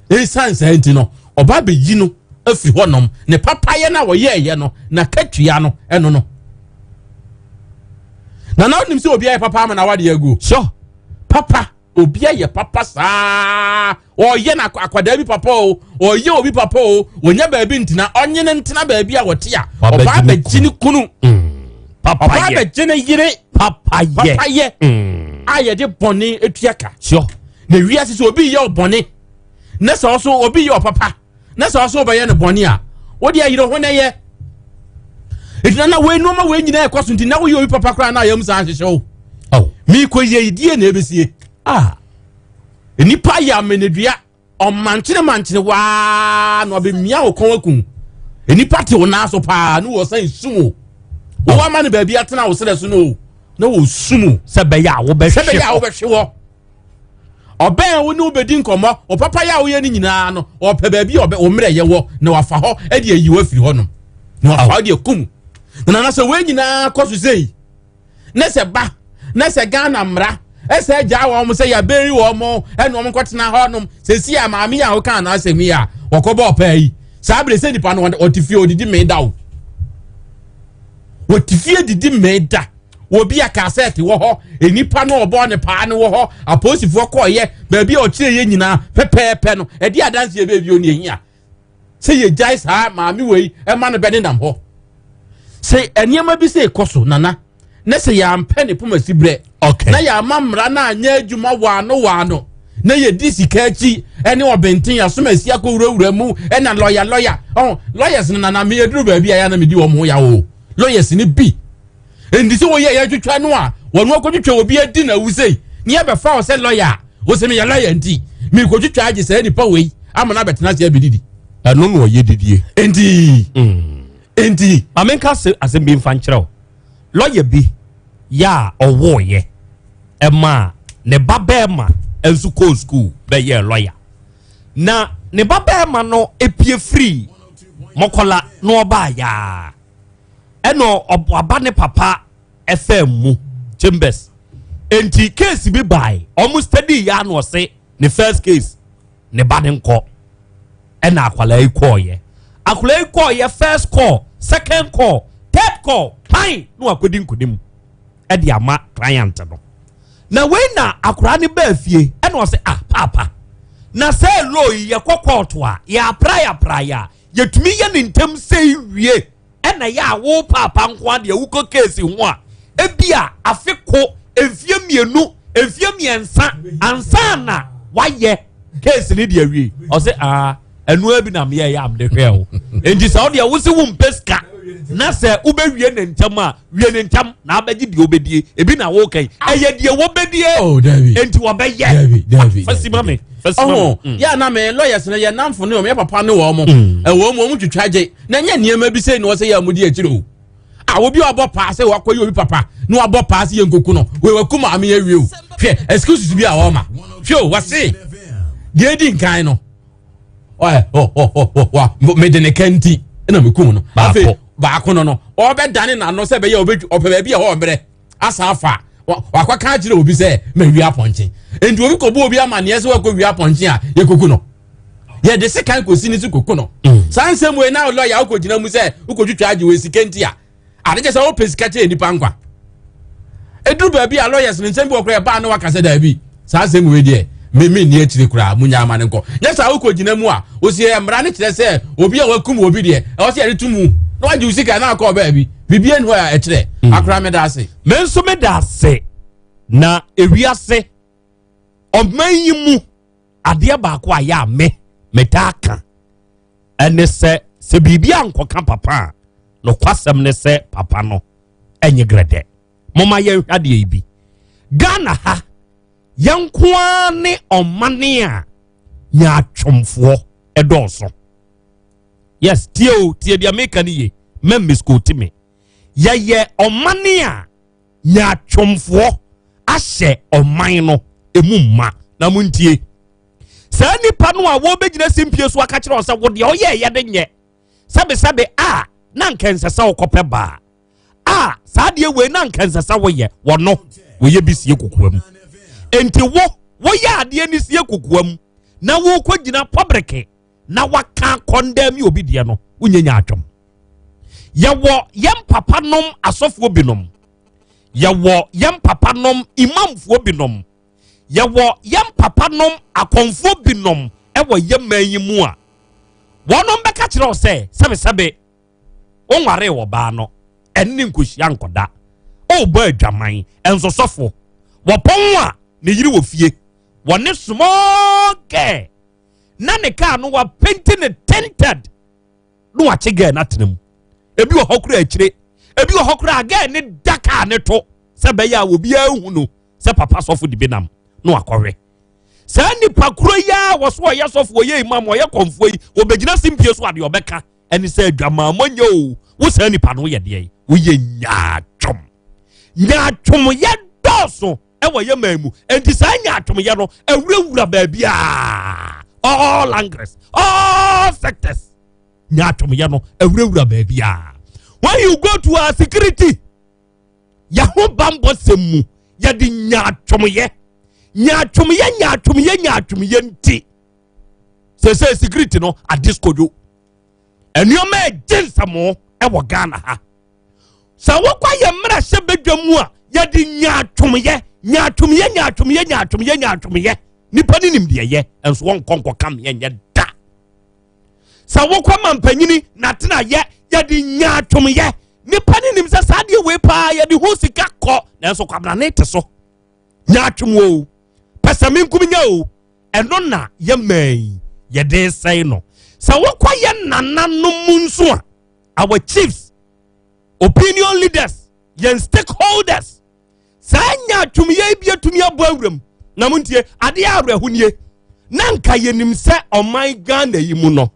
Ɛsiane saa nti no, ɔba abɛyi no afiri hɔnom. Ne papayɛ no a wɔyɛɛyɛ no, n'akatua no, ɛno no. Na na wonim sɛ obi ayɛ papa ama na wade agu. Sure. Papa, obi ayɛ papa saa, ɔyɛ na akwadaa bi papa o, ɔyɛ obi papa o, wɔnya baabi ntena, ɔnye ne ntena baabi a wɔte a, ɔbaa bɛgye ne kunu. Ɔbaa bɛgye ne yere. Papayɛ. Papayɛ. A yɛde bɔne atua ka. Sure. Na wiase sɛ obi yɛ ɔbɔne, na sɛ ɔso obi yɛ ɔpapa, na sɛ ɔso ɔbɛyɛ no bɔne a, wode ayere ho na ɛyɛ. Nti na wei nneɛma wei nyinaa ɛkɔ so nti na woyɛ obi papa koraa na ayam saa ahyehyɛ wo. Oh. Meekɔ yie die na ɛbɛsie. Ah. Nnipa yɛ amenedua ɔmankyene mankyene waa na ɔbɛmia wo kɔn aku. Nnipa te wo nan so paa ne wɔsan sum o. Wɔwɔ ama no baabi atena wo serɛ so no o na wɔsum o. Sɛ bɛyɛ a wobɛhwe Sɛ bɛyɛ a wobɛhwe hɔ. Ɔbɛn wo ne wo bɛdi nkɔmmɔ, wo papa yɛ a woyɛ no nyinaa no, ɔpɛ baabi a wo mmerɛ yɛ wɔ na wafa hɔ de ayi wo afiri hɔ nom. Na wafa hɔ de akum. Na nana sɛ wei nyinaa kɔ so sei, na sɛ ba, na sɛ Ghana mmara, ɛsɛ agyaa wɔn sɛ yɛabɛyi wɔn ɛne wɔn nkɔtena hɔ nom, sɛsi a maame yi a wokaa n'asɛm yi a wɔkɔbɔ ɔpaa yi, saa bere sɛ nipa no ɔte fie ɔdidi mee da o. Wɔte fie didi mee da. Obi a kasɛt wɔ hɔ, nnipa no ɔbɔɔ ne paa no wɔ hɔ, apolisifoɔ kɔɔyɛ, baabi a ɔkyerɛ yɛ nyinaa pɛpɛɛpɛ no, ɛde adanseɛ bɛɛ bio ne ɛhia sɛ yɛgyae saa maame wei ɛma no bɛnenam hɔ. Sɛ nneɛma bi sɛ ɛkɔ so nana, na sɛ yɛampɛ ne poma si berɛ, okay. na yɛama mmara no anyɛ adwuma waano waano, na yɛdi sika akyi ɛne ɔbɛnten asomasi akɔwurawura mu ɛna lɔya lɔya ɔn lawyers no nana meyɛduru baabi a yɛ na medi wɔn ho ya o lawyers no bi nti sɛ wɔyɛ yɛtwitwa no a wɔn akɔtwitwa obi adi na awu sei ne yɛbɛfa wo sɛ lɔya a wosɛ meyɛ lɔya nti mekɔtwitwa agye saa nipa wei ama no abɛtena ase abɛdidi ɛno na ɔyɛ didie nti nti ma menka asɛm bi mfa nkyerɛ wo lɔya bi yɛ a ɔwɔɔyɛ ɛmaa ne ba bɛɛma nso kɔɔ sukuu bɛyɛɛ lɔya na ne ba bɛɛma no epie firi mɔkɔla na ɔbaa yaa ɛna ɔba ne papa ɛfɛm mu chambers nti case bi bae ɔmo study ya na ɔse ne first case ne ba ne nkɔ ɛna akwalaa yi kɔɔyɛ akwalaa yi kɔɔyɛ first call second call third call pan na wakɔdi nkonim ɛde ama client no na wei na akwaraa ne baa fie ɛna ɔse ah paapa na sɛ law yi yɛkɔ kɔɔto a yɛaprae aprae a yɛtumi yɛ ne ntɛm sei wie ɛna yɛ a wo paapa nko adeɛ wokɔ keesi ho a ebi a afe ko mfie mmienu mfie mmiɛnsa ansa na wayɛ keesi ne deɛ awie ɔsɛ aa ɛnoa bi na meyɛ yɛ amde hwɛ o nti sɛ wodeɛ wo se wo mpɛ sika na sɛ wobɛwie ne ntɛm a wie ne ntɛm na abɛgye deɛ wobɛdie ebi na woka yi ɛyɛ deɛ wɔbɛdie oh, nti wɔbɛyɛ fasima me ɔho mm. yɛ na me lawyers no yɛ namfo ne wɔn yɛ papa ne wɔn mo mm. ɛwɔ mu wɔn twitwa gye na nyɛ nneɛma bi sɛ na wɔsɛ yɛ a wɔdi akyire o a obi a ɔbɔ paa sɛ wakɔ yɛ obi papa na wabɔ paa sɛ yɛ nkoku no wei waku maame yɛ wie o hwɛ excuses bi a wɔma hwɛ o wɔse deɛ edi nkan no ɔyɛ ɔ ɔ ɔ ɔ mede ne ka nti ɛna mekum no afei baako no no ɔbɛdane n'ano sɛ ɛbɛyɛ ɔpɛ baabi a ɛhɔ mmerɛ asa afa wakɔka akyerɛ obi sɛ mawi apɔnkye nti obi kɔbɔ obi amanneɛ sɛ wakɔ wi apɔnkye a yɛkɔku no yɛde sekan kɔsi ne so kɔku no mm. saa nsɛm wei na lɔya wokɔgyina mu sɛ wokɔtwitwa agye wɔ sika nti a ade kyɛ sɛ wopɛ sika kyɛ nnipa nkwa ɛduru baabi a lawyers no nsɛm bi wɔ koraa ɛbaa ne waka sɛ daabi saa asɛm wei deɛ meme nni akyire koraa munya ama no nkɔ nyɛ saa wokɔgyina mu a ɔsi mmara no kyerɛ sɛ obi a wakum obi deɛ ɛwɔ sɛ yɛde to mu na wagye wo sika na akɔ baabi biribi ani hɔ a ɛkyerɛ mm. akora meda ase me nso meda ase na ewiase ɔman yi mu adeɛ baako a yɛ a me metaa ka ɛne sɛ sɛ biribi ankɔka papa a nokwasɛm ne sɛ papa no ɛnyɛ grɛdɛ moma yɛnhwɛ adeɛ yi bi ghana ha yɛn nko ara ne ɔmane a nyaatwomfoɔ ɛdɔɔso yes tie o tie deɛ meka no ye mɛ miskoti me yɛyɛ ɔmane a nyaatwomfoɔ ahyɛ ɔman no emu mma na montie saa nipa no a wɔbɛgyina simpie so aka kyerɛ sɛ wo deɛ ɔyɛ ɛyɛ de nyɛ sɛbesɛbe a na nka nsɛ sɛ wokɔpɛ baa a saa deɛ wei na nka nsɛ sɛ woyɛ wɔno wɔyɛ bi sie kokoa mu enti wo woyɛ adeɛ no sie kokoa mu na wokɔ gyina pɔbreke na waka kɔndɛm obi deɛ no wonyɛ nya atwam yɛwɔ yɛn papa nom asɔfoɔ binom yɛwɔ yɛn papa nom imamfoɔ binom. Yɛwɔ yɛn papa nom akɔmfoɔ binom wɔ yɛn man yi mu a, wɔnom bɛka kyerɛ wo sɛ, sɛbesɛbe, wonwaree ɔbaa no, ɛne ne nkɔhyia nkɔda, ɔrebɔ adwaman, nso sɔfo, wɔpɔn a ne yere wɔ fie, wɔne small girl, na ne kaa no wapenti ne tinted, na wakye girl no atena mu. Ebi wɔ hɔ koraa akyire, ebi wɔ hɔ koraa girl ne da kaa ne to sɛ bɛyɛ a obiara hu no sɛ papa sɔfo de bi nam na wakɔhwɛ. Saa nipa koro yi a wɔso ɔyɛ sɔfo, ɔyɛ imam, ɔyɛ kɔnfoɔ yi, wɔbɛgyina simpie so adeɛ ɔbɛka ɛne sɛ adwamammɔ nyɛ o. Wo saa nipa no woyɛ deɛ woyɛ nyaatwom. Nyaatwomyɛ dɔɔso ɛwɔ yɛ man mu, enti saa nyaatwomyɛ no awurawura baabiaa, all angles, all sectors. Nyaatwomyɛ no awurawura baabiaa. When you go to our security, yɛho bambɔ sɛm mu, yɛde nyaatwomyɛ, nyaatwomyɛ, nyaatwomyɛ, nyaatwomyɛ nti sɛsɛ security no adiskodwo nneɛma ɛgye nsɛmo ɛwɔ Ghana ha. Sɛ wokɔ yɛ mmerɛ hyɛ badwa mu a, yɛde nyaatwomyɛ, nyaatwomyɛ, nyaatwomyɛ, nyaatwomyɛ, nyaatwomyɛ. Nipa ne nim deɛ yɛ nso wɔnkɔ nkɔka meɛ nyɛ da. Sɛ wokɔ ma mpanyini natena yɛ, yɛde nyaatwomyɛ. Nipa ne nim sɛ saa deɛ wei paa yɛde ho sika kɔ, nanso kwabrane te so nyaatwom o, pɛ sɛ menkum nya o, ɛno na yɛ man yɛde sɛe no. Sɛ wokɔ yɛ nananom mu nso a, our chiefs, opinion leaders, yɛn stakeholders, saa nyaatwomyɛ bi atumi abɔ awuram. Na montie adeɛ awerɛho nie, na nka yɛnim sɛ ɔman Ghana yi mu no,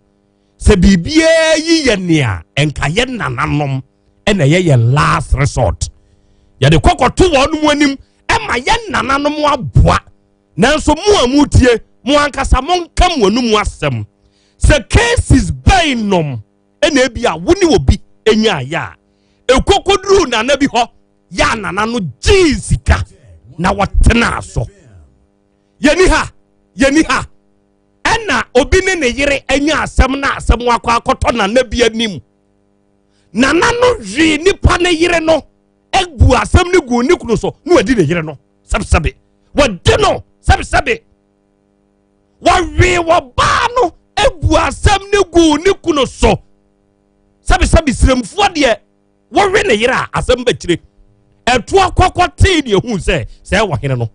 sɛ biribiara yi yɛ nea nka yɛ nananom ɛna ɛyɛ yɛn last resort, yɛde kɔkɔto wɔn mu anim ɛma yɛn nananom aboa. Nanso mo a motie, mo ankasa monka mo anum asɛm sɛ cases bɛn nom ɛna ebi a wo ne obi enya ayɛ a ekokoduru nana bi hɔ yɛ a nana no gyee sika na wɔtenaa so. Yɛni ha, yɛni ha, ɛna obi ne ne yere anya asɛm na asɛm akɔ akɔtɔ nana bi anim. Nana no hwee nipa ne yere no egu asɛm no gu ne kunu so na wadi ne yere no sɛbesɛbe, wɔdi no sɛbesɛbe, wɔwee wɔbaa no egu asɛm no gu ne kunu so sɛbesɛbe. Siremfoɔ deɛ wɔwe ne yere a asɛm bɛkyire ɛtoɔ kɔkɔ tee deɛ hu sɛ sɛ ɛwɔ hene no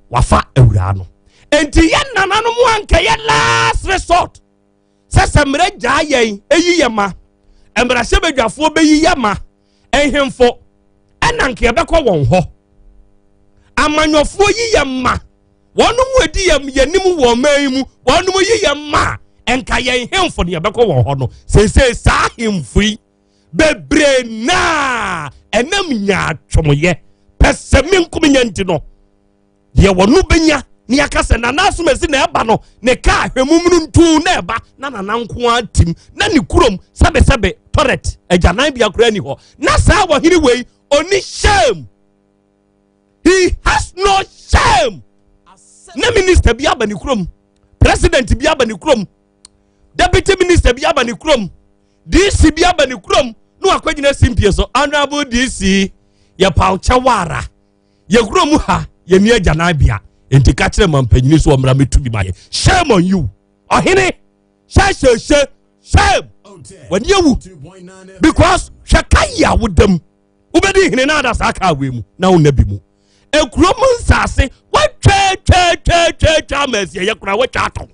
wafa awuraa no. Enti yɛ nananom ankɛyɛ last resort sɛ sɛ mmerɛ gyaa yɛn ɛyi yɛ ma mmarahyɛbadwafoɔ bɛyi yɛ ma nhemfo ɛna nka yɛbɛkɔ wɔn hɔ. Amanyɔfoɔ yi yɛ ma wɔnom adi yɛ yɛnim wɔ ɔman yi mu, wɔnom yi yɛ ma nka yɛn hemfo ne yɛbɛkɔ wɔn hɔ no. Seesei saa hemfo yi bebree naa ɛnam nyaatwomyɛ pɛ sɛ menkum nya nti no, deɛ wɔno bɛnya ne yɛaka sɛ nana asomasi na ɛba no ne kaa hwɛmum no ntu na ɛba na nana nko ara tim na ne kurom sɛbesɛbe toilet agyanan bea koraa ni hɔ. Na saa wɔhene wei oni shame, he has no shame. Na minister bi aba ne kurom, president bi aba ne kurom, deputy minister bi aba ne kurom, DC bi aba ne kurom, na wakɔgyina simpie so, honourable DC, yɛpaw kyɛw ara, yɛ kurom ha yɛni agyanan bea, nti ka kyerɛ mampanyini so ɔmmra mɛtu bi ma yɛ. Shame on you, ɔhene. Hyɛhyɛhyɛ shame, w'ani awu because hwɛ ka yi a wodam wobɛdi hene na ada saa kaa wei mu na wonna bi mu. Ekurom nsaase watwatwatwatwa ama asieyɛ koraa watwa atɔn.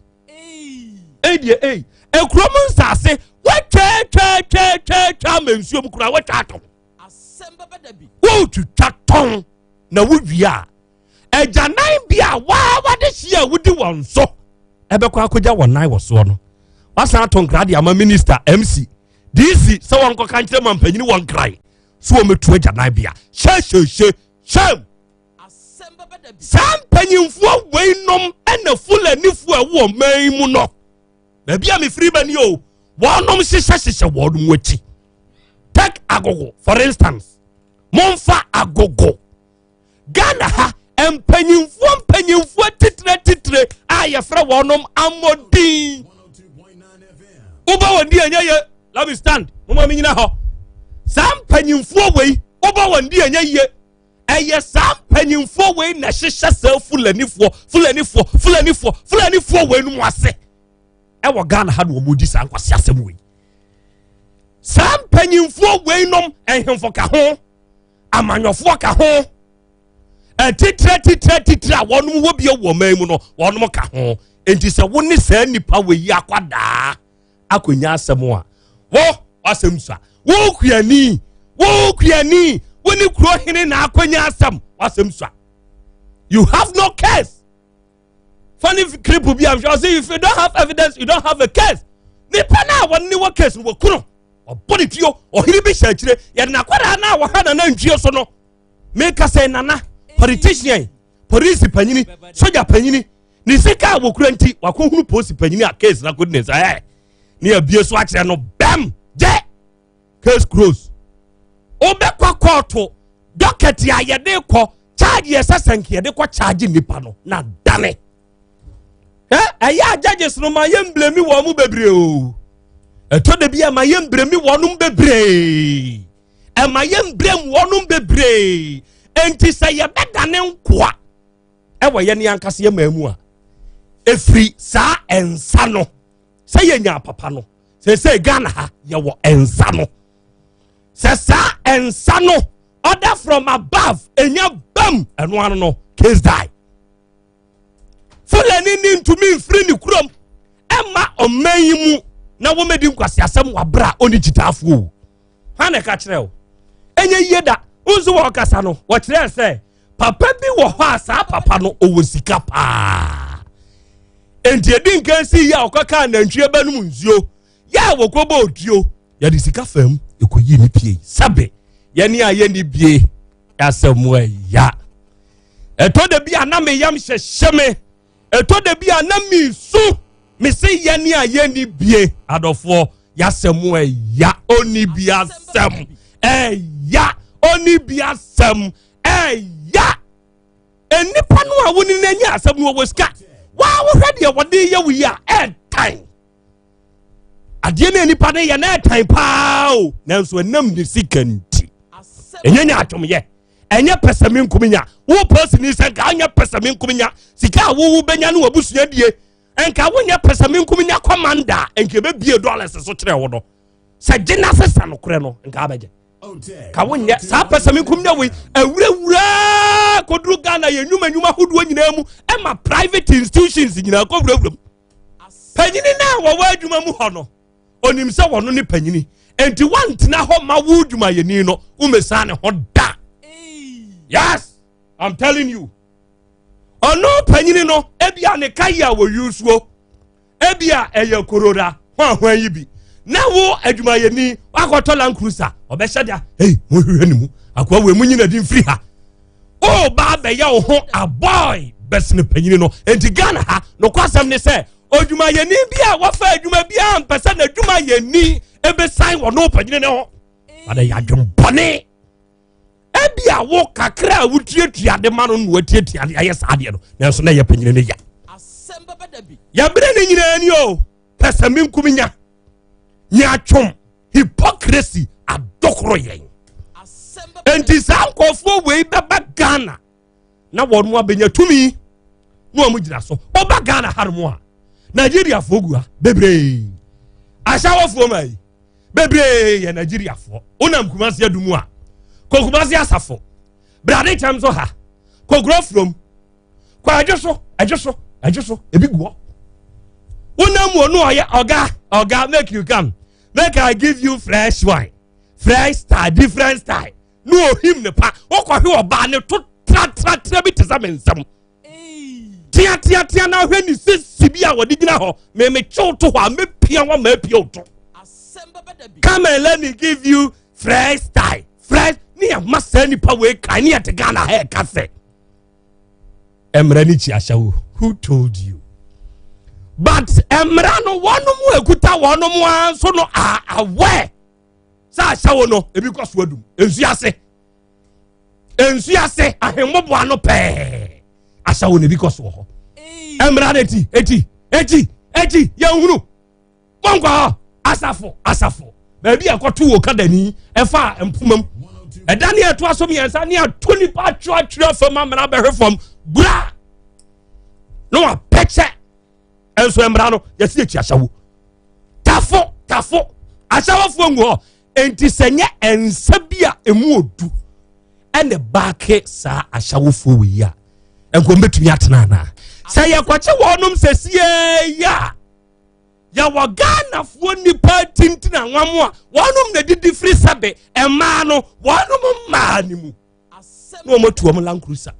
Ei deɛ ei, ekurom nsaase watwatwatwatwa ama nsuom koraa watwa atɔn. Wotwitwa tɔn na wowie a, agyanan bi a waa wade hyia a wodi wɔn so ɛbɛkɔ akɔgya wɔn nan wɔ soɔ no, wasan ato nkra de ama minister, MC, DC sɛ wɔn nkɔka nkyerɛ ma mpanyini wɔn nkran so wɔn mɛtu agyanan bea. Hyɛhyɛhyɛ hyɛm saa mpanyinfoɔ wei nom ɛna fulanifoɔ ɛwɔ ɔman yi mu no, baabi a mefiri ba ni o, wɔnom hyehyɛ hyehyɛ wɔn mu akyi. Take Agogo for instance, momfa Agogo Ghana ha, mpanyinfoɔ mpanyinfoɔ titire titire a yɛfrɛ wɔnom amɔdin, wobɔ wɔn di ɛnyɛ yie. Let me stand, mo ma mi nyina hɔ. Saa mpanyinfoɔ wei wobɔ wɔn di ɛnyɛ yie. Ɛyɛ saa mpanyinfoɔ wei na ɛhyehyɛ saa Fulanifoɔ, Fulanifoɔ, Fulanifoɔ, Fulanifoɔ wei no mu ase ɛwɔ Ghana ha na wɔn di saa nkwasi asɛm wei. Saa mpanyinfoɔ wei nom nhemfo ka ho, amanyɔfoɔ ka ho, atitire titire titire a wɔn wɔ bi wɔ ɔman mu no wɔn ka ho. Nti sɛ wo ne saa nipa wei yi akwadaa akɔnya asɛm a, wo asɛm sua. Wo kuani, wo kuani, wo ne kuro hene na akɔnya asɛm, wasɛm sua. You have no case. Funny clip bi a mehwɛ, ɔsɛ if you don't have evidence, you don't have a case. Nipa no a wɔne wɔ case no, wɔkunu ɔbɔ ne tuo, ɔhene bi hyɛ akyire, yɛde n'akwadaa no a wɔhwɛ nana ntwie so no. Meka sɛ nana politician, polisi panyini, soja panyini, ne sika a wɔkura nti wakɔhunu polisi panyini a case no akɔdi ne nsa ɛ ne abie so akyerɛ no bɛm gye case close. Wobɛkɔ kɔɔto docket a yɛde kɔ charge, yɛ sɛ sɛnke yɛde kɔ charge nipa no na dane ɛ. Ɛyɛ a judges no ma yɛ mblame wɔn mo bebree o. Ɛtɔ da bi a ma yɛ mblame wɔn bebree, ɛma yɛ mblame wɔn bebree. Nti sɛ yɛbɛdane nkoa ɛwɔ yɛn ankasa yɛ maa mu a, efiri saa nsa no sɛ yɛnya papa no sɛ Ghana ha yɛwɔ nsa no, sɛ saa nsa no order from above enya bam, ɛno ano no case die. Fulani ni ntumi nfiri ne kurom ɛma ɔman yi mu na wɔmɛdi nkwasi asɛm wɔ abere a ɔne kyitaafoɔ o. Hwan na ɛka kyerɛ o? Ɛnyɛ yie da. Nso wɔ ɔkasa no, wɔkyerɛ sɛ papa bi wɔ hɔ a saa papa no ɔwɔ sika paa, nti edi nkan si yi a ɔkɔka nantwie bɛnum nsuo yɛ a wɔkɔbɔ otuo, yɛde sika fam ekoyi ne pie. Sɛbe yɛne a yɛni bie asɛm ɛya. Ɛtɔ da bi a na me yam hyehyɛ me, ɛtɔ da bi a na mi su me se yɛne a yɛni bie adɔfoɔ yasɛm ɛya. Oni bi asɛm ɛya, oni bi asɛm ɛya. Nnipa no a wone n'anyi asɛm no wɔwɔ sika waa, wohwɛ deɛ wɔde yɛ wo yi a, ɛɛtan adeɛ no nipa no yɛ na ɛtan paa o. Nanso ɛnam ne sika nti ɛnyɛ nya atwomyɛ, ɛnyɛ pɛsɛmi nkominya. Wo pɔsini sɛ nka anyɛ pɛsɛmi nkominya sika a wowo bɛnya no wabusua die, nka wonyɛ pɛsɛmi nkominya commander, nka ɛbɛbie dollars so kyerɛ wo no sɛ gye na sesa nokorɛ no, nka abɛgye ka wonyɛ saa pɛsɛmi nkominya wei. Awurawura kɔduru Ghana yɛ nnwuma nnwuma ahodoɔ nyinaa mu, ɛma private institutions nyinaa kɔwurawura mu. Panyini no a wɔwɔ adwuma mu hɔ no onim sɛ wɔno ne panyini, enti woantena hɔ ma wo dwumayɛni no womɛsan ne ho da. Yes, I'm telling you. Ɔno panyini no ebia ne ka yi a wɔyi suo ebia ɛyɛ korora hwanhwan yi bi, na wo adwumayɛni wakɔtɔ Land Cruiser, ɔbɛhyɛ da ei mohwehwɛ ne mu akoa wei mu nyina di mfiri ha ɔba abɛyɛ wo ho aboy bɛsene panyini no. Enti Ghana ha nokwasɛm ne sɛ odwumayɛni bi a wafa adwuma bi a mpɛ sɛ n'adwumayɛni ɛbɛsan wɔ no panyini ne ho ada yɛ adwembɔne. Ebi a wo kakra a wotuatua de ma no na watuatua de ayɛ saa adeɛ no, nanso na ɛyɛ panyini no ya. Yɛberɛ ne nyinaa ni o, pɛsɛmenkum nya nyaatwom, hypocrisy adokoro yɛn. Enti saa nkurɔfoɔ wei bɛba Ghana na wɔn abɛnya tumi na wɔn gyina so. Ɔba Ghana hanom a, Nigeriafoɔ gu ha bebree, ahyɛwɔfoɔ ma yi bebree yɛ Nigeriafoɔ. Wonam Kumasi Adumu a, kɔ Kumasi Asafo brade kyɛm so ha, kɔ kuro furom, kɔ ɛdwo so, ɛdwo so, ɛdwo so, ebi gu hɔ. Wonam mu onu ɔyɛ ɔga ɔga, make you come, make I give you fresh wine, fresh style, different style, ne ohim ne pa. Wokɔhwe ɔbaa ne to tratratra bi te sɛ me nsɛm teateatea na ahwɛ ne sisi bi a wɔde gyina hɔ mɛmɛkyew to hɔ a mɛpia wa mɛpia wo to. Come and let me give you fresh style, fresh ne yɛ ma saa nipa wei kan ne yɛ te Ghana ha. Ɛka sɛ mmara ne kyi ahyɛ wo, who told you? But mmara no wɔn mu ekuta wɔn mu ara nso no are aware sɛ ahyɛ wo no ebi kɔ so adum nsu ase, nsu ase ahemmoboa no pɛɛ ahyɛ wo no ebi kɔ so wɔ hɔ. Mmara no eti eti eti eti yɛn hunu mɔnkɔ hɔ asafo asafo baabi a ɛkɔto wɔ kadani ɛfa mpoma mu. Ɛda ne ɛtoa so mmiɛnsa ne ato nipa atwerɛatwerɛ fam amena bɛhwe fam bra na wapɛkyɛ. Ɛnso mmara no yɛsi akyi ahyɛwo tafo tafo ahyɛwofoɔ ngu hɔ. Enti sɛ nyɛ nsa bi a emu odu ɛna baake saa ahyɛwofoɔ wɔ yi a, nka wɔbɛtumi atena anaa? Sɛ yɛkɔkye wɔnom sɛsie yi a, yɛwɔ Ghanafoɔ nipa tintin anwam a wɔnom na didi firi sɛbe mmaa no wɔnom mmaa no mu na wɔn atu wɔn Land Cruiser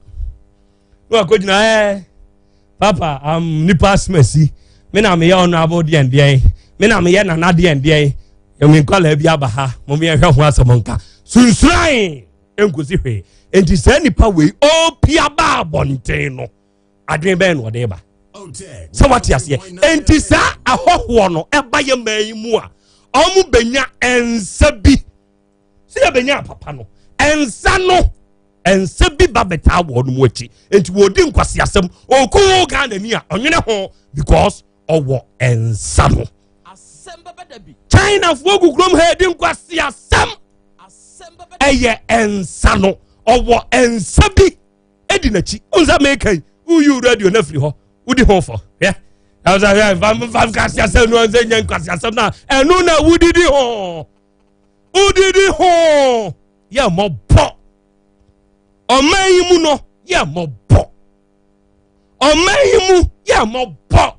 na wɔakɔgyina papa nipa asomasi, me na meyɛ ɔno abo deɛn deɛn, me na meyɛ nana deɛn deɛn, ɛmi nkɔla bi aba ha, mo yɛhwɛ ho asɛm nka sunsuran nkosi hwee. Nti saa nipa wei ɔpia ba abɔnten no, adwene bɛn na ɔde ba sɛ wate aseɛ? Nti saa ahɔhoɔ no ɛba yɛ mmaa yi mu a, ɔmo benya nsa bi sɛ yɛbɛnya papa no nsa no, nsa bi ba bɛtaa wɔ no mu akyi. Nti wɔdi nkwasiasɛm ɔkoo Ghana ni a ɔnwene ho because ɔwɔ nsa no. Chinafoɔ gu kurom ha ɛdi nkwasiasɛm, ɛyɛ nsa no, ɔwɔ nsa bi ɛdi n'akyi. Nsa meka yi, woyi radio no afiri hɔ, wodi ho fɔ. Hwɛ, hwɛ, nkwasiasɛm no sɛ nyɛ nkwasiasɛm no a, ɛno na wodidi ho, wodidi ho. Yɛ mmɔbɔ ɔman yi mu no, yɛ mmɔbɔ ɔman yi mu, yɛ mmɔbɔ.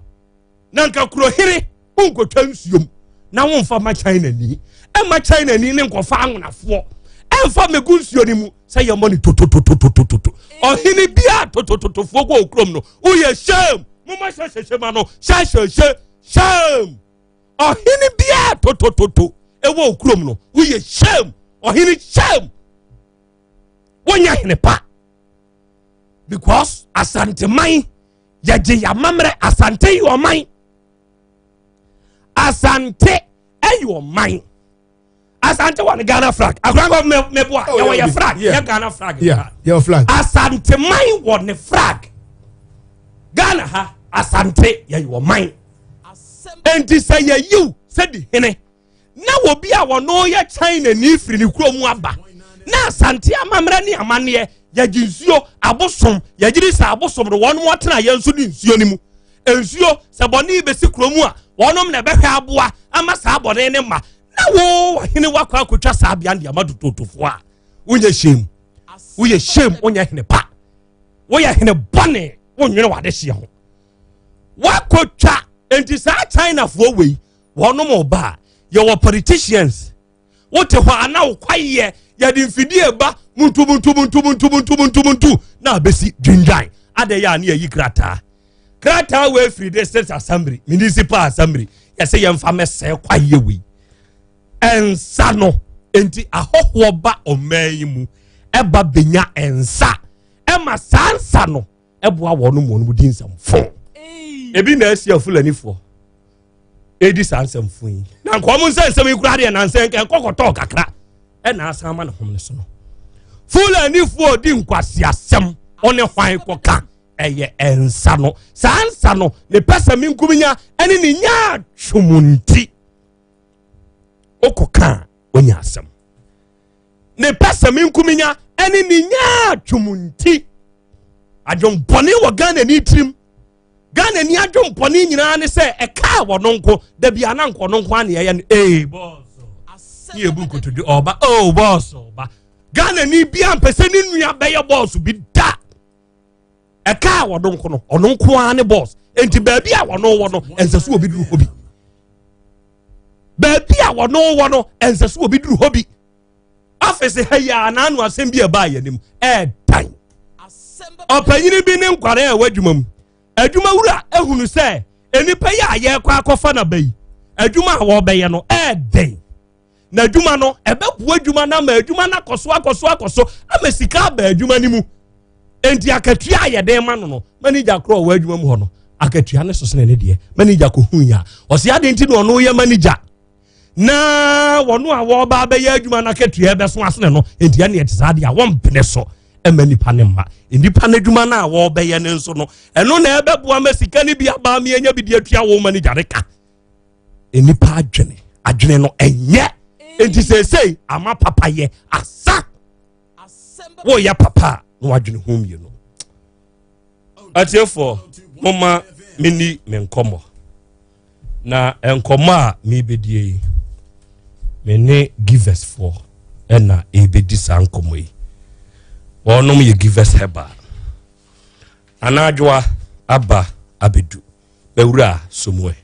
Na nka kurohene wonkɔtwa nsuom na womfa ma China ni, ɛma China ni ne nkɔfa anwonafoɔ ɛmfa mɛgu nsuo no mu sɛ yɛmmɔ ne tototototototo. Ɔhene biaa totototofoɔ kɔ okurom no, woyɛ shame. Moma hyɛhyɛhyɛ ma no hyɛhyɛhyɛ shame. Ɔhene biaa totototo ɛwɔ okurom no, woyɛ shame. Ɔhene shame, wonyɛ hene pa because Asanteman yɛgye yɛamammerɛ. Asante yɛ ɔman, Asante ɛyɛ ɔman. Asante wɔ ne Ghana flag akorankɔ mɛboa. Oh, yɛwɔ yeah, yɛ flag, yeah. yɛ Ghana flag. Yeah, your flag. Asanteman wɔ ne flag. Ghana ha, Asante yɛyɛ ɔman. Enti sɛ yɛyiw sɛ di hene na obi a wɔno yɛ China ni firi ne kurom aba na Asante amammerɛ ne amanneɛ, yɛgye nsuo abosom, yɛgyere sɛ abosom no wɔnom ɔtena yɛn nso ne nsuo no mu. Nsuo sɛ bɔne bɛsi kurom a, wɔnom na ɛbɛhwɛ aboa ama saa bɔne ne ma. Na wo ɔhene wakɔ akɔtwa saa bea de ama tototofoɔ a, wonyɛ shame, woyɛ shame. Wonyɛ hene pa, woyɛ hene bɔne, wonwene w'adehyeɛ ho wakɔtwa. Nti saa Chinafoɔ wei wɔnom ba a, yɛwɔ politicians wote hɔ ana wo kwayɛ yɛde mfidie ba muntu muntu muntu muntu muntu muntu muntu na abɛsi dwendwan adɛ yɛ a ne yɛyi krataa krataa wei firi district assembly, municipal assembly, yɛsɛ yɛmfa mɛsɛe kwayɛ wei ɛnsa no. Nti ahɔhoɔ ba ɔman yi mu ɛba benya nsa, ɛma saa nsa no ɛboa wɔn mu wɔn di nsɛmfo. Ebi na asi afulanifoɔ edi saa nsɛmfo yi na nka wɔn nsa nsɛm yi koraa deɛ nansa nka nkɔkɔtɔɔ kakra ɛna asan ama ne hom ne so no. Fulanifoɔ di nkwasiasɛm, ɔne hwan kɔka? Ɛyɛ nsa no. Saa nsa no ne pɛ sɛ menkuminya ɛne ne nya atwom nti wokɔka a wonya asɛm. Ne pɛ sɛ menkuminya ɛne ne nya atwom nti adwompɔne wɔ Ghana ni tirim. Ghana ni adwompɔne nyinaa ne sɛ ɛka wɔ no nko dabi ana nkɔ no nko ane ɛyɛ no ee bɔɔso ne yɛbu nkotodwe ɔba oo bɔɔso ɔba. Ghana ni bia mpɛ sɛ ne nua bɛyɛ bɔɔso bi da. Ɛka a wɔno nko no, ɔno nko ara ne bɔs. Nti baabi a wɔno wɔ no, ɛnsɛ so obi duru hɔ bi. Baabi a wɔno wɔ no, ɛnsɛ so obi duru hɔ bi. Afisi ha yi a n'ano asɛm bi a ɛbaa yɛn anim ɛɛdan. Ɔpanyini bi ne nkwadaa a ɛwɔ adwuma mu, adwuma wura ehunu sɛ nnipa yi a yɛrekɔ akɔfa n'aba yi, adwuma a wɔrebɛyɛ no ɛɛdɛn na adwuma no ɛbɛboa adwuma no ama adwuma no akɔ so akɔ so akɔ so ama sika aba adwuma no mu. Nti akatua a yɛde ma no, manager korɔ ɔwɔ adwuma mu hɔ no, akatua no so sene ne deɛ. Manager kɔ hu ya, ɔsi adi nti na ɔno yɛ manager na wɔn a wɔreba abɛyɛ adwuma no akatua ɛbɛso asene no. Nti ɛne ɛte saa deɛ a wɔmpene so ɛma nipa ne mma nipa no adwuma no a wɔrebɛyɛ no nso no, ɛno na ɛbɛboa ma sika no bi aba mi anya bi de atua wɔn manager ne ka. Nipa adwene adwene no ɛnyɛ. Nti seesei ama papayɛ asa. Woyɛ papa a na wadwene ho mmienu. Atiefoɔ, momma menni me nkɔmmɔ. Na nkɔmmɔ a merebɛdie yi, me ne givers foɔ ɛna ɛrebɛdi saa nkɔmmɔ yi. Wɔnom yɛ Givers Herbal. Anadwoa aba abɛdu. Bɛwura Somuɛ.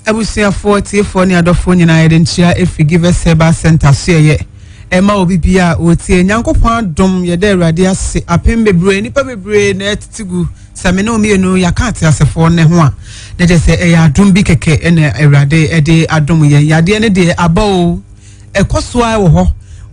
Abusuafoɔ, atiefoɔ ne adɔfoɔ nyinaa yɛde nkyea ɛfiri Givers Herbal Center so yɛyɛ ɛma obi bia a ɔtie. Nyankopɔn adom, yɛda Awurade ase. Apem bebree, nnipa bebree na ɛtete gu sɛ me ne wo mmienu yɛaka ateasefoɔ ne ho a, na kyerɛ sɛ ɛyɛ adom bi kɛkɛ ɛna Awurade ɛde adom yɛn. Yadeɛ no deɛ aba o, ɛkɔ so ara wɔ hɔ.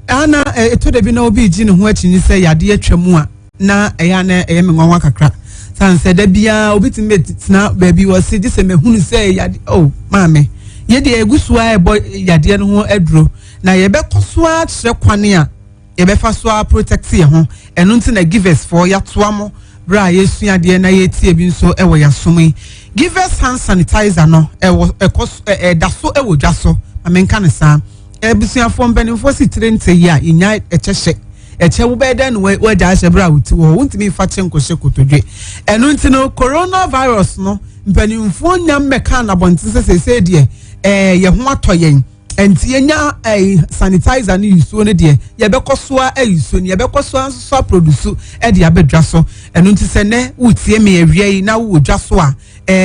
Ana ɛtɔ da bi na obi gye ne ho akyinnye sɛ yadeɛ atwa mu a, na ɛyɛ a na ɛyɛ me nwanwa kakra san sɛ da biara obi tumi bɛtena baabi wɔ se gye sɛ mahunu sɛ yade o oh, maame yɛ deɛ egu so a ɛbɔ yadeɛ no ho aduro na yɛbɛkɔ so ara kyerɛ kwan a yɛbɛfa so ara protect yɛn ho. Ɛno nti na Givers foɔ yɛatoa mo berɛ a yɛsua adeɛ na yɛtie bi nso wɔ yɛasom yi. Givers hand sanitizer no ɛwɔ ɛkɔ so ɛda so wɔ dwa so, ma menka ne saa. Abusuafoɔ, mpanimfoɔ si tire nte yi a yɛnya ɛkyɛ hyɛ ɛkyɛ wobɛyɛ dɛn na woagya ahyɛ berɛ a wote wɔ hɔ, wontumi mfa kye nkɔhyɛ kotodwe. Ɛno nti no coronavirus no mpanimfoɔ nya mmɛka anabɔnten sɛ seesei deɛ ɛɛ yɛn ho atɔ yɛn, nti yɛnya ɛɛ sanitizer no yusuo no deɛ yɛbɛkɔ so a ɛyusuo no yɛbɛkɔ so a nso so aproduce ɛde abɛdwa so. Ɛno nti sɛ nɛ wotie me awia yi na wowɔ dwa so a,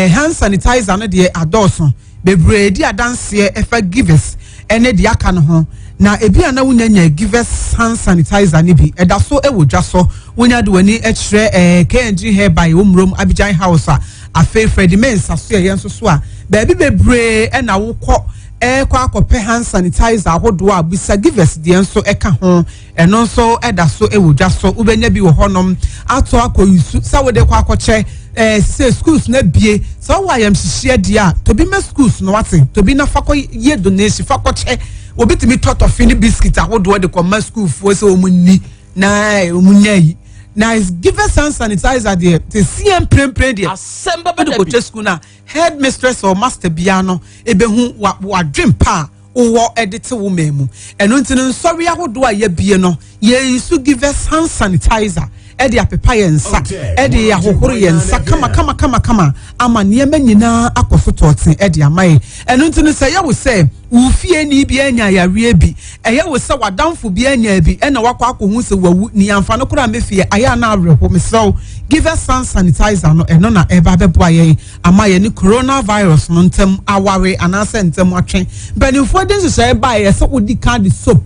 hand sanitizer no deɛ adɔɔso bebree di adanseɛ ɛfa Givers ɛne deɛ aka no ho. Na ebi a na wonya nya Givers hand sanitizer no bi, ɛda so ɛwɔ dwa so. Wonya de w'ani kyerɛ KNG Herbal ɛwɔ Murom Abidjan House a, afei Freddie Mensa so yɛ nso so a, baabi bebree ɛna wokɔ ɛkɔ akɔpɛ hand sanitizer ahodoɔ a, bisa Givers deɛ nso ɛka ho. Ɛno nso ɛda so ɛwɔ dwa so, wobɛnya bi wɔ hɔnom atɔ akɔ yusu sɛ wode kɔ akɔkyɛ. Sɛ schools na bie sɛ ɔwɔ ayamhyehyeɛ deɛ a, tobi ma schools no wate, tobi na fa kɔ yɛ donation, fa kɔkyɛ. Obi tumi tɔ tɔfe ne biscuit ahodoɔ de kɔ ma schoolfoɔ sɛ wɔn ni na wɔn nya yi. Na Givers hand sanitizer deɛ te sie mprempren deɛ asɛm bɛbɛ wode da bi kɔkyɛ school na head mistress or master bia no ebehu wa wadwen pa a wowɔ ɛde te wo man mu. Ɛno nti no nsɔre ahodoɔ a yɛbie no, yɛyi Givers hand sanitizer ɛde apepa yɛn nsa, ɛde ahohoro yɛn nsa kama kama kama kama ama nneɛma nyinaa akɔ so tɔɔten ɛde ama yɛn. Ɛno nti no sɛ ɛyɛ wo sɛ wo fie ni bi anya yareɛ bi, ɛyɛ wo sɛ w'adamfo bi anya bi ɛna wakɔ akɔhu sɛ wawu ne yɛmfa no koraa mɛfie, ayɛ ana awerɛho, mesrɛ wo, Givers hand sanitizer no ɛno na ɛba bɛboa yɛn ama yɛn ne coronavirus no ntɛm aware anaasɛ ntɛm atwe. Mpanimfoɔ de nhyehyɛe baa yɛ sɛ wodi kan de soap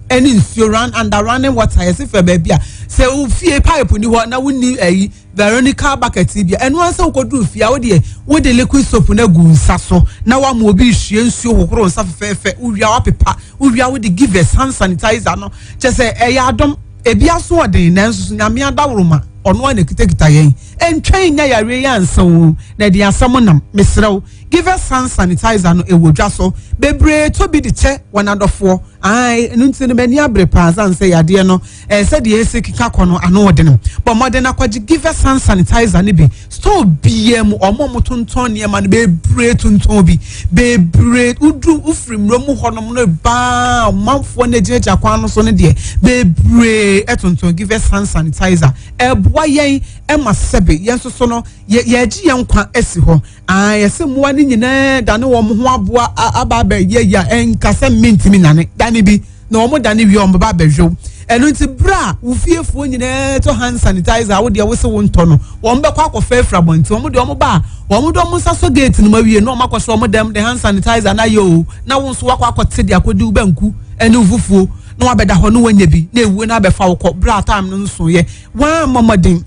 ɛne nsuo run under running water, yɛsi fɛ baabi a sɛ wo fie pipe ni hɔ na wonni ɛyi Veronica bucket bi a, ɛno ansa wokɔduru fie a, wodeɛ wode liquid soap no agu nsa so na wama obi hwie nsuo hohoro nsa fɛfɛɛfɛ. Wowia wapepa, wowia wode Givers hand sanitizer no kyɛ sɛ ɛyɛ adɔm ebi aso ɔden, nanso so Nyame adaworoma ɔno a na kitakita yɛn ntwɛn nya yareɛ yi ansa o na ɛde asɛm nam. Mesrɛw, Givers hand sanitizer no ɛwɔ dwa so bebree, tɔ bi de kyɛ wɔn adɔfoɔ. Ae, ɛno nti no m'ani abere paa san sɛ yadeɛ no sɛdeɛ ɛsɛ keka kɔ no ano ɔde no bɔ mmɔden akɔgye Givers hand sanitizer no bi. Store biara mu ɔmo a ɔmo tontɔn nneɛma no bebree tontɔn bi bebree. Woduru wofiri mmerɛ mu hɔnom no baa ɔmanfoɔ no gyinagyina kwan no so no deɛ bebree ɛtontɔn Givers hand sanitizer. Ɛboa yɛn ɛma sɛbe yɛn nso so no yɛ yɛgye yɛn nkwa asi hɔ. Aa, yɛsɛ mmoa no nyinaa dane wɔn ho aboa aba abɛyɛ yɛ a ɛnkasa mmintimi nane dane bi na wɔn dane wie wɔn ba abɛhwɛw. Ɛno nti bere a wo fiefoɔ nyinaa tɔ hand sanitizer a, wo deɛ wo se wo ntɔ no, wɔn bɛkɔ akɔfɛ afiri abɔnten. Wɔn deɛ wɔn ba a, wɔn de wɔn nsa so gate no mu awie na wɔn akɔhyɛ wɔn dɛm de hand sanitizer na ayɛ o, na wɔn nso wakɔ akɔte de akɔdi wo banku ɛne wo fufuo na wabɛda hɔ na wɔanya bi na ewuo na abɛfa wo kɔ bere a time no nso yɛ wɔn ammɔ mmɔden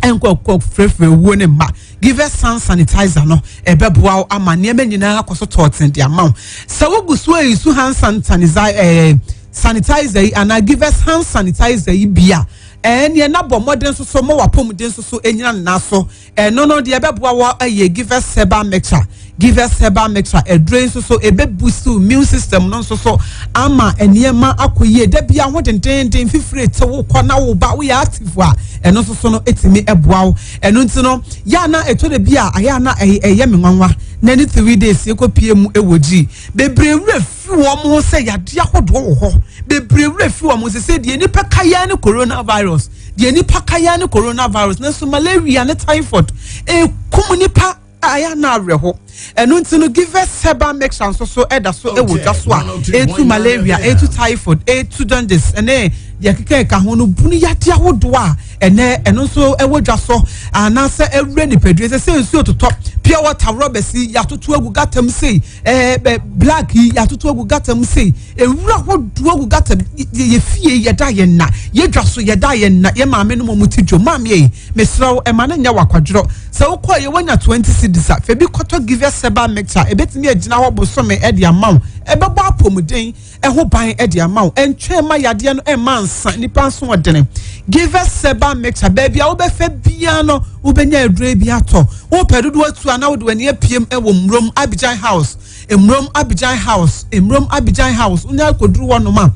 nkɔ kɔ frɛfrɛ owuo ne mma. Givers hand sanitizer no ɛbɛboa wo ama nneɛma nyinaa akɔ so tɔɔten de ama wo. Sɛ wogu so ayi so hand sanitizer sanitizer yi anaa Givers hand sanitizer yi bi a, ɛneɛ na bɔ mmɔden nso so ma wapɔmuden nso so nyina ne nan so. Ɛno no deɛ ɛbɛboa wɔ ɛyɛ Givers herbal mixture. Givers herbal mixture ɛdure nso so ɛbɛ boost immune system no nso so ama nneɛma akɔ yie. Dabi aho dendenden fifire te wo kɔ na wo ba woyɛ active a, ɛno nso so no ɛtumi ɛboa wo. Ɛno nti no yɛ ana ɛtɔ da bi a ayɛ ana ɛyɛ me nwanwa na ne 3 days yɛkɔ pie mu ɛwɔ gyi bebree wura fi wɔn ho sɛ yadeɛ ahodoɔ wɔ hɔ bebree wura fi. wɔn sɛ sɛ deɛ nipa kaya ne coronavirus, deɛ nipa kaya ne coronavirus, nanso malaria ne typhoid ekum nipa a ɛyɛ ana awerɛho. Ɛno nti no, Givers Herbal Mixture nso so ɛda so ɛwɔ dwa so a etu malaria, etu typhoid, etu jaundice, ɛne deɛ keka ɛka ho no, bunu yadeɛ ahodoɔ a ɛnɛ ɛno nso ɛwɔ dwa so anaasɛ ɛwura nipadua. Sɛ nsuo totɔ, pure water rubber yi yɛatoto agu gutter mu sei, ɛɛ black yi yɛatoto agu gutter mu sei, ewura ahodoɔ agu gutter mu. Yɛ fie yɛda yɛn na yɛdwa so yɛda yɛn na yɛ maame no mo ti dwo. Maame yi, mesrɛw, ɛma ne nyɛ wakwadworɔ sɛ wokɔ yɛ wanya 20 cedis a, fɛ bi kɔtɔ Givers Herbal Mixture. Ebetumi agyina hɔ bosome ɛde ama wo, ɛbɛbɔ apɔmuden ɛho ban ɛde ama wo, ɛntwɛn ma yadeɛ no ɛma nsa nipa nso ɔdene. Givers Herbal Mixture, baabi a wobɛfɛ biara no, wobɛnya aduro bi atɔ. Wopɛ dodoɔ atu a, na wode w'ani apiem ɛwɔ Mmurom Abidjan House, Mmurom Abidjan House, Mmurom Abidjan House. Wonya akɔduru hɔnom a,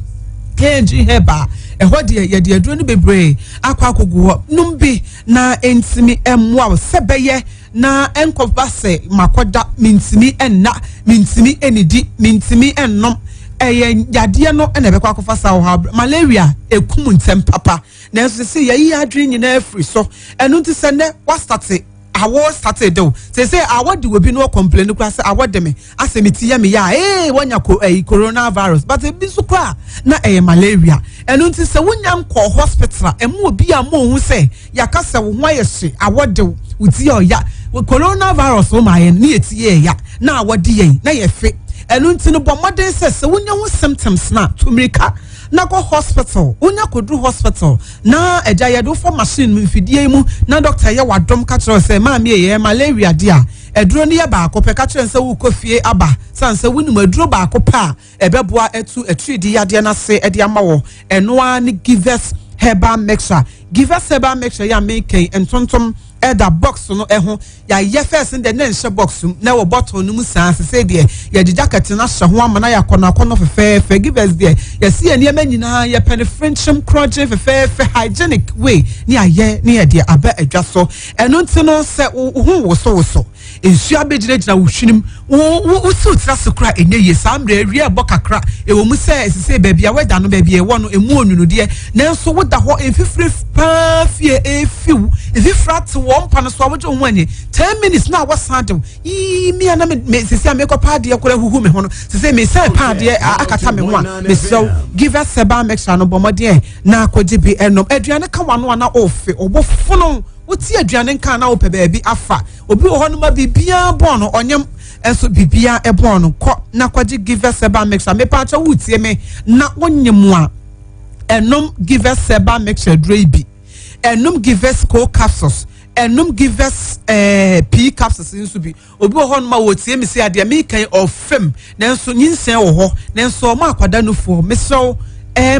KNG Herbal ɛhɔ deɛ, yɛde aduro no bebree akɔ akɔgu hɔ nom bi na ntumi mmoa wo sɛ bɛyɛ na nkɔba sɛ makɔda mintimi nna, mintimi nnidi, mintimi nnom. Ɛyɛ yadeɛ no ɛna ɛbɛkɔ akɔfa saa ɔhaw. Malaria ekum ntɛm papa, nanso sɛ yɛyi adwene nyinaa afiri so. Ɛno nti sɛ nnɛ wasate awɔ start de o sɛ awɔ de obi no complain kora sɛ awɔ de me asɛ me ti yɛ me yɛ a, wɔnya ko ɛyi coronavirus, but ebi nso kora na ɛyɛ malaria. Ɛno nti sɛ wonya nkɔ hospital a, ɛmu obi a mo ohun sɛ yaka sɛ wo ho ayɛ hye, awɔ de wo ti yɛ ɔya, coronavirus wo ma yɛ ne yɛ ti yɛ ya na awɔ de yɛn na yɛ fe. Ɛno nti no, bɔ mmɔden sɛ wonya ho symptoms na tumirika na kɔ hospital. Wonya kɔduru hospital na agya yɛde wofa machine mu, mfidie yi mu, na doctor yɛ wadom ka kyerɛ sɛ maame yɛ malaria de a, aduro no yɛ baako pɛ. Ka kyerɛ sɛ wokɔ fie aba san sɛ wonim aduro baako pɛ a ɛbɛboa atu atiridi yadeɛ no ase ɛde ama wɔ. Ɛno ara ne Givers Herbal Mixture. Givers Herbal Mixture yɛ a mekɛn ntontom ɛda box no ɛho. Yɛayɛ first deɛ ne nhyɛ box mu na ɛwɔ bottle no mu saa. Sese deɛ yɛde jacket no ahyɛ ho ama na yɛ akɔnɔ akɔnɔ fɛfɛɛfɛ. Givers deɛ, yɛsi yɛ nneɛma nyinaa yɛpɛ ne frenchim korɔgye fɛfɛɛfɛ, hygienic way ne ayɛ ne yɛde aba adwa so. Ɛno nti no, sɛ wo ho wosowoso, nsuo abɛgyinagyina wo hwenem, wo wo wosiw tena se kora ɛnyɛ yie. Saa mmerɛ awia ɛbɔ kakra, ɛwɔ mu sɛ ɛsese baabi a wɛda no, baabi a ɛwɔ no emu onwunudeɛ, nanso woda hɔ mfifire paa fie efiw mfifire ate wɔn mpa no so a, wogye wo ho anyi 10 minutes na wɔsan de yii mia na me sisi a mekɔ paadeɛ kora huhu me ho no sisi me sɛ paadeɛ akata me ho a. Mesrɛw, Givers Herbal Mixture no, bɔ mmɔden na akɔgye bi ɛnom. Aduane ka wano a na ɔɔfe ɔbɔ fono, wote aduane nka na wopɛ baabi afa. Obi wɔ hɔ nom a biribiara bɔn no, ɔnyam nso biribiara ɛbɔn no. Kɔ na kɔgye Givers Herbal Mixture. Mepa akyɛ, wotie me na wonyam a, ɛnom Givers Herbal Mixture duro yi bi, ɛnom Givers Co capsules, ɛnom Givers P capsules nso bi. Obi wɔ hɔ nom a wɔtie mi sɛ adeɛ mi kan ɔfam, nanso nyinsɛn wɔ hɔ, nanso ɔmo akwadaa nufoɔ. Mesrɛw,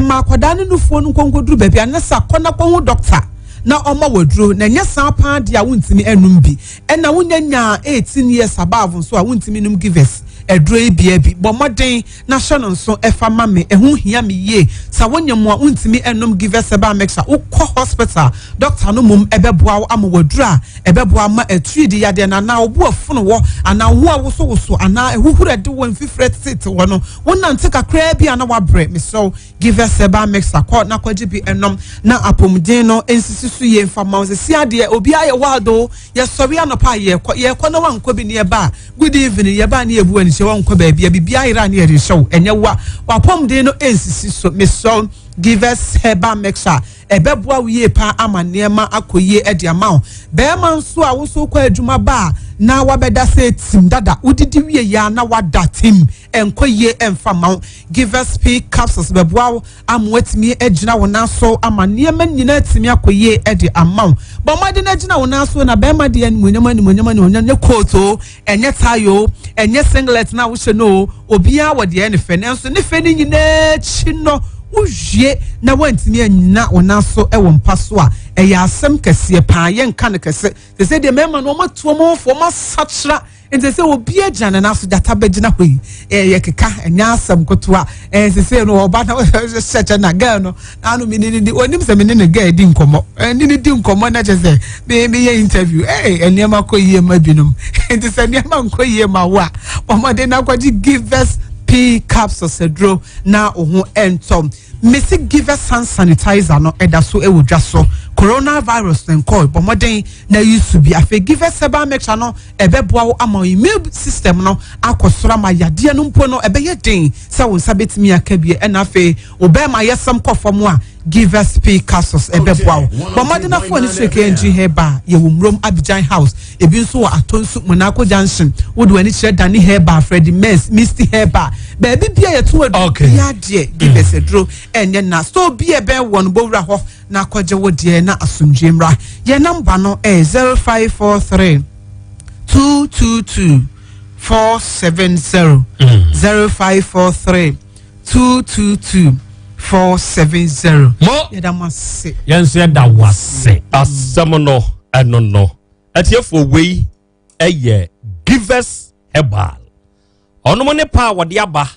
ma akwadaa no nufoɔ no nkonkoduru baabi anasa kɔ na kɔhu doctor na ɔma waduro. Na nyɛ saa paa deɛ a, wontumi ɛnum bi. Ɛna wonya nyaa 18 years above nso a, wontumi num Givers aduro yi bia bi. Bɔ mmɔden na hyɛ no nso ɛfa ma me, ɛho hia me yie. Sɛ wonya mu a, wontumi ɛnum Givers Herbal Mixture. Wokɔ hospital, doctor no mom ɛbɛboa wo ama waduro a ɛbɛboa ama atiri di yadeɛ na anaa obu afono wɔ anaa wo a wosowoso anaa ɛhuhuru ɛde wɔ mfifire tete wɔ no, wonante kakraa bi a na wabrɛ. Mesrɛw, Givers Herbal Mixture, kɔ na kɔgye bi ɛnom na apɔmuden no nsisi so yie nfa ma wo. Sisi adeɛ obi ayɛ wild o. Yɛsɔre anɔpa a, yɛkɔ yɛkɔ na wankɔ bi ne yɛba a, good evening, yɛba ne yɛbu ani hyɛ wankɔ baabi a biribi ayera ne yɛde hyɛ wo. Ɛnyɛ wa wapɔmuden no nsisi so. Mesrɛw, Givers Herbal Mixture ɛbɛboa wo yie paa ama nneɛma akɔ yie ɛde ama wo. Bɛrima nso a woso kɔ adwuma ba a na wabɛda sɛ tim dada, wodidi wie yia na wada tim, ɛnkɔ yie ɛmfa ma wo. Givers P capsules bɛboa wo ama watumi agyina wo nan so ama nneɛma nyinaa atumi akɔ yie ɛde ama wo. Bɔn mmɔden agyina wo nan so na bɛrima deɛ, animuonyam animuonyam animuonyam, nyɛ coat o, ɛnyɛ tie o, ɛnyɛ singlet na wohyɛ no o. Obiara wɔ deɛ ne fɛ, nanso ne fɛ no nyinaa akyi no, wowie na wantumi anyina wo nan so wɔ mpa so a, ɛyɛ asɛm kɛseɛ paa. Yɛnka no kɛse te sɛ deɛ mmarima no wɔn atu wɔn ho fo, wɔn asakyera nti sɛ obi agyina ne nan so, gyata bɛgyina hɔ yi, ɛyɛ keka, ɛnyɛ asɛm kotoa. Ɛyɛ sɛ no ɔba na hyɛ kyɛ na girl no n'ano mi ne ne di onim sɛ mi ne ne girl di nkɔmɔ, ɛne ne di nkɔmɔ na kyɛ sɛ mi yɛ interview. Nneɛma kɔ yie ma binom, nti sɛ nneɛma nkɔ yie ma wo a, wɔn na akɔgye Givers P capsules aduro na wo ho ɛntɔm. Mesi Givers hand sanitizer no ɛda so ɛwɔ dwa so. Coronavirus no nkɔɔ, bɔ mmɔden na yi su bi. Afei Givers herbal mixture no ɛbɛboa wo ama immune system no akɔ soro, ama yadeɛ no mpo no ɛbɛyɛ den sɛ wo nsa bɛtumi aka bi. Ɛna afei wo bɛrima yɛsɛm kɔ fam a, Givers P capsules ɛbɛboa wo. Bɔ mmɔden na fo ani so KNG Herbal. Yɛwɔ Murom Abidjan House, ebi nso wɔ Atonsu Monaco Junction. Wode w'ani kyerɛ Dani Herbal, Freddy Mens, Misty Herbal, baabi bia yɛto adu bia deɛ, Givers aduro ɛnyɛ na store bi a ɛbɛn wɔ no, bɔwura hɔ na akɔgye wo deɛ na asomdwe mmra. Yɛn number no ɛyɛ 0543 222 470, 0543 222 470. Mo. Yɛda mo ase. Yɛn nso yɛda wo ase. Asɛm no ɛno no, atiefoɔ, wei ɛyɛ Givers Herbal. Ɔnom ne pa a wɔde aba,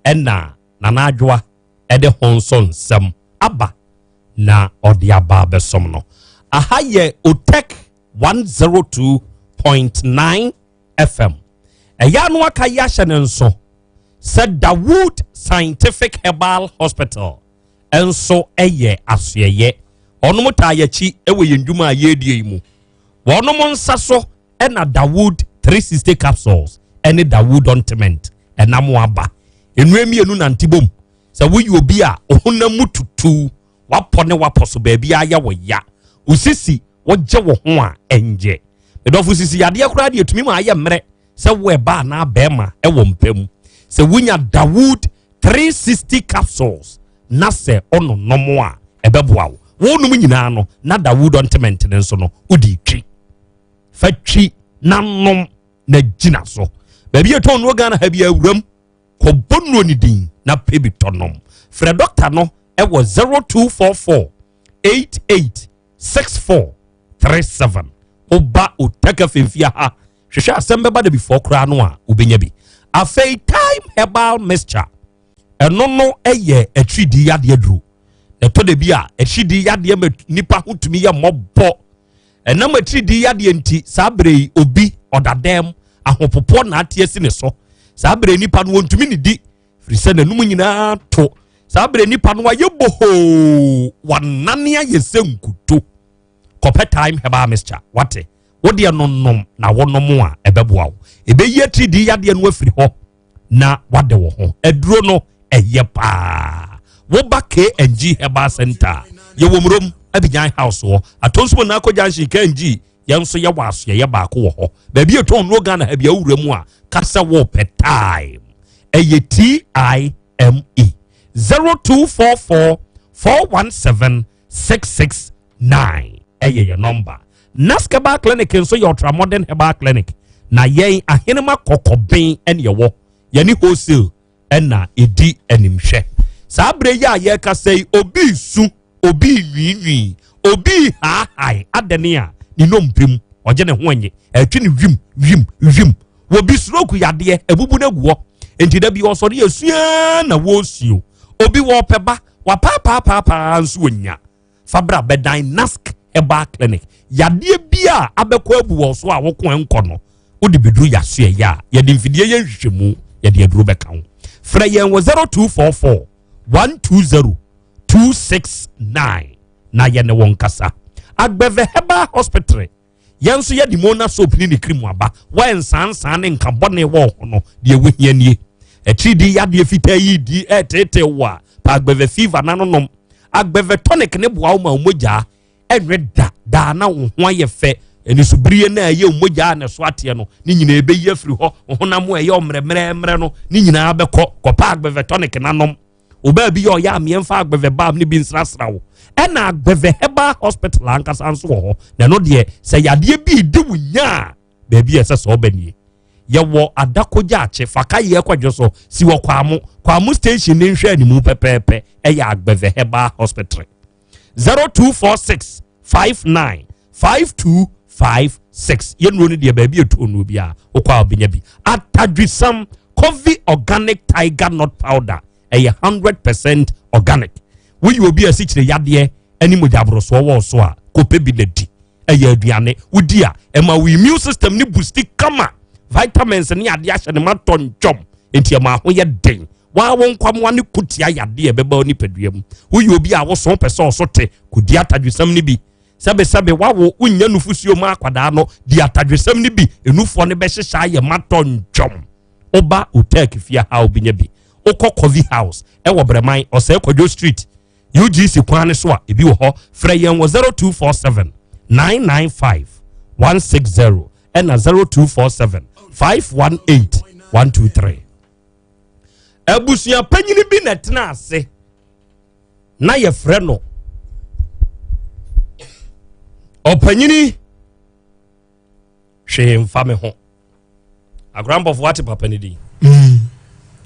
ɛna Nana Adwoa ɛde ho nso nsɛm aba na ɔde aba abɛsɔm no. Aha yɛ Otec 102.9 FM. Ɛyɛ ano aka yi ahyɛ ne nso sɛ Dawood Scientific Herbal Hospital nso ɛyɛ asoɛyɛ. Ɔnom taa yɛkyi ɛwɔ yɛn dwuma a yɛredie yi mu. Wɔnom nsa so ɛna Dawood 360 capsules ɛne Dawood ointment ɛnam aba. Nnua mmienu nante bom sɛ woyɛ obi a ɔhonam mu tutu, wapɔ ne wapɔ so, baabi ayɛ wɔ ya, osisi wogye wo ho a ɛnyɛ medɔfo. Sisi yadeɛ koraa deɛ, tumi ma ayɛ mmerɛ sɛ wo ɛba anaa bɛrima ɛwɔ mpa mu. Sɛ wonya Dawood 360 capsules na sɛ ɔnonom a, ɛbɛboa wo. Wɔnom nyinaa no na Dawood ointment ne nso no, wode twi fa twi na nom na gyina so. Baabi yɛtɔn no Ghana ha bi, awuram kɔbɔ nnuro ne din na pɛ bi tɔ nom. Frɛ dɔkta no ɛwɔ 0244 88 64 37. Woba Otaka Femfia ha, hwehwɛ asɛm bɛba da before koraa no a, wobɛnya bi. Afei Time Herbal Mixture, ɛno no ɛyɛ atiridii yadeɛ duro. Ɛtɔ da bi a, atiridii yadeɛ ma nipa ho tumi yɛ mmɔbɔ. Ɛnam atiridii yadeɛ nti, saa bere yi obi ɔda dɛm, ahopopoɔ na ate asi ne so. Saa bere nipa no wɔntumi ne di firi sɛ n'anum nyinaa to. Saa bere nipa no wayɛ bohoo, wanane ayɛ sɛ nkuto. Kɔpɛ Time Herbal Mixture, wate? Wodeɛ no nom na wɔnom a, ɛbɛboa wo, ɛbɛyi atiridii yadeɛ no afiri hɔ na wade wo ho. Aduro no ɛyɛ paa. Woba KNG Herbal Center, yɛwɔ Murom Abidjan House wɔ Atonsom Naako Junction. KNG yɛn nso yɛwɔ asoɛyɛ baako wɔ hɔ. Baabi yɛtɔn nnuro Ghana ha bi, awura mu a, kasa wɔpɛ Time, ɛyɛ Time. 0244 417 669 ɛyɛ yɛ number. Nask Herbal Clinic nso yɛ ultra modern herbal clinic, na yɛn ahenema kɔkɔben ɛne ɛwɔ yɛne wholesale ɛna ɛdi animhwɛ. Saa berɛ yi a yɛrekasa yi, obi su, obi nwiinwii, obi haahae adane a ne nnompe mu ɔgye ne ho nye, ɛtwe ne wim wim wim. Wɔbi stroke yadeɛ abubu no agu hɔ, nti da bi ɔsɔre esua na wɔresuo. Obi wɔɔpɛ ba, wapaapaapaa nso onya. Fabra bɛdan Nask Herbal Clinic. Yadeɛ bi a abɛkɔ abu wɔ so a wɔko nkɔ no, wode bɛduru yaso ɛyɛ a, yɛde mfidie yɛ nhwehwɛmu, yɛde aduro bɛka ho. Frɛ yɛn wɔ 0244 120 269 na yɛne wɔn kasa. Agbɛvɛ Herbal Hospital, yɛn nso yɛde Mona soap ne ne cream aba. Wɔnsansan ne nka bɔne wɔ ho no deɛ, wɔhia nie. Akyiri yadeɛ fitaa yi di ɛɛteetee wɔ a, pa Agbɛvɛ fever nanonom. Agbɛvɛ tonic ne boa wo ma wo mogyaa ɛnwe da daa na wo ho ayɛ fɛ. Anisobirie no a ɛyɛ mogya a ne so ateɛ no ne nyinaa ɛbɛyi afiri hɔ. Wo honam a ɛyɛ ɔmmerɛmmerɛmmerɛ no ne nyinaa bɛkɔ. Kɔpa Agbɛvɛ tonic nanom. Ɔbaa bi yɛ ɔyɛ ameɛmfa Agbɛvɛ balm ne bi nsrasra wo. Ɛna Agbɛvɛ Herbal Hospital ankasa nso wɔ hɔ, na ɛno deɛ, sɛ yadeɛ bi di wo nya a, baabi a ɛsɛ sɛ ɔba nie. Yɛwɔ Adakogya akye faka yɛ kwadwo so si wɔ Kwamo Kwamo station ne nhwɛ animu pɛpɛɛpɛ. Ɛyɛ Agbɛvɛ Herbal Hospital. 0246 59 5256. Yɛnnuro no deɛ, baabi ɛtuo no bi a wokɔ a, wobɛnya bi. Atadwisam Coffee Organic Tiger Nut Powder ɛyɛ 100% organic. Woyɛ obi a asikyire yadeɛ ne mogya aborosoɔ wɔ so a, kɔpɛ bi na di. Ɛyɛ aduane wodi a, ɛma wo immune system ne boost kama. Vitamins ne adeɛ ahyɛ ne ma tɔ ntwɔm, nti ɛma ho yɛ den. Waa wo nkwamoa no ko tia yadeɛ a ɛbɛba wo nipadua mu. Woyɛ obi a woso pɛ sɛ ɔso te, kɔdi atadwesɛm no bi. Sɛbesɛbe wawo, wonnya nufosuo ma akwadaa no, di atadwesɛm no bi. Enufoɔ no bɛhyehyɛ ayɛ ma tɔ ntwam. Woba Otek fie ha a wobɛnya bi. Wokɔ Coffee House ɛwɔ Brɛman, Ɔsɛe Kwadwo Street, UGC kwan no so a, ebi wɔ hɔ. Frɛ yɛn wɔ 0247 995 160 ɛna 0247 518 123. Abusua panyini bi na ɛtena ase na yɛfrɛ no ɔpanyini hwee mfa me ho akora mpɔfo ate papa no din mm.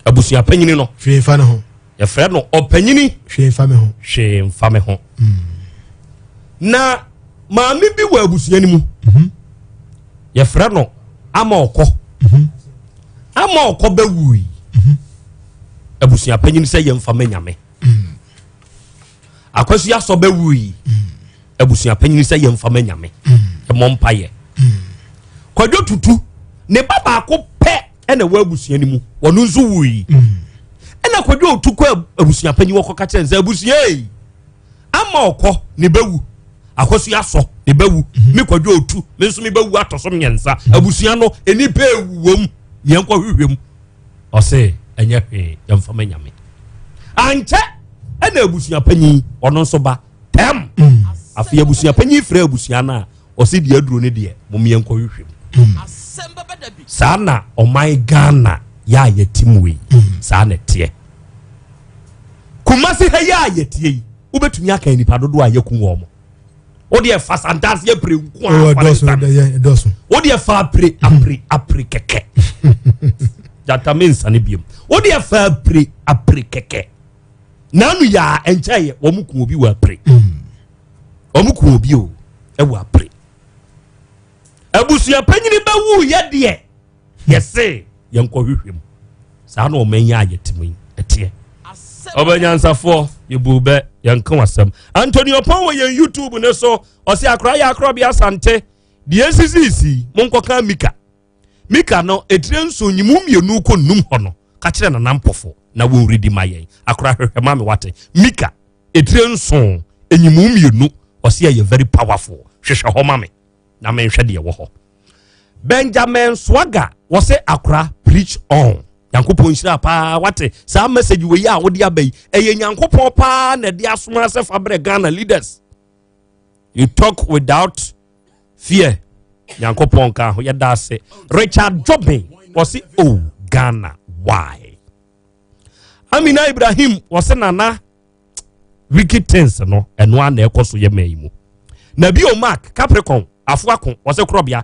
abusua panyini no hwee mfa ne ho yɛfrɛ no ɔpanyini hwee mfa me ho hwee mfa me ho mm. na maame bi wɔ abusua no mu mhm. yɛfrɛ no ama ɔkɔ mhm. ama ɔkɔ bɛwui mhm. abusua panyin sɛ yɛmfa ma nyame akwasu asɔ bɛwui abusua panyin sɛ yɛmfa ma nyame ɛmɔ mpayɛ kwadwo tutu ne ba baako pɛ ɛna ɛwɔ abusua no mu wɔn nso wui ɛna kwadwo otu kɔ abusua panyin wɔkɔ kakyɛ nsɛ abusua yi ama ɔkɔ ne bɛwu akɔso asɔ ne bɛwu mhm. me kwadwo otu me nso me bɛwu atɔ so mmiɛnsa mhm. abusua no nnipa ewu wɔm yɛn kɔ hwehwɛ mu ɔse ɛnyɛ hwee yɛmfa ma nyame ankyɛ ɛna abusua panyin ɔno nso ba tɛm mm. afei abusua panyin frɛ abusua no a ɔse deɛ aduro no deɛ mom yɛnkɔ hwehwɛ mu mm. saa na ɔman Ghana yɛ a yɛte mu yi mm. saa na ɛteɛ Kumasi ha yi a yɛtie yi, wobɛtumi aka nnipa dodoɔ a yɛku wɔn mo. Wodeɛ fa santase apire nko a oh, wodeɛ fa apire apire apire kɛkɛ. Gyata me nsane biom. Wodeɛ fa apire apire kɛkɛ. Nanu yɛ a ɛnkyɛn yɛ wɔn ku obi wɔ apire. Hmm. Wɔn ku obi o ɛwɔ apire. Abusua panyini bɛwu yɛ deɛ. yɛse yɛnkɔhwehwɛ mu saa na ɔman yi a yɛte mu yi ɛteɛ ɔbɛnyansafoɔ yɛbu bɛ yɛnka wasɛm Anthony Ɔpɔn wɔ yɛn YouTube ne so ɔse akora yɛ akorɔbea asante deɛ ɛsisisi monkɔka Mika Mika no ɛtire nso nyimu mmienu kɔ nnum hɔ no ka kyerɛ nana mpɔfo na wɔnredi ma yɛn akora hwehwɛ ma me wate Mika ɛtire nso nyimu mmienu ɔse ɛyɛ very powerful hwehwɛ hɔ ma me na menhwɛ deɛ wɔ hɔ benjamin swaga wɔsɛ akora preach on nyankopɔn nhyira paa wate saa message wei a wode aba yi ɛyɛ nyankopɔn paa na ɛde asoma sɛ fa brɛ ghana leaders you talk without fear nyankopɔn ka ho yɛda ase richard jobin wɔse oh ghana why amina ibrahim wɔse nana wicked things no ɛno a na ɛkɔ so yɛ mmaa yi mu na bio mark capricorn afoako wɔsɛ korɔbea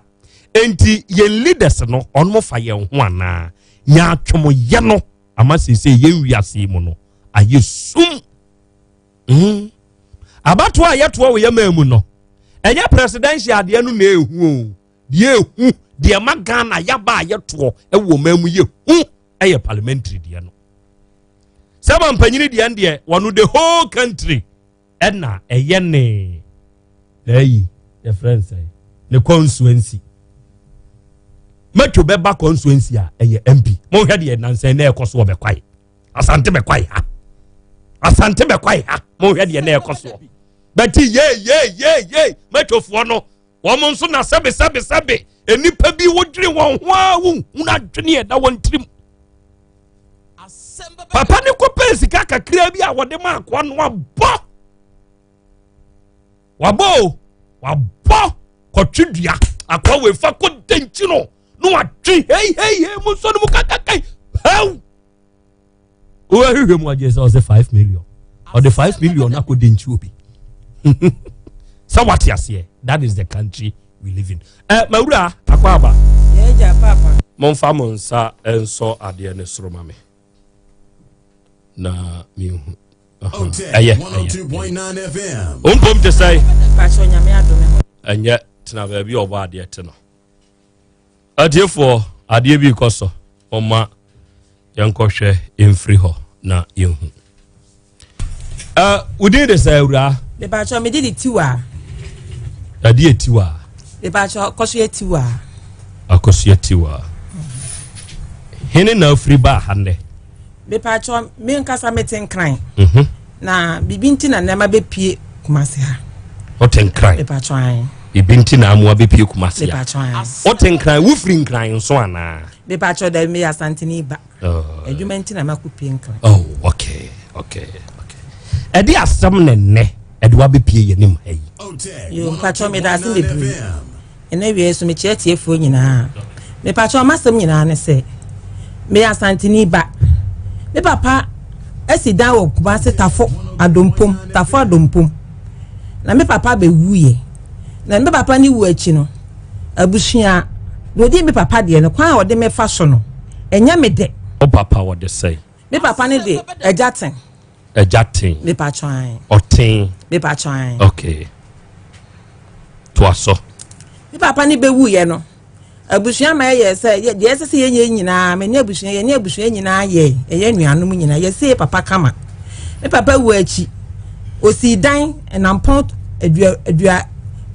enti yɛn leaders no ɔnom fa yɛn ho anaa nyaatwomyɛ no ama seesei yɛn wiase mu no ayɛ sum mm. abatoɔ a yɛtoɔ wɔ yɛn mmaa mu no ɛnyɛ presidential adeɛ no na ehu o deɛ ehu deɛ ma ghana yaba a yɛtoɔ ɛwɔ mmaa mu yɛ hu ɛyɛ parliamentary deɛ no sɛ ma mpanyini deɛ deɛ wɔno the whole country ɛna ɛyɛ ne ɛyi yɛfrɛ nsɛ ne constituency mɛtwo bɛba constituency a ɛyɛ mp monhwɛ deɛ nansɛn na ɛkɔ so wɔ bɛkwae asante bɛkwae ha asante bɛkwae ha monhwɛ deɛ na ɛkɔ soɔ bɛti yee yee yee yee mɛtwofoɔ no Wɔn nso na sɛbesɛbesɛbe nnipa bi wodwene wɔn ho a wonhunu adwene a ɛda wɔn tirim. Papa ne kɔpɛɛ sika kakraa bi a wɔde ma akoa no abɔ. Wabɔ o, wabɔ kɔtwe dua. Akoa wei fa kɔ dankyi no na watwe hei hei hei mu nsɔ no mu kakakai. Hɛw! wobɛhwehwɛ mu agye sɛ ɔsɛ 5 million ɔde 5 million akɔdi nkyi obi sɛ wate aseɛ that is the country we live in eh, mawura akɔ aba momfa mo nsa nsɔ adeɛ no soro ma me na mehu ɛyɛ ɛyɛ wompom te sɛ ɛnyɛ tena baabi a ɔbɔ adeɛ te no Atiefoɔ, adeɛ bi rekɔ so. Momma yɛnkɔhwɛ mfiri hɔ na yɛnhu. Uh, wo din de sɛ awuraa? Mepakyɛ me de de tiwa. Ɛde yɛ tiwa. Mepakyɛ akɔsoɛ tiwa. Akɔsoɛ tiwa. Hene na afiri baa ha nnɛ? Mepaakyɛw, me nkasa mete Nkran. Na biribi nti na nneɛma bɛpie Kumase ha. Wote Nkran? Mepaakyɛw ae. Biribi nti na amoa bɛpie Kumase ha. Mepaakyɛw ae. Wote Nkran, wofiri Nkran nso anaa? Mepaakyɛw daabi, meyɛ Asanteni ba. Oh. Adwuma nti na makɔ pie Nkran. Oh, okay, okay, okay. Ɛde asɛm na nnɛ ɛde wabɛpie yɛn anim ha yi. Yo, mpakyɛw meda ase bebree. Ɛnɛ wiei so mekyia atiefoɔ nyinaa. Mepakyɛw m'asɛm nyinaa ne sɛ meyɛ Asanteni ba. Me papa asi dan wɔ Kumasi Tafo Adompom, Tafo Adompom. Na me papa bɛwuiɛ. Na me papa ne wu akyi no, abusua deɛ ɔdi me papa deɛ no, kwan a ɔde me fa so no, ɛnyɛ me dɛ. Wo papa wɔde sɛn? Me papa ne de agya ten. Agya ten. Mepakyɛw ae. Ɔten. Mepakyɛw ae. Okay. Toa so. Me papa ne bɛwuiɛ no, abusua ma ɛyɛ sɛ deɛ ɛsɛ sɛ yɛnyɛ nyinaa, me ne abusua, yɛne abusua nyinaa yɛ, ɛyɛ nuanom nyinaa, yɛsie papa kama. Me papa wu akyi, osii dan nampɔn adua adua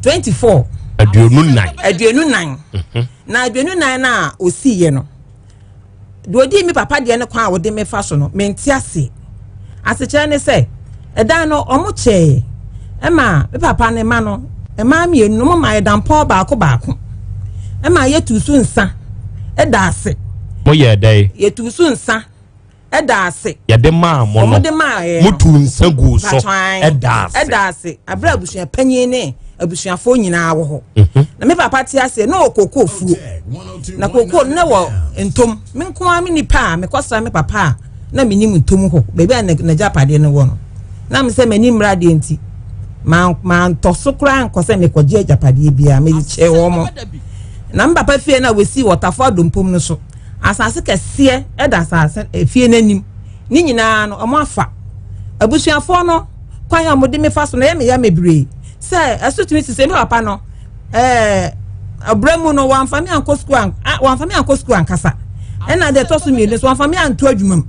24. 24. 24. Na 24 no a osiiɛ no, Deɛ ɔdii me papa deɛ ne kwan a ɔde me fa so no, mente aseɛ. Asekyerɛ ne sɛ, ɛdan no wɔn kyɛɛ ɛma me papa ne ma no, mmaa mmienu no, wɔn maa yɛ dampɔn baako baako. Ɛma yɛtuu so nsa ɛda ase. Mo yɛɛ dɛn? Yɛtuu so nsa ɛda ase. Yɛde maa mo no. Wɔn de maa yɛn no. Mo tuu nsa guu so ɛda ase. Ɛda ase. Abere abusua panyin ne abusuafoɔ nyinaa wɔ hɔ. Na me papa te aseɛ na ɔwɔ kookoo fuo. Na kookoo no na wɔ ntom. Me nko ara me nipa a mekɔsra me papa a na menim ntom hɔ baabi a n'agyapadeɛ no wɔ no. Na me sɛ m'ani mmra adeɛ nti mantɔ so koraa nkɔ sɛ mekɔgye agyapadeɛ biara mede kyɛɛ wɔn. Na me papa fie no a wɔsii wɔ Tafo Adompom no so asase kɛseɛ ɛda asase efie no anim ne nyinaa no wɔn afa. Abusuafoɔ no kwan a wɔde me fa so no ɛyɛ me ya bebree. Sɛ ɛso tumi si sɛ me papa no ɛɛ ɔbrɛ mu no wɔamfa me ankɔ sukuu an wɔamfa me ankɔ sukuu ankasa ɛna deɛ ɛtɔ so mmienu nso wɔamfa me anto adwuma mu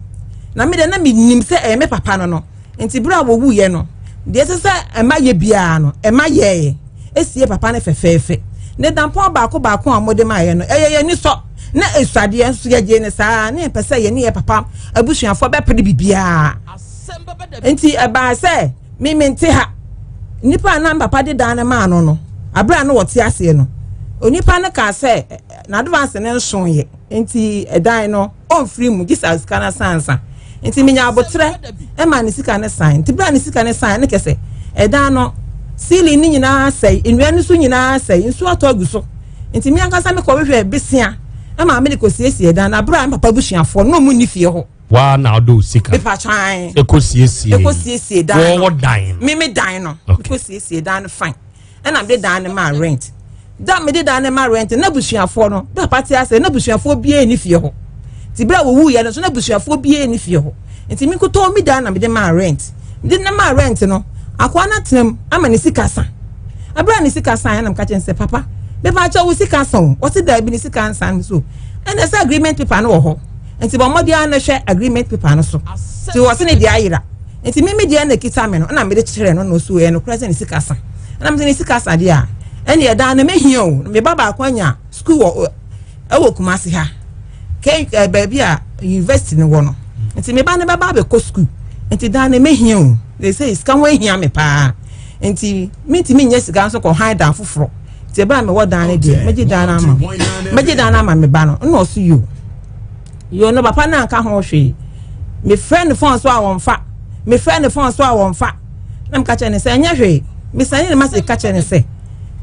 na me deɛ na menim sɛ ɛyɛ me papa no no nti berɛ a wɔwuiɛ no deɛ ɛsɛ sɛ ɛma yɛ biara no ɛma yɛɛ esie papa no fɛfɛɛfɛ ne dampɔn baako baako a wɔde maayɛ no ɛyɛ yɛn ani sɔ na esuadeɛ nso yɛgye ne saa ne yɛpɛ sɛ yɛne yɛ papa abusuafoɔ bɛpere biribiara nti ɛbaa sɛ Me mente ha. Nipa a na papa de dan no maa no no, abere a na wɔte aseɛ no, onipa no kaa sɛ n'advance no nsoeɛ nti ɛdan no ɔmfiri mu gye sɛ sika no asansa. Nti menya aboterɛ ma ne sika no san. Nti berɛ a ne sika no san no kɛsɛ ɛdan no ceiling no nyinaa sɛe, nnua no so nyinaa sɛe, nsuo atɔ agu so. Nti me ankasa mekɔhwehwɛ besia ma mede kɔsiesie dan no abere a me papa abusuafoɔ no na ɔmu nni fie hɔ. Waa na ɔde o sika. Mepa kyan. Eko siesie. Eko siesie dan no. Wɔwɔ dan no. Me me dan no. Okay. Eko siesie dan no fine. Ɛna me de dan no ma rent. Da me de dan no ma rent na busuafoɔ no. Da pati ase na busuafoɔ bie ni fie hɔ. Ti bere a wɔwu yɛ no so na busuafoɔ bie ni fie hɔ. Nti me nkutoo me dan na me de ma rent. Me de ma rent no. Akoa no atena mu ama ne sika sa. Abere a ne sika sa ɛna meka kyerɛ sɛ papa mepa kyɛ wo sika sa o. Ɔsi daabi ne sika nsa so. Ɛna sɛ agreement paper no wɔ hɔ. Nti bɔ mmɔden ara na hwɛ agreement paper no so. Nti wɔ se ne deɛ ayera. Nti me me deɛ na ekita me no ɛna mede kyerɛ no na ɔso ɛyɛ nokorɛ sɛ ne sika sa. Ɛna mese ne sika sa deɛ a ɛne ɛdan no mehia o. Me ba baako anya school wɔ ɛwɔ Kumasi ha. Ke ɛ baabi a university no wɔ no. Nti me ba no bɛba abɛkɔ school. Nti dan no mehia o. They say sika ho ahia me paa. Nti mentumi nyɛ sika nso kɔ han dan foforɔ. Nti ɛbɛrɛ a mewɔ dan no deɛ mɛgye dan no ama mɛgye dan no ama me ba no ɛna ɔso yo. Yoo no papa no anka ho hwee. Mefrɛ no fon so a wɔmfa. Mefrɛ no fon so a wɔmfa. Na meka kyerɛ no sɛ ɛnyɛ hwee. Mesane ne message ka kyerɛ no sɛ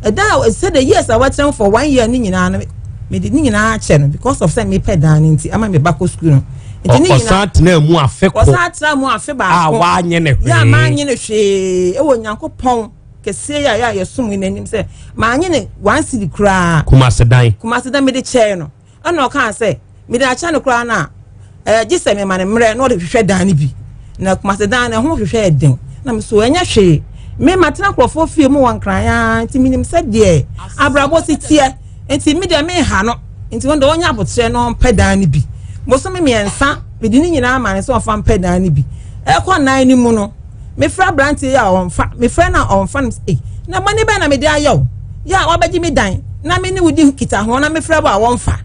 ɛda a sɛ the years a watena for one year ne nyinaa no mede ne nyinaa akyɛ no because of sɛ mepɛ dan no nti ama me ba kɔ sukuu no. Nti ne nyinaa ɔsan tena mu afe ko. Ɔsan tena mu afe baako. A wanyɛ ne hwee. Yɛ a manyɛ ne hwee ɛwɔ Nyankopɔn kɛseɛ yi a yɛ a yɛsom yi n'anim sɛ manyɛ ne one cedi koraa. Kumase dan. Kumase dan mede kyɛɛ no. Ɛnna ɔkaa sɛ, Mede akyɛ no koraa no a, ɛɛ, gye sɛ mema no mmerɛ na ɔde hwehwɛ dan no bi. Na Kumase dan no, ɛho hwehwɛ yɛ den. Na me so, ɛnyɛ hwee. Me, matena nkurɔfoɔ fie mu wɔ Nkran ara, nti menim sɛdeɛ abrabɔ si teɛ. Nti me deɛ menha no. Nti wɔn deɛ ɔnyɛ aboterɛ na ɔmpɛ dan no bi. Bosome mmiɛnsa, mede ne nyinaa ma no sɛ ɔmfa mpɛ dan no bi. Ɛrekɔ nnan no mu no, mefrɛ aberanteɛ yi a ɔmfa, mefrɛ no a ɔmfa no, ei, na bɔne bɛn na mede ayɛ wo? Yɛ a wabɛgye me dan na me ne wo di nkitaho na mefrɛ wo a wɔmfa.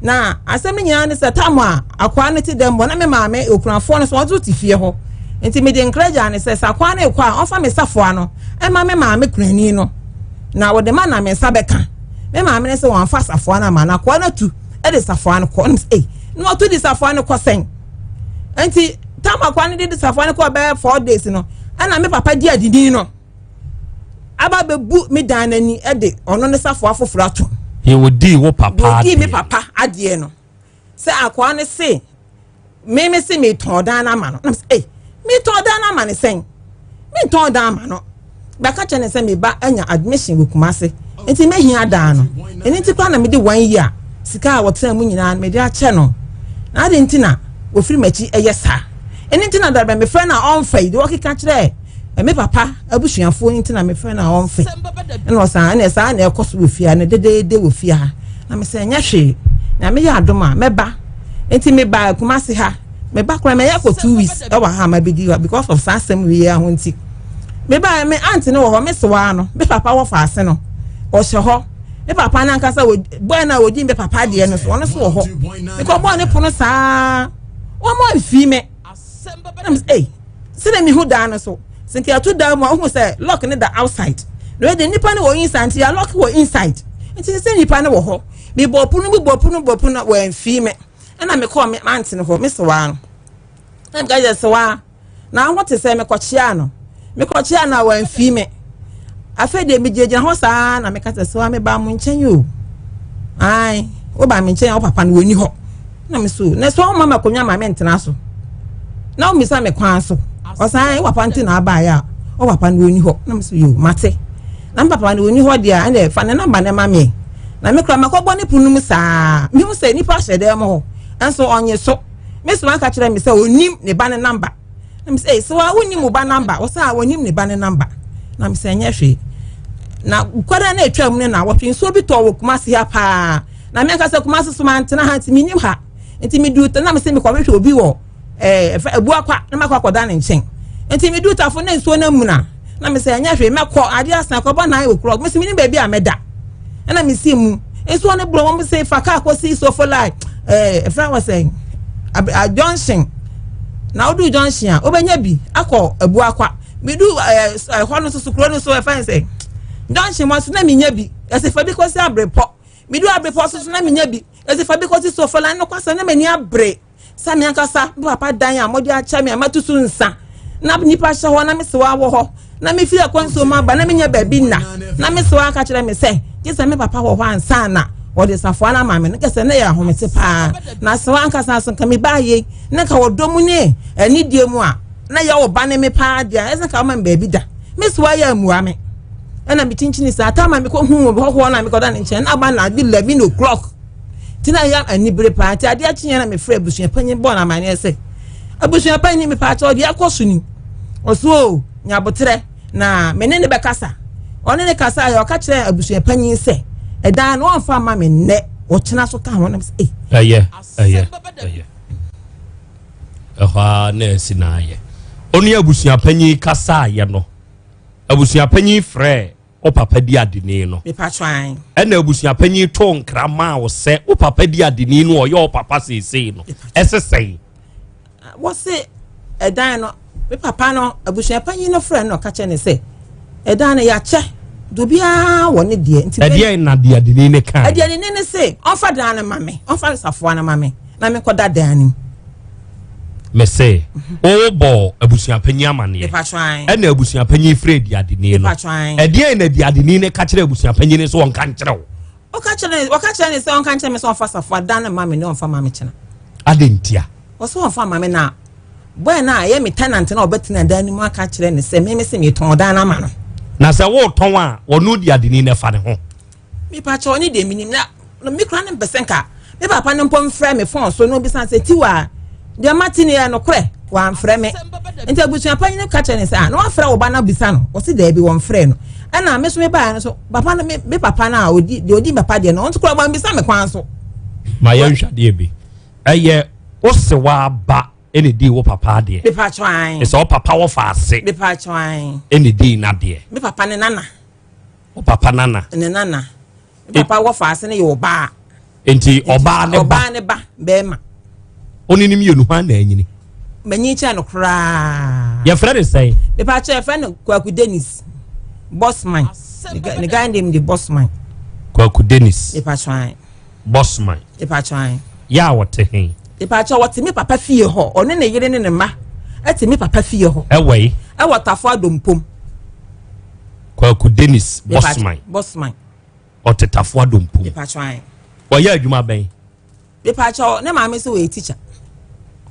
Na asɛm no nyinaa ne sɛ tam a akwaa no te dɛm bɔ na me maame okunafoɔ no so ɔnso te fie hɔ. Nti mede nkra gyaa no sɛ sɛ akwaa no rekɔ a ɔmfa me safoa no ɛma me maame kunani no. Na wɔde ma na me nsa bɛka. Me maame no sɛ wɔamfa safoa no ama no akwaa no atu de safoa no kɔ. Ɛna ei na watu de safoa no kɔ sɛn? Nti tam akwaa no de de safoa no kɔ bɛyɛ 4 days no ɛna me papa di adidin no aba bɛbu me dan n'ani de ɔno ne safoa foforɔ ato. Yɛ wɔdii wo papa adeɛ. Wɔdii me papa adeɛ no sɛ akwaa no se me me se metɔn dan no ama no na me sɛ ei metɔn dan no ama no sɛn mentɔn dan ama no bɛka kyerɛ ne sɛ me ba anya admission wɔ Kumase nti mehia dan no ɛno nti koraa na mede 1 year sika a wɔtena mu nyinaa mede akyɛ no na ade nti na wɔfiri m'akyi ɛyɛ saa. Ɛno nti na dabɛ mefrɛ no a ɔmfa yi deɛ wɔkeka kyerɛ me papa abusuafoɔ nti na mefrɛ no a ɔmfa ɛna ɔsan ɛna saa na ɛkɔ so wɔ fie ha na dedeede wɔ fie ha na mesɛ ɛnyɛ hwee na meyɛ adom a mɛba. Nti meba Kumase ha, meba koraa mɛyɛ kɔ 2 weeks ɛwɔ ha ma bɛdi ha because of saa asɛm wei ho nti. Meba me aunt no wɔ hɔ, me sewaa no, me papa wɔ faase no ɔhyɛ hɔ, me papa no ankasa wɔ bɔɛ no a wɔdi me papa deɛ no so ɔno so wɔ hɔ. Mekɔ bɔɔ ne pono saa wɔn mo amfii me na me sɛ ei sɛdeɛ mehu dan no so sɛ nka yɛto dan mu a wohu sɛ lock ne da outside na wɔde nipa no wɔ inside nti yɛ lock wɔ inside nti sɛ nipa no wɔ hɔ. Mebɔ pono mu, bɔ pono, bɔ pono, wɔamfii me. Ɛna mekɔɔ me aunt no hɔ, me sewaa no, na meka kyerɛ sewaa na ho te sɛ mekɔkyea no, mekɔkyea no a wɔamfii me. Afei deɛ megyinagyina hɔ saa na meka sɛ sewaa mebaa mo nkyɛn o, ae woba me nkyɛn a wo papa no wɔni hɔ. Na me so na sɛ ɔma ma akonnwa ma mentena so na womisa me kwan so ɔsan wo papa nti na abaeɛ a wo papa no wɔni hɔ. Na me so yo mate na me papa no wɔni hɔ deɛ a ɛnna fa ne namba no ma me na me kora makɔbɔ ne pono mu saa mehu sɛ nipa hyɛ dɛm hɔ nso ɔnye so. Me so aka kyerɛ me sɛ ɔnim ne ba ne namba na me sɛ sɛ wa wonim wo ba namba wɔ sɛ a wɔnim ne ba ne namba. Na me sɛ ɛnyɛ hwee. Na kwada na atwa mu no na wɔtwe nsuo bi tɔɔ wɔ Kumase ha paa na me ankasa Kumase so mantena ha nti menim ha nti meduru na me sɛ mekɔhwehwɛ obi wɔ ɛɛ Abuakwa na makɔ akɔda ne nkyɛn nti meduru tafo na nsuo no amuna na me sɛ ɛnyɛ hwee mɛkɔ adeɛ asan kɔbɔ nan wɔ kuro me sɛ menim baabi a mɛda ɛna mesi mu nsuo no borɔ wɔn sɛ fa kaa kɔsi sofolai ɛfrɛ wɔ sɛ a junction na wodu junction a wobɛnya bi akɔ Abuakwa. Medu ɛɛ ɛhɔ no soso kuro no so ɛfɛn sɛ junction mu so na menya bi ɛsɛ fa bi kɔsi Abrepɔ. Medu Abrepɔ so so na menya bi ɛsɛ fa bi kɔsi sofolai no kɔsɛ na m'ani abere sɛ me ankasa me papa dan a mode akyɛ me a matu so nsa na nipa hyɛ hɔ na me sewa wɔ hɔ na mefiri akwansuo mu aba na menya baabi nna na me sewa aka kyerɛ me sɛ gye sɛ me papa wɔ hɔ ansa na wɔde safoa no ama me no kɛsɛ na yɛ ahomete paa. Na sewa ankasa so nka mebaa yei na nka wɔdɔ mu ne anidie mu a na yɛ wo ba ne me paa deɛ ɛsɛ nka woma me baabi da. Me sewa yɛ ammua me ɛna mekyinkyini saa tama mekɔhu hɔhoɔ no a mekɔda ne nkyɛn na aba na ade 11 o'clock nti na yɛ anibere paa. Nti adeɛ kyeɛ na mefrɛ abusua panyin bɔɔ no amanneɛ sɛ abusua panyin mepaa kyɛ ɔdeɛ akɔ so ni. Ɔso o nyabotrɛ na me ne ne bɛkasa. Ɔne ne kasa yɛ ɔka kyerɛ abusua panyin sɛ ɛdan no ɔmfa ma me nnɛ ɔkyena so ka ho nam sɛ ei. Ɛyɛ ɛyɛ ɛyɛ ɛhɔ a na ɛsi na ayɛ ɔne abusua panyin kasa ayɛ no abusua panyin frɛ wo papa di adeni no ɛna abusua panyin to nkra maa wo sɛ wo papa di adeni no ɔyɛ wo papa seesei no ɛsɛ sɛn. Wɔse ɛdan no me papa no abusua panyin no frɛ no ɔka kyerɛ ne sɛ ɛdan no yɛakyɛ de obiara wɔ ne deɛ nti. Ɛdeɛ na di adeni ne kan. Ɛdeɛ ne ne se ɔnfa dan no ma me ɔnfa safoa no ma me na me nkɔda dan no mu. Mese wobɔ abusuapanyin amaneɛ ɛna abusuapanyin frɛ diadeni no ɛdeɛn na diadeni no ka kyerɛ abusuapanyin no sɛ ɔnka nkyerɛ wo? Ɔka kyerɛ ɔka kyerɛ ne sɛ ɔnka nkyerɛ me sɛ ɔmfa safoa dan no ma me ne ɔmfa ma me kyena. Adɛn ntia? Ɔsɛ ɔmfa ma me na bɔɛ no a ɛyɛ me tenant na ɔbɛtena dan no mu aka kyerɛ ne sɛ meme sɛ metɔn dan no ama no. Na sɛ wotɔn a ɔno diadeni no ɛfa ne ho? Mepa kyɛw ne deɛ menim na me kura ne mpɛ sɛ nka me papa no mpo mfrɛ me fon so na obisa sɛ tiwa deɛ mate ne yɛ nokorɛ. Wamfrɛ me nti abusua panyin ka kyerɛ ne sɛ ah na wafrɛ wo ba no abisa no. Ɔsi daabi wɔmfrɛ no. Ɛna me so me baa no so papa no me papa no a odi deɛ odi papa deɛ no ɔno nso kura wɔn me kwan so. Ma yɛn hwɛ adeɛ bi ɛyɛ ɔsɛ waba ɛna di wo papa adeɛ. Mepa kyɛw. Ɛsɛ wo papa wɔ fa ase. Mepa kyɛw. Ɛna di n'adeɛ. Me papa ne nana. Wo papa nana. Ne nana. Me papa wɔ fa ase ne yɛ ɔbaa. Nti ɔbaa ne ba. Ɔbaa ne ba bɛrima. Ɔne ne mmienu hwan na anyini? Manyin kyɛn no koraa. Yɛfrɛ ne sɛn? Mepaakyɛ yɛfrɛ no Kwaku Dennis Bossman. Ne guy name de Bossman. Kwaku Dennis. Mepaakyɛ. Bossman. Mepaakyɛ. Yɛ a wɔte he? Mepaakyɛ wɔte me papa fie hɔ. Ɔne ne yere ne ne mma ɛte me papa fie hɔ. Ɛwɔ yi? Ɛwɔ Tafo Adompom. Kwaku Dennis Bossman. Bossman. Ɔte Tafo Adompom. Mepaakyɛ. Wɔyɛ adwuma bɛn? Mepaakyɛ ne maame sɛ wɔyɛ teacher.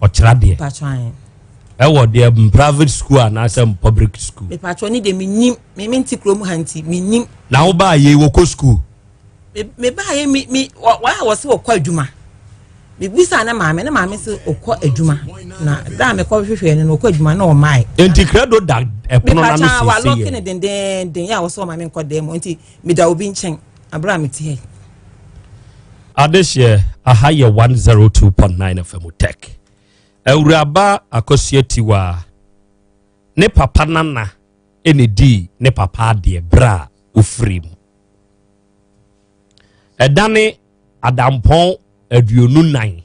Ɔkyerɛ adeɛ. Mepaakyɛ. Ɛwɔ deɛ private school anaasɛ public school. Mepaakyɛ ne deɛ menim me mente kurom ha nti menim. Na wo baa yei wɔkɔ school? Me baa yɛ me me wɔ a wɔsɛ wɔkɔ adwuma. Mebisa ne maame ne maame sɛ ɔkɔ adwuma na da a mekɔ hwehwɛ no no ɔkɔ adwuma na ɔmae. Nti credo da ɛpono n'ano Mepaakyɛ siesie walɔke yɛ. ne dendenden yɛ a wɔsɛ ɔma me nkɔ dan mu nti meda obi nkyɛn abere a mete ha yi. Adehyeɛ aha yɛ 102.9 FM Tech. Awuraba Akosua Tiwa ne papa nana ɛna dii ne papa adeɛ berɛ a ofiri mu. Ɛdane adampɔn 24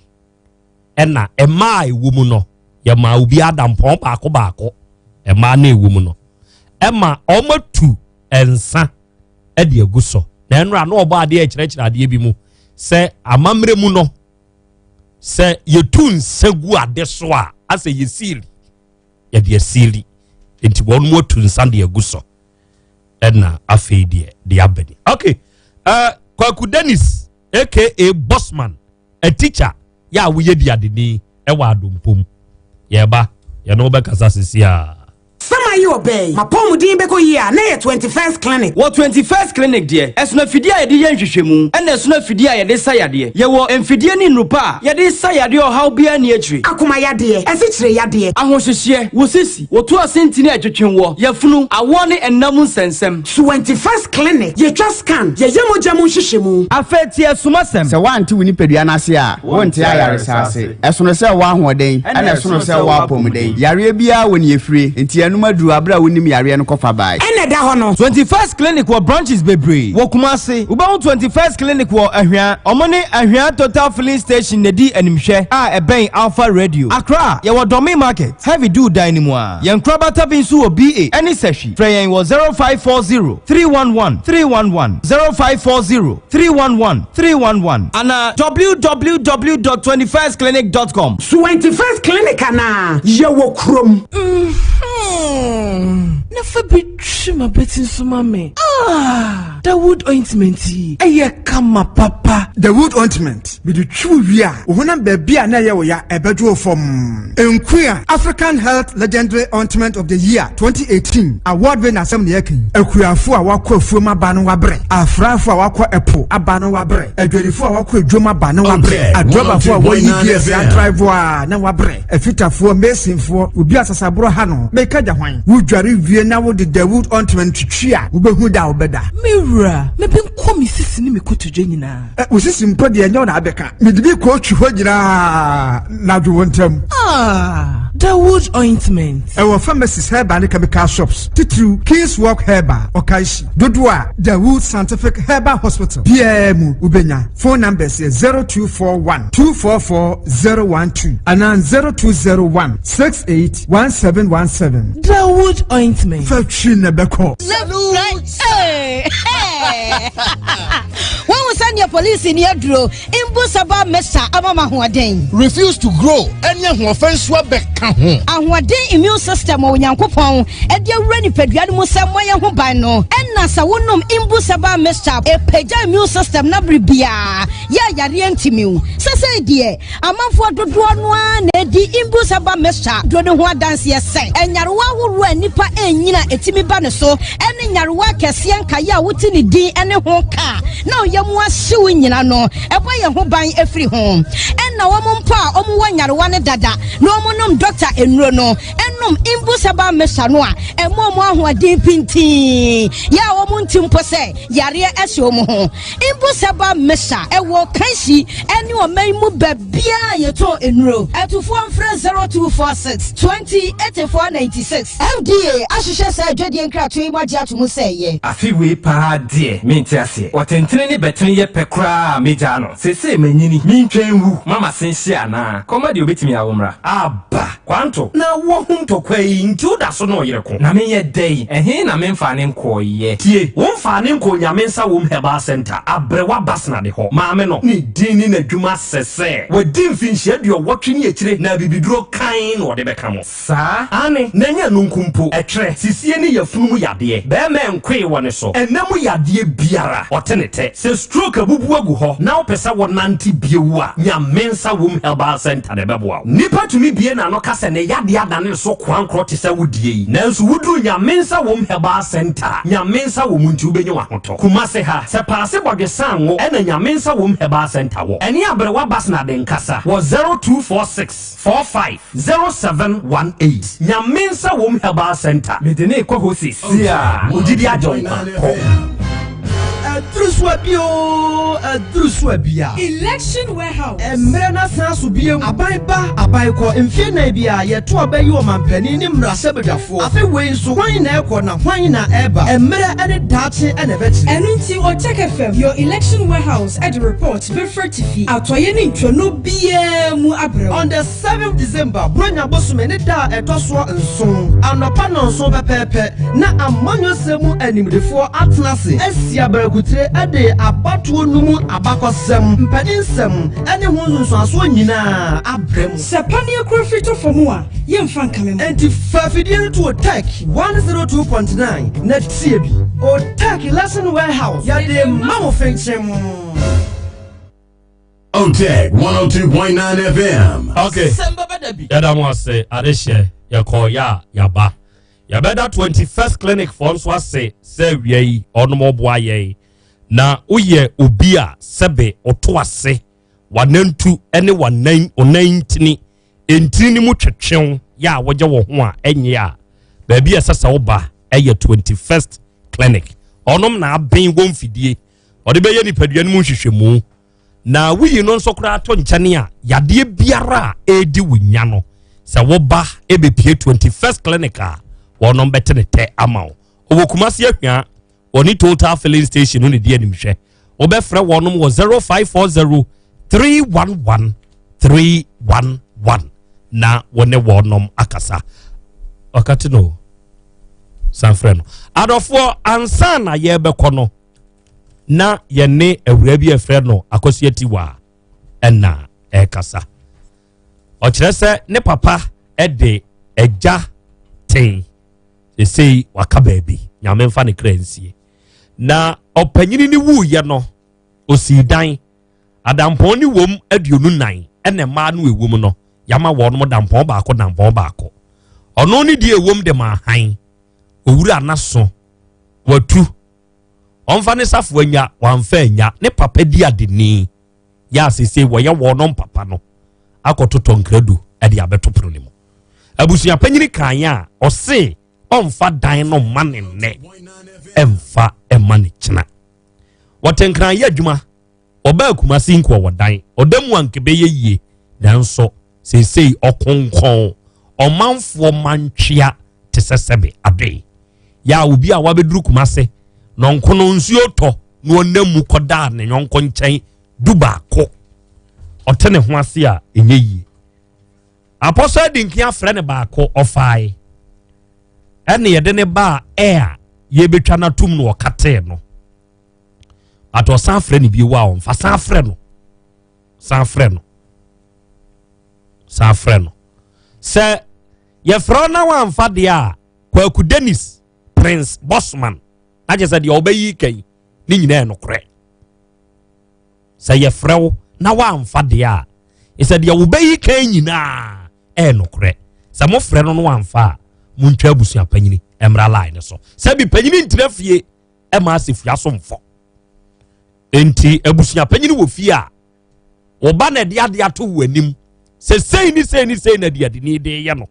ɛna mmaa a ɛwɔ mu no yɛmaa obi adampɔn baako baako mmaa na ɛwɔ mu no ɛma wɔatu nsa ɛde agu so na ɛnora na ɔbɔ adeɛ ɛkyerɛkyerɛ adeɛ bi mu sɛ amammerɛ mu no sɛ yɛtu nsa gu ade so a asɛ yɛsiili yɛde asiili nti wɔn mu atu nsa de agu so ɛna afei deɛ de aba ni. Okay, Kwaku Dennis aka Bossman, a teacher yɛ a woyɛ di adeni ɛwɔ Adompom, yɛba yɛne wobɛkasa sisi a. Sama yi ɔbɛn mapɔmuden bɛkɔ yie a na yɛ 21st Clinic. Wɔ 21st Clinic deɛ, ɛsono afidie a yɛde yɛ nhwehwɛmu ɛna ɛsono afidie a yɛde sa yadeɛ. Yɛwɔ mfidie ne nnupa a yɛde sa yadeɛ ɔhaw biara ni akyire. Akoma yadeɛ, ɛsikyire yadeɛ, ahohyehyeɛ, wo sisi, woto ase ntini a ɛtwetwe wɔ yafunu, awoɔ ne ɛnam nsɛnsɛm. 21st Clinic, yɛtwa scan, yɛyɛ mogya mu nhwehwɛmu. Afei tie somasɛm. Sɛ woante wo nipadua no ase a, wonte ayaresa ase. Ɛsono sɛ wɔ ahoɔden ɛna ɛsono sɛ wɔ apɔmuden. Yareɛ biara wɔ ne efire, nti ɛnum aduru abere a wonim yareɛ no kɔfa bae. Ɛna ɛda hɔ no. 21st Clinic wɔ branches bebree wɔ Kumase. Wobɛhu 21st Clinic wɔ Ahwea. Ɔmo ne Ahwea Total Filling Station na di animhwɛ a ɛbɛn Alpha Radio. Accra, yɛwɔ Dɔme Market, Heavy Do dan no mu a. Yɛn nkorabata bi nso wɔ BA ɛne Sɛhwi. Frɛ yɛn wɔ 0540 311 311, 0540 311 311 ana www.21stclinic.com. 21st Clinic anaa yɛwɔ kurom. Na fa bi twi ma bɛti nso ma me. Ah, Dawood ointment yi ɛyɛ kama papa. Dawood ointment mede twi wie a wo honam baabi a na ɛyɛ wo ya ɛbɛdwo wo fam. Nkuya African Health Legendary Ointment of the Year 2018 award winner asɛm na yɛka yi. Akuafo a wakɔ afuom aba no wabrɛ, afrafo a wakɔ ɛpo aba no wabrɛ, adwadifo a wakɔ adwom aba no wabrɛ, adrɔbafo a wɔyi gears adrive a na wabrɛ, afitafoɔ, masonfoɔ, obi asasaborɔ ha no meka gya hwan. Wodware wie na wode Dawood ointment twitwi a wobɛhu da a wobɛda. Me wura, mebe nkɔ me sisi ne me kotodwe nyinaa. Wo sisi mpo deɛ ɛnyɛ wo na abɛka. Mede bi kɔ twi hɔ nyinaa na dwo wo ntam. Ah, Dawood ointment. Ɛwɔ pharmacies, herbal ne chemical shops, titiriw Kings Walk Herbal, Ɔkaishi, dodoɔ a Dawood Scientific Herbal Hospital biara mu wobɛnya. Phone numbers yɛ 0241 244 012 anaa 0201 68 1717. Dawood ointment. Fa twi na ɛbɛkɔ. Wɔn sɛ polisi ni aduro mbu saba mesa ama ma ahoɔden. Refuse to grow ɛne ahoɔfɛ nso abɛka ho. Ahoɔden immune system wɔ Onyankopɔn ɛde awura nipadua no mu sɛ mmɔyɛ ho ban no, ɛna sɛ wonom mbu saba mixture ɛpagya immune system na bere biara yɛ ayareɛ ntimiw. Sɛsɛ deɛ amanfoɔ dodoɔ no ara na ɛdi mbu saba mixture duro no ho adanseɛ sɛ ɛnyarewa ahoroɔ a nipa ɛnyina ɛtumi ba ne so, ɛne nyarewa akɛseɛ nkaeɛ a wote ne din ɛne ho kaa na ɔyɛ mu ahyew nyina no, ɛbɔ yɛn ho ban efiri ho. Ɛna wɔn mpo a wɔn wɔ nyarewa ne dada na wɔn nom dɔkta nnuro no ɛnom. Wɔnom Imbus herbal mixture no a, ɛma wɔn ahoɔden pintinn, yɛ a wɔn nte mpo sɛ yareɛ ahyɛ wɔn ho. Imbus herbal mixture ɛwɔ Kanshi ɛne ɔman mu baabiara a yɛtɔn nnuro. Atufoɔ mfrɛ 0246 20 84 96. FDA ahwehwɛ saa adwadie nkratoɔ yi mu agye ato mu sɛ ɛyɛ. Afe wei paa deɛ mente aseɛ. Ɔtentene ne bɛtene yɛ pɛ koraa a megyaa no. Seesei manyini, mentwɛn nwu ma m'ase nhye anaa? Kɔma deɛ ɔbɛtumi awo mmra. Aba! Kwanto, na woahu ntɔkwa yi nti woda so ne ɔyere ko? Na menyɛ dɛn? Ɛhe na memfaa ne nkɔeɛ? Tie! Womfaa ne nkɔɔ Nyame Nsa Wom Herbal Centre, Aberewa Basnade hɔ. Maame no, ne din ne n'adwuma sɛ sɛ wadi mfinhyia aduɔwɔtwe ne akyire na abibiduro kann na ɔde bɛka mo. Saa? Aane, na ɛnyɛ ɛno nko mpo, ɛtwerɛ, sisie ne yafunu mu yadeɛ, bɛɛma nkoe wɔ ne so, ɛna mu yadeɛ biara, ɔte ne tɛ. Sɛ stroke abubu agu hɔ na wopɛ sɛ wonante bio a, Nyamensa Wom Herbal Centre na ɛbɛboa wo. Nipa tumi bue n'ano ka sɛ ne yadeɛ adane ne so koankorɔ te sɛ wo deɛ yi, nanso woduru Nyamensa Wom Herbal Centre a, Nyamensa wɔ mu nti wobɛnya w'ahotɔ. Kumase ha, sɛ Paase Bɔdwesan Ngo ɛna Nyamensa Wom Herbal Centre wɔ. Ɛne Aberewa Basnade nkasa wɔ 0246 45 0718 Nyame nsa wom herbal center. Mede no rekɔ hɔ seesei a ogyidi agye wo nkwa kɔ. Aduru so abi oo, aduru so abi a. Election warehouse. Mmerɛ no asan aso biom. Aban ba, aban kɔ, mfeɛ nnan biara yɛto aba yi ɔmanpanin ne mmarahyɛbadwafoɔ. Afe wei nso hwan na ɛrekɔ na hwan na ɛreba? Mmerɛ ne daakye na ɛbɛkyerɛ. Ɛno nti Otec FM, your election warehouse de report bɛfiri atifi, atɔeɛ ne ntwonoo biara mu abrɛ wo. On the seventh December, Buronya bosome ne da a ɛtɔ soɔ nson, anɔpa nnɔnson pɛpɛɛpɛ, na amanyɔsɛm mu animdefoɔ atena ase asi abarakutire de abatoɔ no mu abakɔsɛm, mpaninsɛm ne ho nsunsuansoɔ nyinaa abrɛ mo. Sɛ paneɛ kura firi tɔ fam a, yɛmfa nkame mo. Enti fa afidie no to Otec 102.9 na tie bi. Otec Lesson Warehouse, yɛde ma mo fenkyem. Otec 102.9 FM. Okay. Yɛda mo ase adehyɛ yɛkɔɔ yɛ a yɛaba. Yɛbɛda 21st clinic foɔ nso ase sɛ awia yi ɔnom ɔboa yɛn. Na woyɛ obi a sɛbe ɔto ase wanantu ne wanan ɔnan ntini ntini no mu twetwew yɛ a wɔgye wɔ ho a ɛnyɛ a baabi a ɛsɛ sɛ woba ɛyɛ 21st clinic. Ɔnom na aben wɔn mfidie ɔde bɛyɛ nipadua no mu nhwehwɛmu na woyi no nso koraa to nkyɛn a yadeɛ biara a ɛredi wo nya no sɛ woba ɛbɛpie 21st clinic a wɔnom bɛte ne tɛ ama wo ɔwɔ Kumasi Ahwia wɔne Total filling station no ne di animhwɛ wobɛfrɛ wɔnom wɔ 0540 311 311 na wɔne wɔnom akasa ɔkate no san frɛ no adɔfoɔ ansa na yɛbɛkɔ no na yɛne awura bi a ɛfrɛ no Akosua Tiwa ɛna ɛkasa ɔkyerɛ sɛ ne papa ɛde agya ten esei waka baabi nyame mfa ne kra nsie na ɔpanyini ne wuiɛ no osii dan adampɔn ne wom 24 ɛna mmaa no ɛwom no yama wɔn dampɔn baako dampɔn baako ɔno ne deɛ ɛwom de ma ahan owura n'aso watu ɔmfa ne safo anya wamfa anya ne papa di adeni yɛ asese wɔyɛ wɔn papa no akɔtotɔ nkradu de abɛto pono no mu abusua panyini kan a ɔse ɔmfa dan no mma ne nnɛ ɛmfa ɛma ne kyena wɔte nkran yɛ adwuma ɔbaa Kumasi nko ɔwɔ dan ɔda mu anka bɛyɛ yie nanso seesei ɔkonkɔn ɔmanfoɔ mantwea te sɛ sɛbe adoe yɛ a obi a wabɛduru Kumase na ɔnko no nsuo tɔ na ɔnam mu kɔdaa ne yɔnko nkyɛn du baako ɔte ne ho ase a ɛnyɛ yie apɔsɔ adi nkin afrɛ ne baako ɔfae ɛne yɛde ne baa ɛ a yɛbɛtwa no atom no ɔkatee no but ɔsan frɛ no bio a ɔmfa san frɛ no san frɛ no san frɛ no sɛ yɛfrɛ na wamfa deɛ a Kwaku Dennis Prince Bosman na kyerɛ sɛ deɛ ɔbɛyi kan ne nyinaa yɛ nokorɛ sɛ yɛfrɛ wo na wamfa deɛ a sɛ deɛ wobɛyi kan nyinaa ɛyɛ nokorɛ sɛ mofrɛ no no wamfa a montwa abusua panyini mmra line no so sɛ bi panyini ntena fie ɛma asefua so mfɔ nti abusua panyini wɔ fie a wɔba na ɛde adeɛ ato wɔ anim sɛ sei ne sei ne sei na deɛ de ne de yɛ no.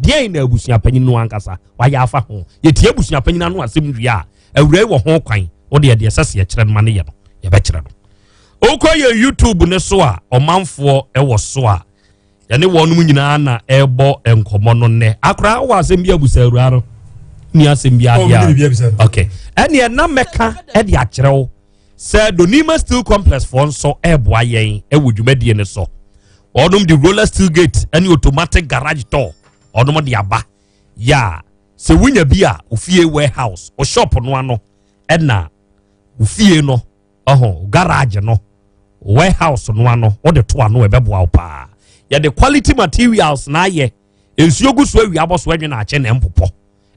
Deɛn na abusuapanyin no ankasa wayɛ afa ho? Yɛtie abusuapanyin ano asɛm wie a, awurai wɔ ho kwan, wo deɛ deɛ ɛsɛ sɛ yɛkyerɛ no ma no yɛ no, yɛbɛkyerɛ no. Wokɔ yɛn YouTube no so a, ɔmanfoɔ wɔ so a, yɛne wɔnom nyinaa na ɛrebɔ nkɔmmɔ no nnɛ. Akora wɔ asɛm bi abusa awura no, ni asɛm bi adeɛ a. Okay. Ɛneɛ na mɛka ɛde akyerɛ wo sɛ Donima Steel Complex foɔ nso ɛreboa yɛn ɛwɔ dwumadie no so. Wɔnom de roller steel gate ɛne automatic garage door wɔnom de aba. Yɛ a sɛ wonya bi a ofie warehouse, o shop no ano ɛna ofie no ɔho garage no warehouse no ano wode to ano ɛbɛboa wo paa. Yɛde quality materials na ayɛ nsuo gu so awia bɔ so ɛnwe na akyɛ na ɛmpopɔ.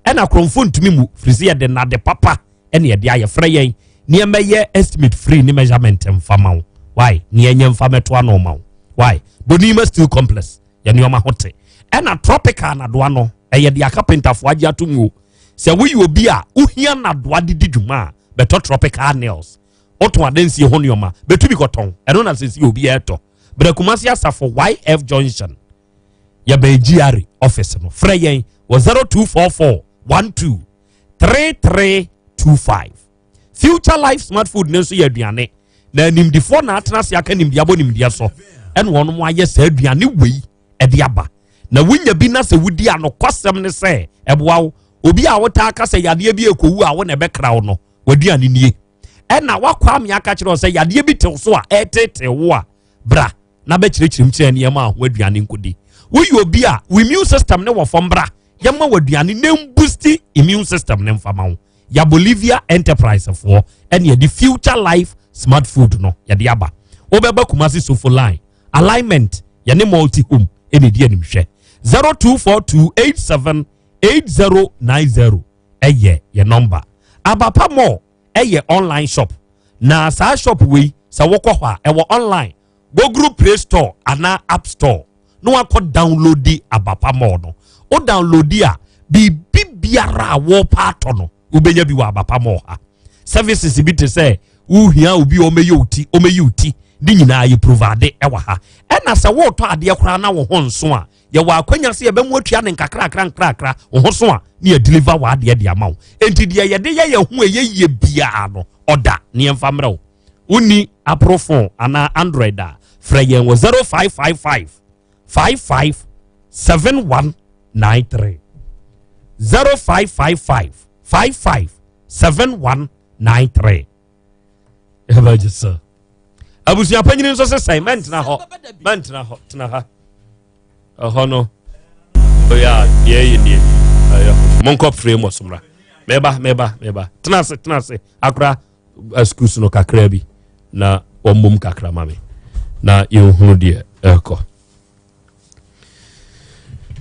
Ɛna korɔmfo ntumi mu firi sɛ yɛde nnade papa ɛna yɛde ayɛ. Frɛ yɛn nneɛma yɛ estimate free ne measurement mfa ma wo. Why? Ne ɛnyɛ mfa mɛto ano ma wo. Why? Donima Steel Complex yɛ nneɛma ho te. Ɛna tropical nadoa no ɛyɛ de akapentafoɔ agye ato mu o. Sɛ woyɛ obi a wohia nadoa de di dwuma a bɛtɔ tropical nails. Wotɔn adansie ho nneɛma bɛtu bi kɔtɔn. Ɛno na sɛsi obi ɛtɔ. Brɛ Kumasi Asafo YF Junction. Yɛbɛn GRA office no. Frɛ yɛn wɔ 0244 12 3325. Future Life Smart Food ne nso yɛ aduane. Na animdifoɔ na atena ase aka nimdeɛ abɔ nimdeɛ so. Ɛna wɔn ayɛ saa aduane wei ɛde aba. Na wonya bi na sɛ wodi a nokwasɛm ne sɛ ɛboa wo. Obi a wotaa ka sɛ yadeɛ bi ekowu a wo na ɛbɛkra wo no, w'aduane nie. Ɛna wakɔ ame aka kyerɛ wo sɛ yadeɛ bi tew so a ɛtetee wo a bra na bɛkyerɛkyerɛ mu kyerɛ nneɛma a ho aduane nkodi. Woyɛ obi a wo immune system ne wɔ fam bra yɛma wo aduane na mbusti immune system ne mfama wo. Ya Bolivia Enterprise foɔ ɛne yɛde Future Life Smart Food no yɛde aba. Wobɛba Kumasi Sofo Line alignment yɛne multi home ɛne di animhwɛ. 0242878090 ɛyɛ yɛ number. Abapa Mall ɛyɛ online shop. Na saa shop wei sɛ wokɔ hɔ a ɛwɔ online. Google Play Store anaa App Store na wakɔ download Abapa Mall no. Wo download a biribi biara a wɔpa atɔ no wobɛnya bi wɔ Abapa Mall ha. Services bi te sɛ wohia obi a ɔmɛyɛ wo ti, ɔmɛyi wo ti, ne nyinaa yɛ provide ɛwɔ ha. Ɛna sɛ wɔretɔ adeɛ koraa na wo ho nso a yɛwɔ akwanya sɛ yɛbɛmu atua ne nkakrakra nkrakra wo ho so a ne yɛ deliver wɔ adeɛ de ama wo. Enti deɛ yɛde yɛ yɛn ho ɛyɛ yie biara no ɔda ne yɛmfa mmerɛ wo. Wonni Apple phone anaa Android a frɛ yɛn wɔ 0555 55 7193 0555 55 7193. Ɛbɛgye sɛ abusua panyin nso sɛ sɛn mɛntena hɔ mɛntena hɔ tena ha ɛhɔ no oyɛ a deɛ ɛyɛ nie ɛyɛ monkɔ frame wɔ somra mɛba mɛba mɛba tena ase tena ase akora excuse no kakra bi na wɔmmom kakra ma me na yɛnhunu deɛ ɛrekɔ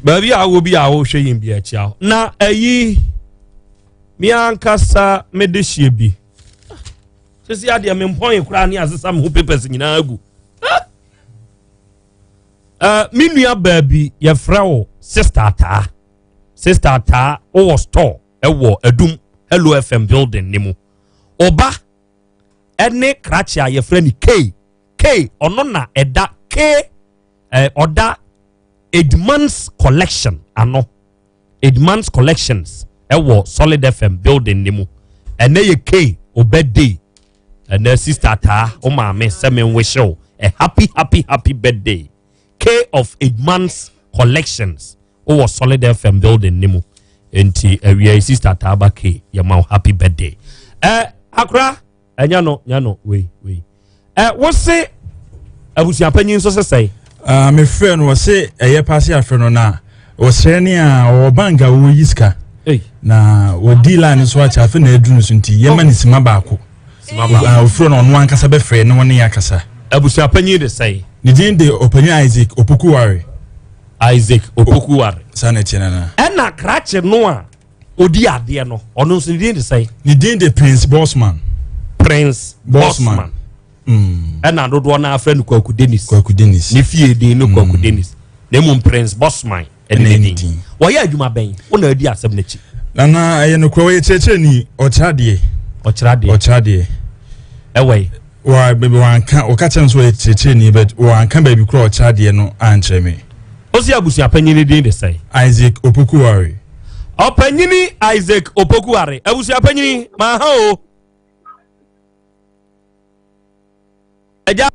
baabi a wɔ bi a wɔhwɛ yɛn bi akyia na ɛyi me ankasa mede hyɛ bi sisi adeɛ me mpɔn koraa ne asesa me ho papers nyinaa agu. Me nua baabi yɛfrɛ wo Sister Ataa. Sister Ataa wowɔ store ɛwɔ Adum Hello FM building ne mu. Ɔba ɛne krakye a yɛfrɛ no K. K ɔno na ɛda K ɔda Edman's Collection ano. Edman's Collections ɛwɔ Solid FM building ne mu. Ɛnɛ yɛ K o birthday. Ɛnɛ Sister Ataa o maame sɛ me nwish wo a happy happy happy birthday. K of Edman's Collections wowɔ Solid FM building ne mu. Enti awia Sister Ataa ba K yɛ ma wo happy birthday. Akora ɛnyɛ no nyɛ no wei wei. Wo se abusuapanyin nso sesɛe. Me frɛ no wɔse ɛyɛ paase afrɛ no na wɔsrɛ ne a ɔwɔ bank a wɔyi sika. Na wɔdi line so akyɛ afei na aduru no so nti yɛma ne sima baako. Ofurɛ no ɔno ankasa bɛfrɛ na wɔne yɛ akasa. Abusuapanyin de sɛe. Ne din de ɔpanyin Isaac Opokuware. Isaac Opokuware. Saa na ɛkyɛ nana. Ɛna krakye no a odi adeɛ no ɔno nso ne din de sɛe. Ne din de Prince Bosman. Prince Bosman. Ɛna dodoɔ no afrɛ no Kwaku Dennis. Kwaku Dennis. Ne fie din no Kwaku Dennis. Na mmom Prince Bosman ɛne ne din. Wɔyɛ adwuma bɛn? Wo na adi asɛm n'akyi. Nana ɛyɛ nokorɛ wɔyɛ kyerɛkyerɛni ɔkyerɛ adeɛ. Ɔkyerɛ adeɛ. Ɔkyerɛ adeɛ. Ɛwɔ yi. Wa baabi wanka ɔka kyerɛ no sɛ ɔyɛ kyerɛkyerɛni but wanka baabi korɔ ɔkyerɛ adeɛ no ankyerɛ me. Ɔsɛ Wosi abusuapanyin ne din de sɛn? Isaac Opokuware. Ɔpanyini Isaac Opokuware. Abusuapanyin, maa ha o. Agya.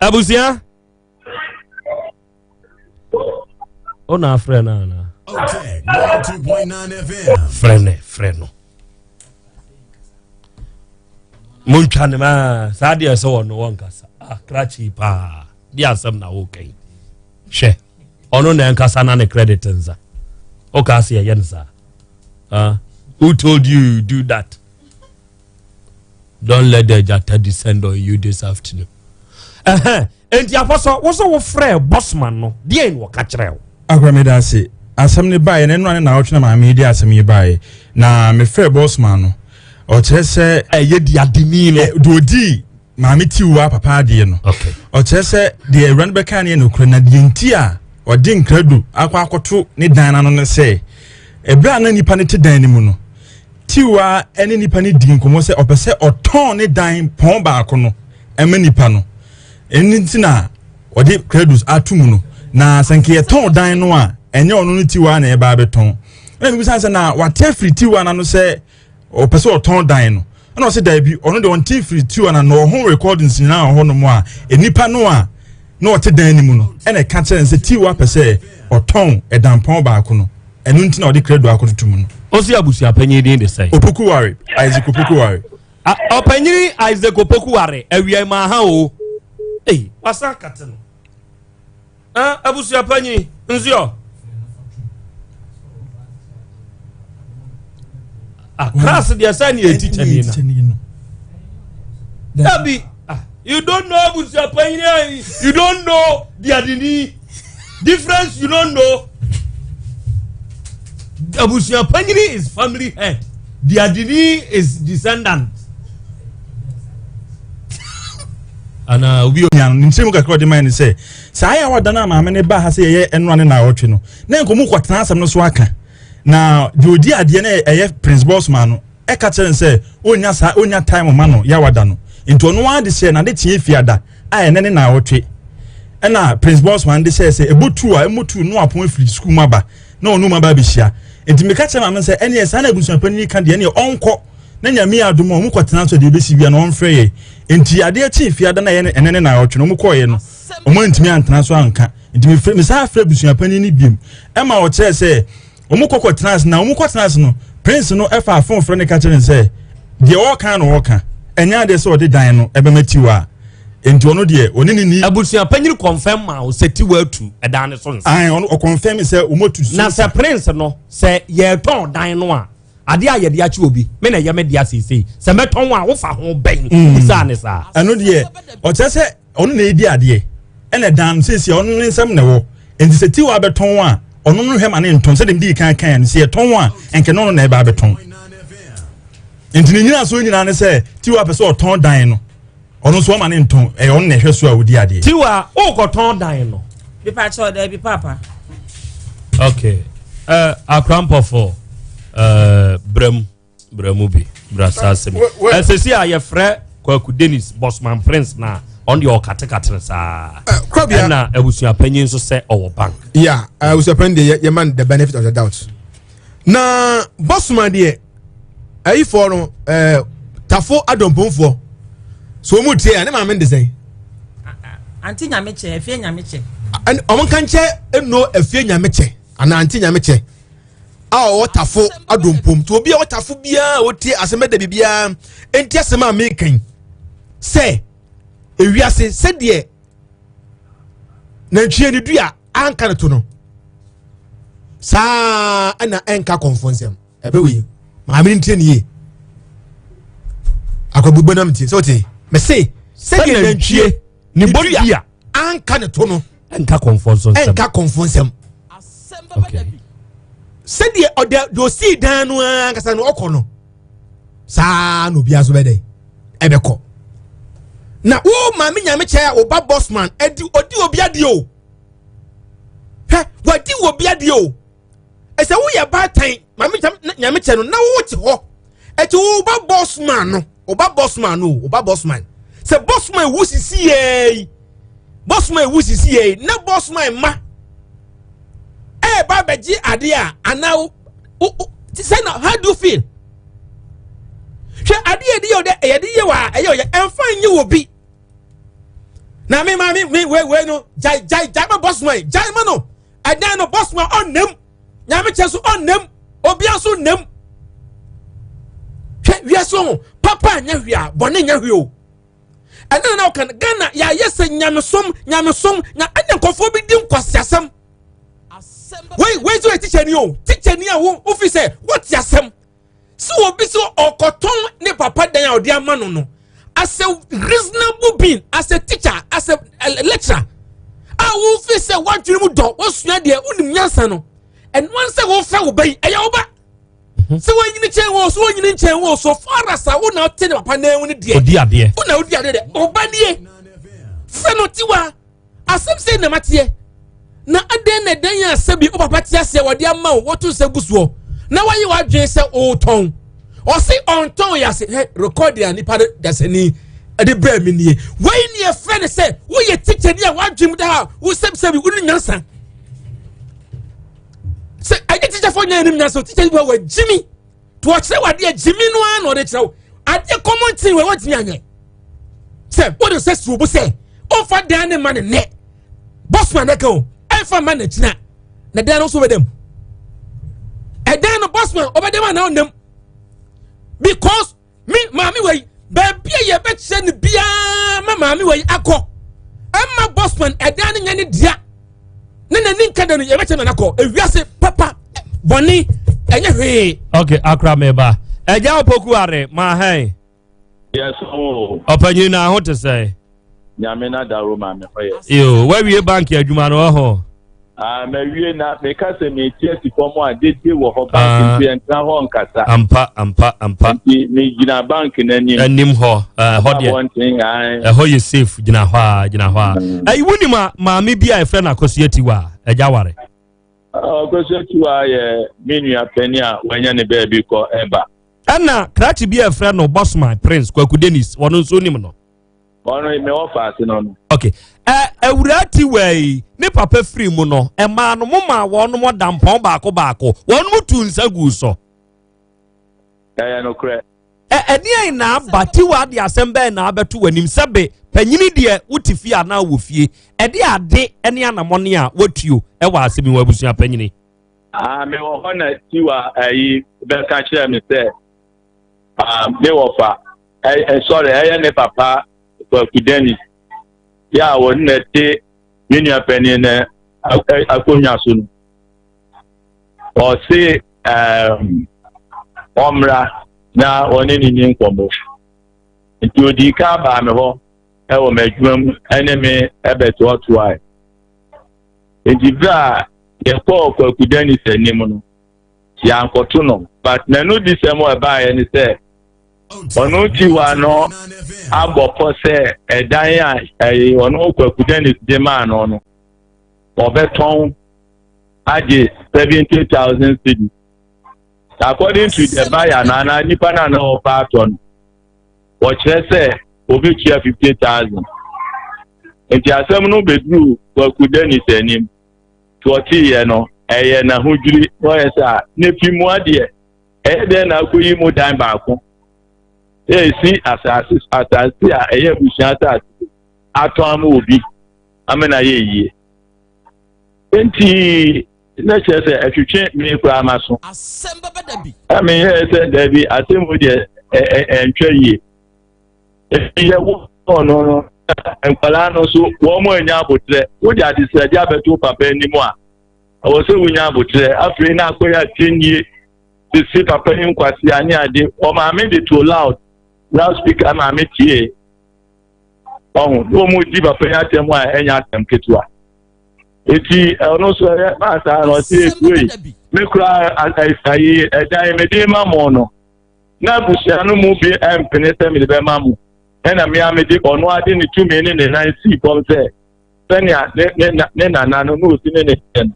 Abusua. O na afrɛ no anaa? Frɛ no, frɛ no. Montwa ne ma saa deɛ sɛ wɔno wɔnkasa. Ah, krakye paa. Deɛ asɛm na woka yi. Hwɛ, ɔno na ɛnkasa na ne credit nsa. Woka ase ɛyɛ no saa. Uh, who told you you do that? Don't let the jata descend on you this afternoon. Enti apɔsɔ wo sɛ wofrɛ bosman no deɛ na wɔka kyerɛ wo. Akora meda ase. Asɛm no baeɛ na ɛno ne naawɔtwe na maame yi de asɛm yi baeɛ na mefrɛ bosman no ɔkyerɛ sɛ ɛyɛ di adeni no deɛ ɔdii maame tiwa papa adeɛ no ɔkyerɛ sɛ deɛ awura no bɛka no yɛ nokorɛ na deɛ nti a ɔde nkrado akɔ akɔto ne dan no ano no sɛ ɛberɛ a na nipa no te dan no mu no Tiwa ne nipa no dii nkɔmmɔ sɛ ɔpɛ sɛ ɔtɔn ne dan pɔn baako no ma nipa no. Ɛno nti na ɔde credus ato mu no. Na sɛ nka yɛtɔn dan no a, ɛnyɛ ɔno ne Tiwa na ɛba abɛtɔn. Ɛna mebisa sɛ na wate afiri Tiwa no ano sɛ ɔpɛ sɛ ɔtɔn dan no. Ɛna ɔsɛ daabi, ɔno deɛ ɔnte mfiri Tiwa no ano, ɔho recordings nyinaa wɔ hɔnom a nipa no a na ɔte dan no mu no ɛna ɛka kyerɛ no sɛ Tiwa pɛ sɛ ɔtɔn ɛdanpɔn baako no. Ɛno nti na ɔde credo akɔtoto mu no. Ɔsi abusuapanyin din de sɛn? Opoku Ware, Isaac Opoku Ware. Ɔpanyin Isaac Opoku Ware, awia maa ha o. Ei, wasan kate no. Abusuapanyin, nsuo. Ah, class deɛ sɛ ne yɛ teacher ni na. Dabi, ah, you don't know abusuapanyin, you don't know diadini. Difference you don't know. Abusuapanyin is family head. Diadini is descendant. Ana obi onya no nkyɛn mu kakra ɔde man ne sɛ saa yɛ a wada no a maame ne ba ha sɛ yɛyɛ ɛnoa ne naawɔtwe no na nkɔmu kɔtena asɛm no so aka na deɛ ɔdi adeɛ no ɛyɛ Prince Bosman no ɛka kyerɛ no sɛ ɔnya saa ɔnya time ma no yɛ wada no nti ɔno ara de hyɛ n'ade kyeɛ fiada a ɛnɛ ne naawɔtwe ɛna Prince Bosman de hyɛ sɛ ɛbɔ tu a ɛmmɔ tu no apɔn afiri sukuu mu aba na ɔno mu aba abɛhyia nti meka kyerɛ maame sɛ ɛneɛ saa na abusuapanin ka deɛ ɛneɛ ɔnkɔ na nyame adom a ɔmo kɔtena so deɛ ɛbɛsi wia na ɔmfrɛ yɛ nti adeɛ kye fiada na ɛyɛ ɛnɛ ne naawɔtwe no ɔmo kɔɔyɛ no ɔmo antumi antena so anka nti mefrɛ mesan afrɛ abusuapanin no biom ɛma ɔkyerɛ sɛ wɔn kɔ kɔtena ase na wɔn kɔtena ase no prince no ɛfa afɔn frɛ no ka kyerɛ no sɛ deɛ ɔreka na ɔreka ɛnyɛ adeɛ sɛ ɔde dan no ɛbɛma tiwa nti ɔno deɛ ɔne ne ni. Abusuapanyin kɔnfɛm ma o sɛ tiwa atu ɛdan no so nsa. Ayi ɔno ɔkɔnfɛm sɛ wɔn atu so. Na sɛ prince no sɛ yɛtɔn dan no a adeɛ a yɛde akyi obi me na ɛyɛ me dea seesei sɛ mɛtɔn a wofa ho bɛn bisa ne saa. Ɛno deɛ ɔkyerɛ sɛ ɔno na edi adeɛ ɛna dan no seesie ɔno ne nsɛm na ɛwɔ nti sɛ tiwa abɛtɔn a ɔno no hwɛ ma ne ntɔn sɛdeɛ medi kan kan no sɛ yɛtɔn a nkɛ no na ɛba abɛtɔn nti ne nyina so nyinaa ne sɛ tiwa pɛ sɛ ɔtɔn dan no ɔno nso ɔma ne ntɔn ɛyɛ ɔno na ɛhwɛ so a ɔdi adeɛ. Tiwa ɔkɔtɔn dan no. Bipa kyɛw dɛ bi papa. Okay. Uh, Akrampɔfo uh, brɛm. Bra mu bi, bra saa asɛm yi. Ɛsɛsi a yɛfrɛ Kwaku Dennis Bosman Prince na ɔno deɛ ɔkatekate no saa. Ɛna abusuapanyin nso sɛ ɔwɔ bank. Yeah, abusuapanyin deɛ yɛ man the benefit of the doubt. Na Bosman deɛ ayifoɔ no ɛɛ tafo adompomfoɔ so wɔn tie a ne maame de sɛn. Ante nyame kyɛ, efie nyame kyɛ. Wɔn nka nkyɛ eno efie nyame kyɛ anaa ante nyame kyɛ. a ɔwɔ tafo adompom nti obi a ɔwɔ tafo biara a ɔtie asɛm ɛda biribiara nti asɛm a meka yi sɛ ewiase sɛdeɛ nantwie ne dua anka ne to no saa ɛna ɛnka kɔnfo nsɛm ɛbɛ wei maame no ntie ne yie akwagbogbo nam tie sɛ ɔte mɛse sɛdeɛ nantwie ne dua anka ne to no ɛnka kɔnfɔ nso nsɛm ɛnka kɔnfɔ nsɛm sɛdeɛ ɔde deɛ osii dan no ankasa no ɔkɔ no saa na obiara nso bɛdɛ ɛbɛkɔ na wo maame nyame kyɛ a ɔba bosman ɛdi ɔdi obi adeɛ o hwɛ wadi obi adeɛ o ɛsɛ woyɛ baatan maame nyame kyɛ no na wote hɔ ɛti wo ba bosman no ɔba bosman no ɔba bosman sɛ bosman wu sisi yɛ yi. Bɔsoma ewu sisi yɛ na bɔsoma mma ɛɛba abɛgye adeɛ a anaa wo wo sɛ na how do you feel? Hwɛ adeɛ yɛde yɛ ɔdɛ yɛde yɛ wɔ a ɛyɛ ɔyɛ ɛnfa nye wɔ bi na me ma me me wei wei no gyae gyae gyae ma bɔsoma yi gyae ma no ɛdan no bɔsoma ɔnam nyame kyɛ so ɔnam obia nso nam hwɛ wiase ho papa nyɛ hwee a bɔne nyɛ hwee o ɛne na ɔka Ghana yɛayɛ sɛ nyamesom nyamesom nya ɛne nkɔfoɔ bi di nkwasiasɛm wei wei nso yɛ tikyani o tikyani a wo wofi sɛ wote asɛm sɛ obi sɛ ɔkɔtɔn ne papa dan a ɔde ama no no as a reasonable being, as a teacher, as a lecturer a wofi sɛ woadwene mu dɔ, wosua deɛ, wonim nyansa no, ɛno ara sɛ wofɛ wo ba yi, ɛyɛ wo ba sɛ woanyini kyɛn wo so woanyini nkyɛn wo so far as a wo na wote ne papa nan mu no deɛ, odi adeɛ, wo na wodi adeɛ deɛ, ɔba nie fɛ no tiwa. Asɛm sei na mateɛ, na adɛn na ɛdɛn a sɛbi wo papa te aseɛ wɔde ama wo, wɔto nsa gu soɔ na wayi w'adwene sɛ ɔretɔn? Ɔse ɔntɔn yɛ ase hɛ rekɔde a nipa no dasani ɛde brɛ mi nie. Wei ni ɛfrɛ ne sɛ woyɛ tikyani a w'adwene mu da ha, wo sɛbisɛbi wo ne nyansa sɛ ɛnyɛ tikyafoɔ nyɛ anim nyansa. Tikya bi wɔ wagyimi to ɔkyerɛ wɔ adeɛ gyimi no ara na ɔde kyerɛ wo adeɛ common thing wɔ wɔntumi anyɛ sɛ wode sɛ si obo sɛ ɔmfa dan ne ma ne nnɛ bɔsoma ne ka o ɛmfa ma n'akyina na dan no nso bɛdam ɛdan no bɔsoma ɔbɛdam anaa ɔnam because me maame wei baabi a yɛbɛkyerɛ no biara ma maame wei akɔ ɛma bɔsman ɛdan no nyɛ ne dea ne n'ani nka da no yɛbɛkyerɛ no nakɔ ewiase papa bɔne ɛnyɛ hwee. Ok, akora meba ɛgya opoku are ma hɛn. Yes o. Ɔpanyin na ho te sɛ. Nyame na daro ma me hɔ yɛ. Yo, wawie bank adwuma no ɔho. Ah, mawie na meka sɛ meti asi fam a dede wɔ hɔ bank ah. nti ɛntena hɔ nkasa. Ampa ampa ampa. Nti megyina bank n'anim. Anim hɔ ɛhɔ deɛ. Ɛhɔ yɛ safe, gyina hɔ a gyina hɔ a. Ɛyi wunim a maame bi a yɛfrɛ no Akosua Tiwa a ɛgya ware. Akosua Tiwa yɛ me nua panyin a wanya ne baabi kɔ ɛba. Ɛna krakye bi a yɛfrɛ no Bosman Prince Kwaku Dennis, wɔn nso nim no. Ɔno me wɔ faase no no. Ok, ɛ awuraa Tiwa yi ne papa firi mu no, ɛmaa no mo maa wɔn mo dampɔn baako baako, wɔn mo tu nsa guu so. Ɛyɛ nokorɛ. Ɛ ɛdeɛn na aba Tiwa de asɛm bɛn na abɛto w'anim sɛ be panyini deɛ wote fie anaa wɔ fie, ɛde ade ne anamɔne a woatuo ɛwɔ asɛm yi wɔ abusua panyini? Ah, me wɔ hɔ na Tiwa ayi bɛka kyerɛ me sɛ, ah, me wɔ fa, ɛ ɛ sɔre, ɛyɛ ne papa Kwaku Dennis yɛ a wɔn na ɛte me nua panyin no akonnwa so no, ɔse ɛɛm ɔmmra na ɔne ne ni nkɔmmɔ. Nti odii kan baa me hɔ ɛwɔ m'adwuma mu ɛne me ɛbɛtoatoae. Nti berɛ a yɛkɔɔ Kwaku Dennis anim no, yɛankɔto no, but n'ano di sɛm a ɛbaeɛ ne sɛ ɔno Tiwa no abɔ pɔ sɛ ɛdan a ɛyɛ ɔno Kwaku Dennis de maa no no, ɔbɛtɔn agye 70,000 cedis. According to the buyer no anaa nipa no a na ɔba atɔ no, wɔkyerɛ sɛ obetua 50,000. Nti asɛm no bɛduru Kwaku Dennis anim. Nti ɔteeɛ no, ɛyɛ n'ahodwiri na ɔyɛ sɛ a ne fi mu adeɛ ɛyɛ dɛn na akɔyi mu dan baako ɛresi asase asase a ɛyɛ abusua asase atɔn ama obi ama no ayɛ yie. Nti na kyerɛ sɛ ɛtwetwe me koraa ma so. Ɛmeyɛɛ sɛ daabi, asɛm mu deɛ ɛntwa yie. Yɛ wo no no nkwadaa no so wɔn mu anya abotrɛ, wode adesrɛde abɛto papa anim a ɛwɔ sɛ wonya abotrɛ. Afei na akɔyɛ atɛnnie sisi papa yi nkwasea ne ade. Ɔmaame de to loud loud speaker maame tie ɔho na wɔn mu di papa yi atɛm a ɛnyɛ asɛm ketewa. Eti ɛno nso ɛyɛ maa saa na ɔsi ekue yi me kura ayi ɛdan me de ma mo no na abusua no mu bi mpene sɛ mede bɛma mo, ɛna mmea mede ɔno ade ne tumi ne ne nan sii fam sɛ sɛnea ne ne ne nana no na osi ne ne kyɛ no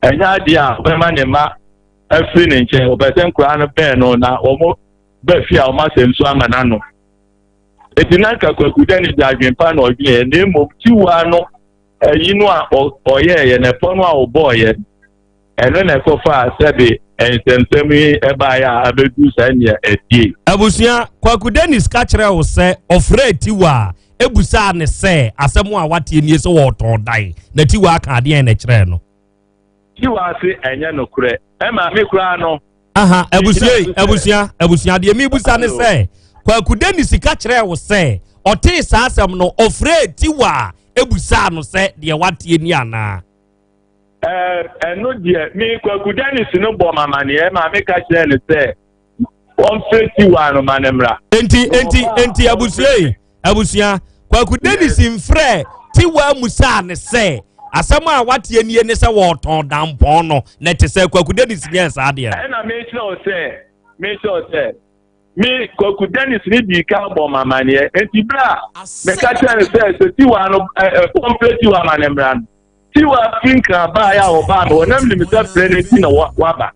ɛnyɛ adeɛ a ɔbɛma ne mma afiri ne nkyɛn. Ɔpɛ sɛ nkoraa no bɛn no na wɔn ba fie a wɔn asɛm so ama n'ano. Eti na nka Kwaku Dennis de adwempa na ɔdweneɛ na mmom Tiwa no ayi no a ɔyɛɛyɛ na ɛpɔ no a ɔbɔɔyɛ ɛno na ɛkɔfaa sɛbe nsɛmsɛm yi ɛbaeɛ a abɛduru saa nea ɛtie. Abusua, Kwaku Dennis ka kyerɛɛ wo sɛ ɔfrɛɛ Tiwa ebusaa ne sɛ asɛm a wateɛ nie sɛ wɔretɔn dan na Tiwa aka adeɛn na ɛkyerɛɛ no. Tiwa se ɛnyɛ nokorɛ. Ɛma me koraa no. Aha, abusua yi, abusua, abusua, deɛ mebusa ne sɛ, Kwaku Dennis ka kyerɛɛ wo sɛ ɔtee saa asɛm no ɔfrɛɛ Tiwa ebusaa no sɛ deɛ wateɛ ni anaa? Ɛno deɛ, me Kwaku Dennis no bɔ m'amaneɛ ma meka kyerɛɛ no sɛ wɔmfrɛ Tiwa no ma no mmra. Enti, enti, enti abusua yi, abusua, Kwaku Dennis mfrɛ Tiwa musaa ne sɛ asɛm a wateɛ nie ne sɛ wɔretɔn dampɔn no na ɛte sɛ Kwaku Dennis nyɛɛ saa deɛ no. Ɛna mekyerɛ wo sɛ, mekyerɛ wo sɛ, me Kwaku Dennis ne dii kan bɔ m'amaneɛ. Enti berɛ a meka kyerɛ no sɛ sɛ Tiwa no, ɛ, wɔmfrɛ Tiwa ma no mmra no, Tiwa firi Nkran baeɛ a ɔbaa no, wɔnam nim sɛ frɛ no nti na waba.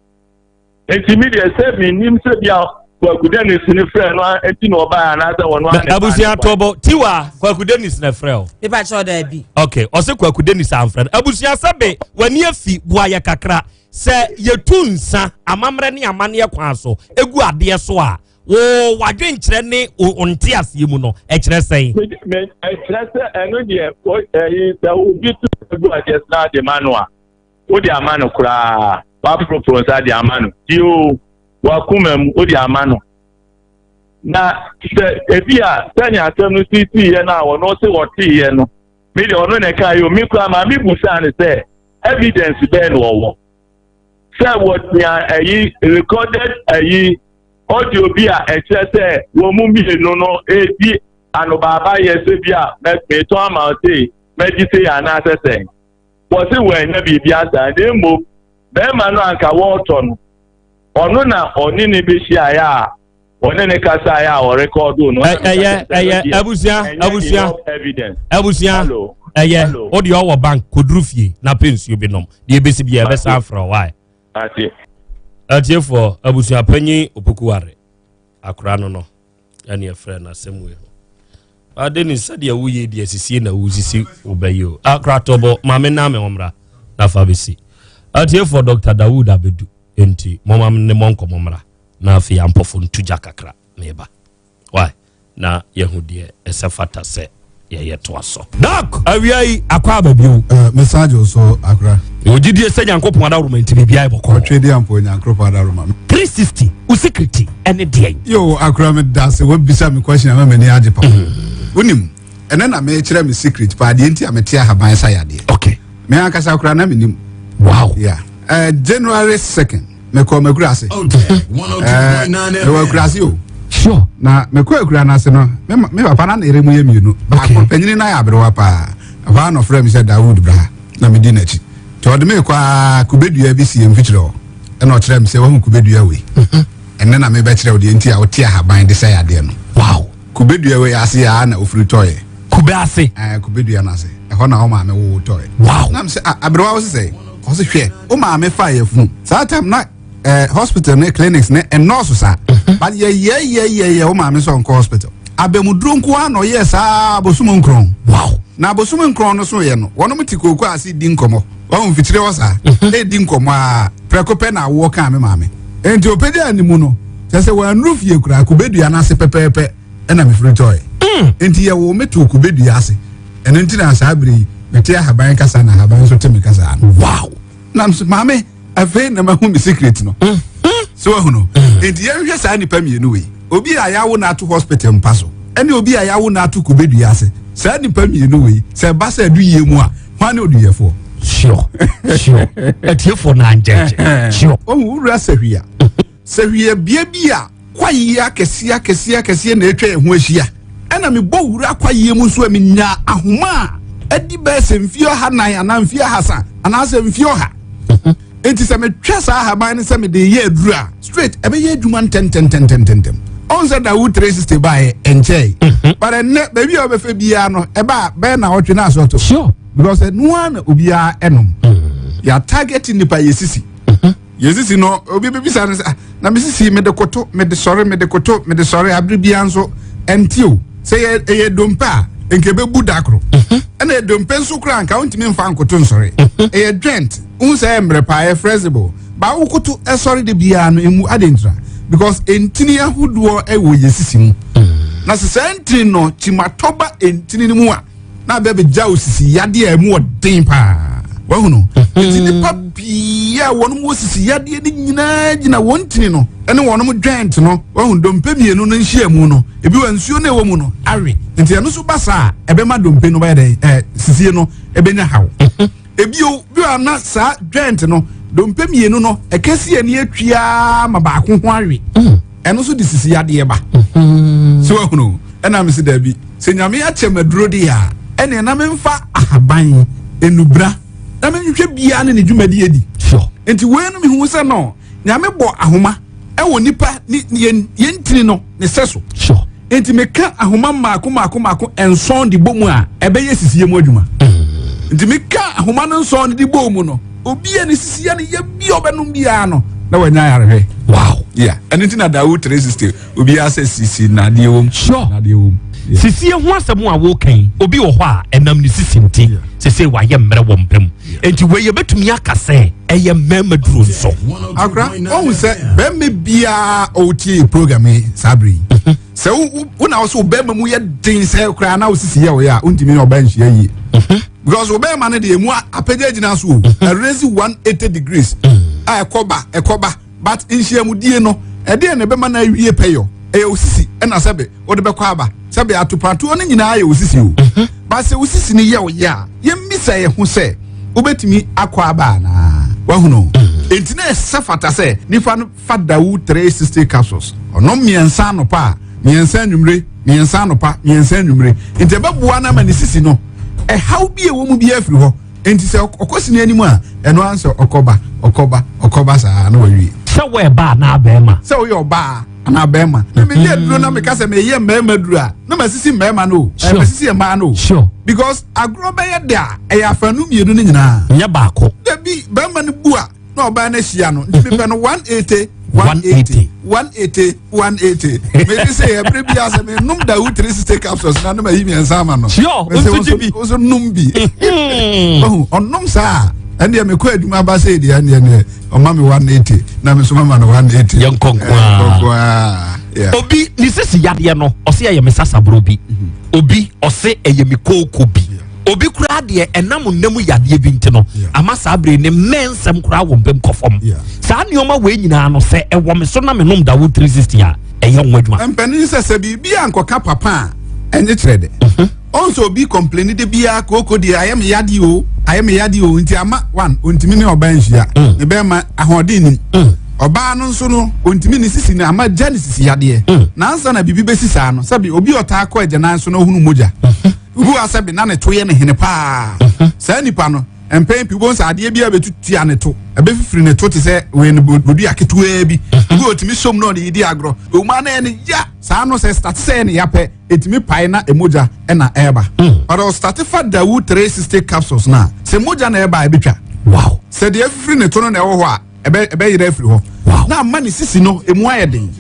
Nti mi deɛ sɛ menim sɛ bi a Kwaku Dennis ne frɛ no nti na ɔbaeɛ anaasɛ ɔno ara ne Abusua tɔbɔ Tiwa Kwaku Dennis na frɛ o. Mepa kyɛw daabi. Okay, ɔsɛ Kwaku Dennis amfrɛ no. Abusua sɛ be w'ani afi boa yɛ kakra sɛ yɛtu nsa amammerɛ ne amanneɛ kwan so egu adeɛ so a wo wadwenkyerɛ ne wo nteaseɛ mu no ɛkyerɛ sɛn? Ɛkyerɛ sɛ ɛno deɛ ɛyi sɛ obi tu gu adeɛ so na ade ma no a wode ama no koraa waporoporo nsa de ama no bio wakoma mu wode ama no na sɛ ebi a sɛnea asɛm no si siiɛ no a ɔno se ɔteeɛ no me deɛ ɔno na ɛka yɛ o me koraa maa me busaa no sɛ evidence bɛn na ɔwɔ sɛ wɔtia ayi recorded ayi audio bi a ɛkyerɛ sɛ wɔn mu mmienu no edi anobaaba yɛ sɛ bi a mɛtɔn ama sei mɛgye sei anaasɛ sɛn. Wɔse wɔannya biribiara saa, na mmom barima no anka wɔretɔ no, ɔno na ɔne ne bɛhyiaeɛ a ɔne ne kasaeɛ a ɔrekɔɔdoo no. Ɛyɛ ɛyɛ abusua abusua abusua ɛyɛ o deɛ ɔwɔ bank koduru fie na pɛ nsuo bi nom deɛ ebesi bi ɛbɛsan afrɛ wa. Ate. Atiefoɔ abusua panyin opokuware akora no no. ɛne ɛfrɛ no asɛm wei ho ade ne sɛdeɛ woyɛ deɛ sisie na wosisi wobɛyɛ o akora tɔbɔ maame na me ɔmmra na fa bɛsi atiefoɔ Dr. Dawood abɛdu enti mɔma ne mɔ nkɔmmɔ mmra na afei ampɔfo nto gya kakra meba why na yɛhu deɛ ɛsɛ fata sɛ yɛyɛ toa so. Doc, awia yi akɔ aba bio. Eh, mesan gye wo so akora. Mewɔ gyidie sɛ Nyankopɔn adaworoma nti biribiara yɛ bɔkɔɔ. Ɔtwe di ampa Onyankopɔn adaworoma. 360 wo secret ɛne deɛn? Yo, akora me da ase wabisa me question ama m'ani agye pa. Wonim, ɛnɛ na mekyerɛ me secret paa deɛ nti a mete ahaban sa yadeɛ. Okay. Me ankasa akora na menim. Wow. Yeah. Uh, January 2nd. mekɔ m'akura ase mewɔ akura ase o sure na mekɔ akura no ase no me papa na ne yere mu yɛ mmienu baako panyini no ayɛ aberewa paa ɛhɔ a na ɔfrɛ me sɛ Dawood bra na medi n'akyi nti ɔde me kɔ a kubedua bi si mfikyerɛ hɔ ɛna ɔkyerɛ me sɛ wahu kubedua wei mhm. ɛnɛ na mebɛkyerɛ wo deɛ nti a wote ahaban de sɛ yadeɛ no wow kubedua wei ase a na ofiri tɔeɛ kube ase ɛɛ kubedua no ase ɛhɔ na wo maame wo tɔeɛ wow na me sɛ ah aberewa wo sesɛ ɔse hwɛ wo maame fa yɛ funu saa time na eh, hospital ne clinics ne ɛnɔɔso saa mhm. but yɛyɛyɛyɛyɛ wo maame sɛ ɔnkɔ hospital abɛmuduro nko ara na ɔyɛɛ saa abosom nkron wow na abosom nkron no so yɛ no wɔnom te kooko ase di nkɔmmɔ wɔn mfikyire hɔ saa mhm. ɛdi nkɔmmɔ a prɛko pɛ na awoɔ kaa me maame nti ɔpɛgya ne mu no kyɛ sɛ wɔanuru fie koraa kubedua no ase pɛpɛɛpɛ ɛna mefiri tɔɛ mm. nti yɛwɔ me too kubedua ase ɛno nti na saa bere yi mete ahaban kasa na ahaban nso te me kasa no wow na nso maame afei na mahu me secret no mm. so wahu no mm. nti yɛnhwɛ saa nnipa mmienu wei obi a yɛawo no ato hospital mpa so ɛne obi a yɛawo no ato kubedua ase saa nnipa mmienu wei sɛ ɛba sɛ adu yie mu a hwan ne oduyɛfoɔ sure sure atiefoɔ na angyɛgye sure ɔhu wura sahwi a Sɛ bea bi a kwaeɛ akɛseɛ akɛseɛ akɛseɛ na atwa yɛn ho ahyia, ɛna mebɔ wura kwaeɛ mu nso a menya ahoma a adi bɛyɛ sɛ mfeɛ ɔha nan anaa mfeɛ ahasa anaasɛ mfeɛ ɔha. Mhm. Enti sɛ metwa saa ahaban no sɛ mede yɛ aduru a straight ɛbɛyɛ adwuma ntɛntɛntɛntɛntɛm. Ɔn sɛ Dawood 360 baeɛ ɛnkyɛe. Mhm. But ɛnnɛ baabi a wɔbɛfɛ biara no ɛba a bɛyɛ na ɔtwe na asɔto. Sure. Because ɛno ara na obiara ɛnom. Mm. Yɛ target nipa yɛ sisi. Mhm. Yɛsisi no, obi bɛbisa no sɛ, ah, na mesisi mede koto, mede sɔre, mede koto, mede sɔre, abere biara nso ɛnte o. Sɛ yɛ ɛyɛ dompe a, nka ɛbɛbu da koro. Ɛna dompe nso koraa nka wontumi mfa nkoto nsɔre. Ɛyɛ joint, wohu sɛ ɛyɛ mmerɛ paa, ɛyɛ flexible. Ba wokoto ɛsɔre de biara no emu ade ntira because ntini ahodoɔ ɛwɔ yɛ sisi mu. Na sɛ saa ntini no kyimatɔ ba ntini no mu a, na abɛ bɛgya wo sisi yadeɛ a ɛmu ɔden paa. Wahunu? Nti nipa pii a wɔn wɔ sisi yadeɛ no nyinaa gyina wɔn ntini no ɛne wɔn joint no. Wahunu dompe mmienu no nhyiamu no, ebi wɔ nsuo no ɛwɔ mu no awe. Nti ɛno nso ba saa a, ɛbɛma dompe no bɛyɛ dɛn? Sisie no ɛbɛnya haw. Ebio bi wɔ na saa joint no dompe mmienu no ɛkɛsi ani atwia ma baako ho awe. Ɛno nso de sisi yadeɛ ba. So wahunu? Ɛna mesi daabi, sɛ Nyame akyɛ maduro de a, ɛne na memfa ahaban enubra na menhwehwɛ biara ne ne dwumadi adi. Nti wei no mehu sɛ no Nyame bɔ ahoma ɛwɔ nipa ne yɛn ntini no ne sɛ so. Nti meka ahoma mmaako mmaako mmaako 7 de bɔ mu a, ɛbɛyɛ sisie mu adwuma. Nti meka ahoma no 7 de bɔ mu no, obi a ne sisie no yɛ bi a ɔbɛnom biara no na wanya ayarehwɛ. Wow. Yeah. Ɛno nti na Dawo 360 obiara sɛ sisi na adeɛ wɔ mu. Na adeɛ wɔ mu. Sisie ho asɛm a wokan, obi wɔ hɔ a ɛnam ne sisi nti sese wayɛ mmerɛ wɔ mpam. Nti wei yɛbɛtumi aka sɛ ɛyɛ mmarima duro nso. Akora, ɔhu sɛ bɛrima biara ɔretie program yi saa bere yi. Sɛ wo na wo so bɛrima mu yɛ den sɛ koraa na wo sisi yɛ ɔyɛ a, wontumi ne ɔbaa nhyia yie. Because wo bɛrima no deɛ emu apagya gyina so o. Ɛrezi 180 degrees. A ɛkɔba ɛkɔba, but nhyiamudie no ɛdeɛ na ɛbɛma no awie pɛyɔ ɛyɛ osisi, ɛna sɛbe wode bɛkɔ aba sɛbe atopatoɔ no nyinaa yɛ osisi o. But sɛ osisi no yɛ ɔyɛ a, yɛmmisa yɛ ho sɛ wobɛtumi akɔ aba anaa? Wahunu? Enti na ɛsɛ fata sɛ nifa no fa Dawu 360 capsules, ɔnom 3 anɔpa a, 3 anwummere, 3 anɔpa, 3 anwummere. Nti ɛbɛboa no ama ne sisi no ɛhaw bi a ɛwɔ mu bi afiri hɔ. Nti sɛ ɔkɔ sini anim a, ɛno ara sɛ ɔkɔba ɔkɔba ɔkɔba saa na wawie. Sɛ wɔyɛ baa anaa bɛrima? Sɛ woyɛ ɔbaa anaa bɛrima. Na meyɛ duro na meka sɛ meyɛ mmarima duro a, na masisi mmarima no o. Masisi mmaa no o. Because agorɔ bɛyɛ de a, ɛyɛ afanu mmienu no nyinaa. Nyɛ baako. Dabi, bɛrima no bu a na ɔbaa no ahyia no. Nti mepɛ no 180 180 180 180. Mede sɛ ɛberɛ bi a sɛ menom Dawu 360 capsules na nom ayi 3 ama no. Sure, nso gye bi. Nso nom bi. Ɔhu, ɔnom saa a, ɛndeɛ mekɔ adwuma ba sɛ deɛ ɛndeɛ neɛ ɔma me 180 na me nso mama no 180. Yɛnkɔ nkoaa. Obi ne sisi yadeɛ no, ɔse ɛyɛ me sasaboro bi. Obi ɔse ɛyɛ me kooko bi. Obi koraa deɛ ɛnam nna mu yadeɛ bi nti no ama saa bere ne mmɛ nsɛm koraa wɔ mpam kɔ fam. Saa nneɛma wei nyinaa no, sɛ ɛwɔ me so na menom Dawo 360 a, ɛyɛ ho adwuma. Mpanin sɛ biribi a nkɔka papa a, ɛnyɛ kyerɛ dɛ. Ɔn sɛ obi complain de biara kooko deɛ ayɛ me yadeɛ o, ayɛ me yadeɛ o, nti ama one ontumi ne ɔbaa nhyia. Ne bɛrima ahoɔden nim. Ɔbaa no nso no ontumi ne sisi no ama gya ne sisi yadeɛ. Nansa na biribi bɛsi saa no, sɛbi obi ɔtaa kɔ agyanan so na ohunu mogya. Obi wɔ sɛbi na ne to yɛ ne hene paa. Saa nipa no mpɛn pii wobɛhu sɛ adeɛ bi a bɛtutua ne to, ɛbɛfifiri ne to te sɛ wei no bodua ketewaa bi. Obi wɔ otumi som na ɔde yi di agorɔ. Owuma na ɛyɛ ne ya. Saa no sɛ start sɛ ɛyɛ ne ya pɛ, ɛtumi pae na mogya ɛna ɛreba. But ɔstart fa Dawu 360 capsules na sɛ mogya na ɛreba a, ɛbɛtwa. Wow. Sɛ deɛ afifiri ne to no na ɛwɔ hɔ a, ɛbɛyerɛ afiri hɔ. Wow. Na ama ne sisi no emu ayɛ den.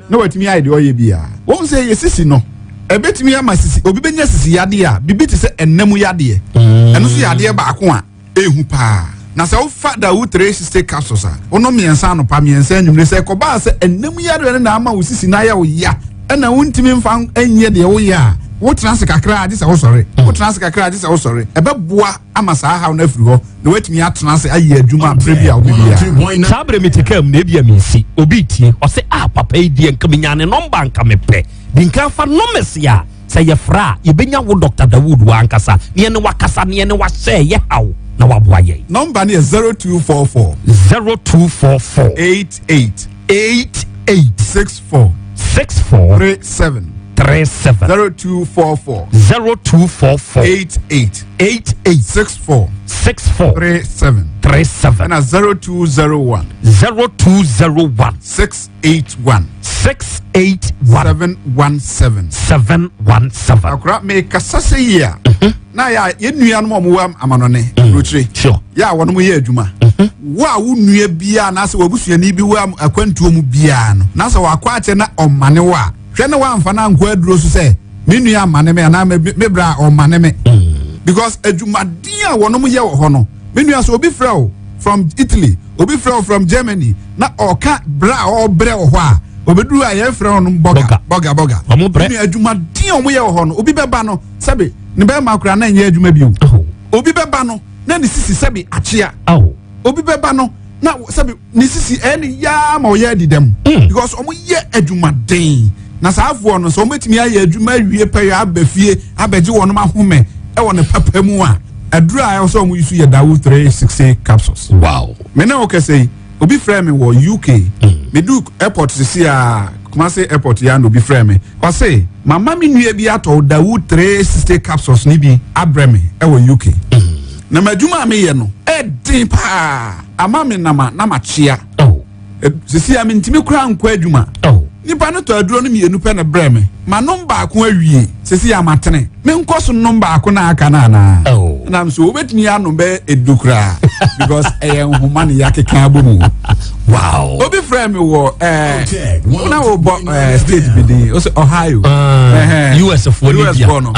Na watumi ayɛ deɛ ɔyɛ biara. Wɔn sɛ yɛ sisi no, ɛbɛtumi ama sisi, obi bɛnya sisi yadeɛ a, biribi te sɛ ɛnam yadeɛ. Ɛno nso yɛ adeɛ baako a ehu paa. Na sɛ wofa Dawu 360 capsules a, wonom 3 anɔpa, 3 anwummere, sɛ ɛkɔbaa sɛ ɛnam yadeɛ no na ama wo sisi no ayɛ wo ya, ɛna wontumi mfa nyɛ deɛ woyɛ a, wotena ase kakra a gye sɛ wosɔre. Wotena ase kakra a gye sɛ wosɔre. Ɛbɛboa ama saa haw no afiri hɔ na woatumi atena ase ayɛ adwuma berɛ bi a wopɛ biara. Saa berɛ mete kaa mu na ebia mensi obi tie, ɔse ah papa yi deɛ nka menya ne nɔmba nka mepɛ di nka fa nɔmɛse a sɛ yɛfrɛ a yɛbɛnya wo Dr. Dawood wɔ ankasa ne yɛne wakasa ne yɛne wahyɛ yɛ haw na waboa yɛn. Nɔmba no yɛ 0244 0244 88 88 64 64 37 37 0244 0244 88 88 64 64 37 37 ɛna 0201 0201 681 681 717 717. Akora, mekasa sɛ yie a, na yɛ a yɛn nuanom a wɔwɔ amanɔne aburokyire yɛ a wɔnom yɛ adwuma, wo a wo nua biara anaasɛ w'abusuani bi wɔ akwantuo mu biara no, na sɛ wakɔ akyɛ na ɔmane wo a, hwɛ na woamfa no ankɔ aduro so sɛ Me nua amane me anaa me bra ɔmane me. Because adwumaden a wɔnom yɛ wɔ hɔ no, me nua sɛ obi frɛ wo from Italy, obi frɛ wo from Germany na ɔka bra a ɔbrɛ wɔ hɔ a, obeduru a yɛfrɛ wɔnom bɔga bɔga bɔga. Me nua adwumaden a wɔyɛ wɔ hɔ no, obi bɛba no sɛbe ne bɛrima koraa na nyɛ adwuma bio. Obi bɛba no na ne sisi sɛbe akyea. Obi bɛba no na sɛbi ne sisi ɛyɛ ne yaa ma ɔyɛ adi dɛm mm. because wɔn yɛ adwumaden na saa afoɔ no sɛ wɔn bɛtumi ayɛ adwuma awie pɛyɛ aba fie abɛgye wɔn ahome ɛwɔ ne papa mu a aduru a ɛwɔ sɛ wɔn yi so yɛ dawu 360 capsules. Wow. Me ne wo kɛsɛ yi obi frɛ mi wɔ UK mm. me du airport sisi a Kumasi airport ya na obi frɛ mi ɔse mama mi nua bi atɔ dawu 360 capsules ni bi abrɛ mi ɛwɔ UK. Mm. Na m'adwuma a meyɛ no ɛden paa ama me nam a na makyea. Sisi a mentumi koraa nkɔ adwuma. Nipa no tɔ aduro no mmienu pɛ na brɛ me. Manom baako awie. Sisi a matene. Menkɔ so nom baako na aka no anaa? Nam so wobɛtumi anom bɛyɛ edu koraa because ɛyɛ nhoma ne yɛakeka abɔ mu. Wow. Obi frɛ me wɔ ɛɛ na wobɔ ɛɛ state bi din ɔsɛ Ohio. US foɔ ne bia. US foɔ no.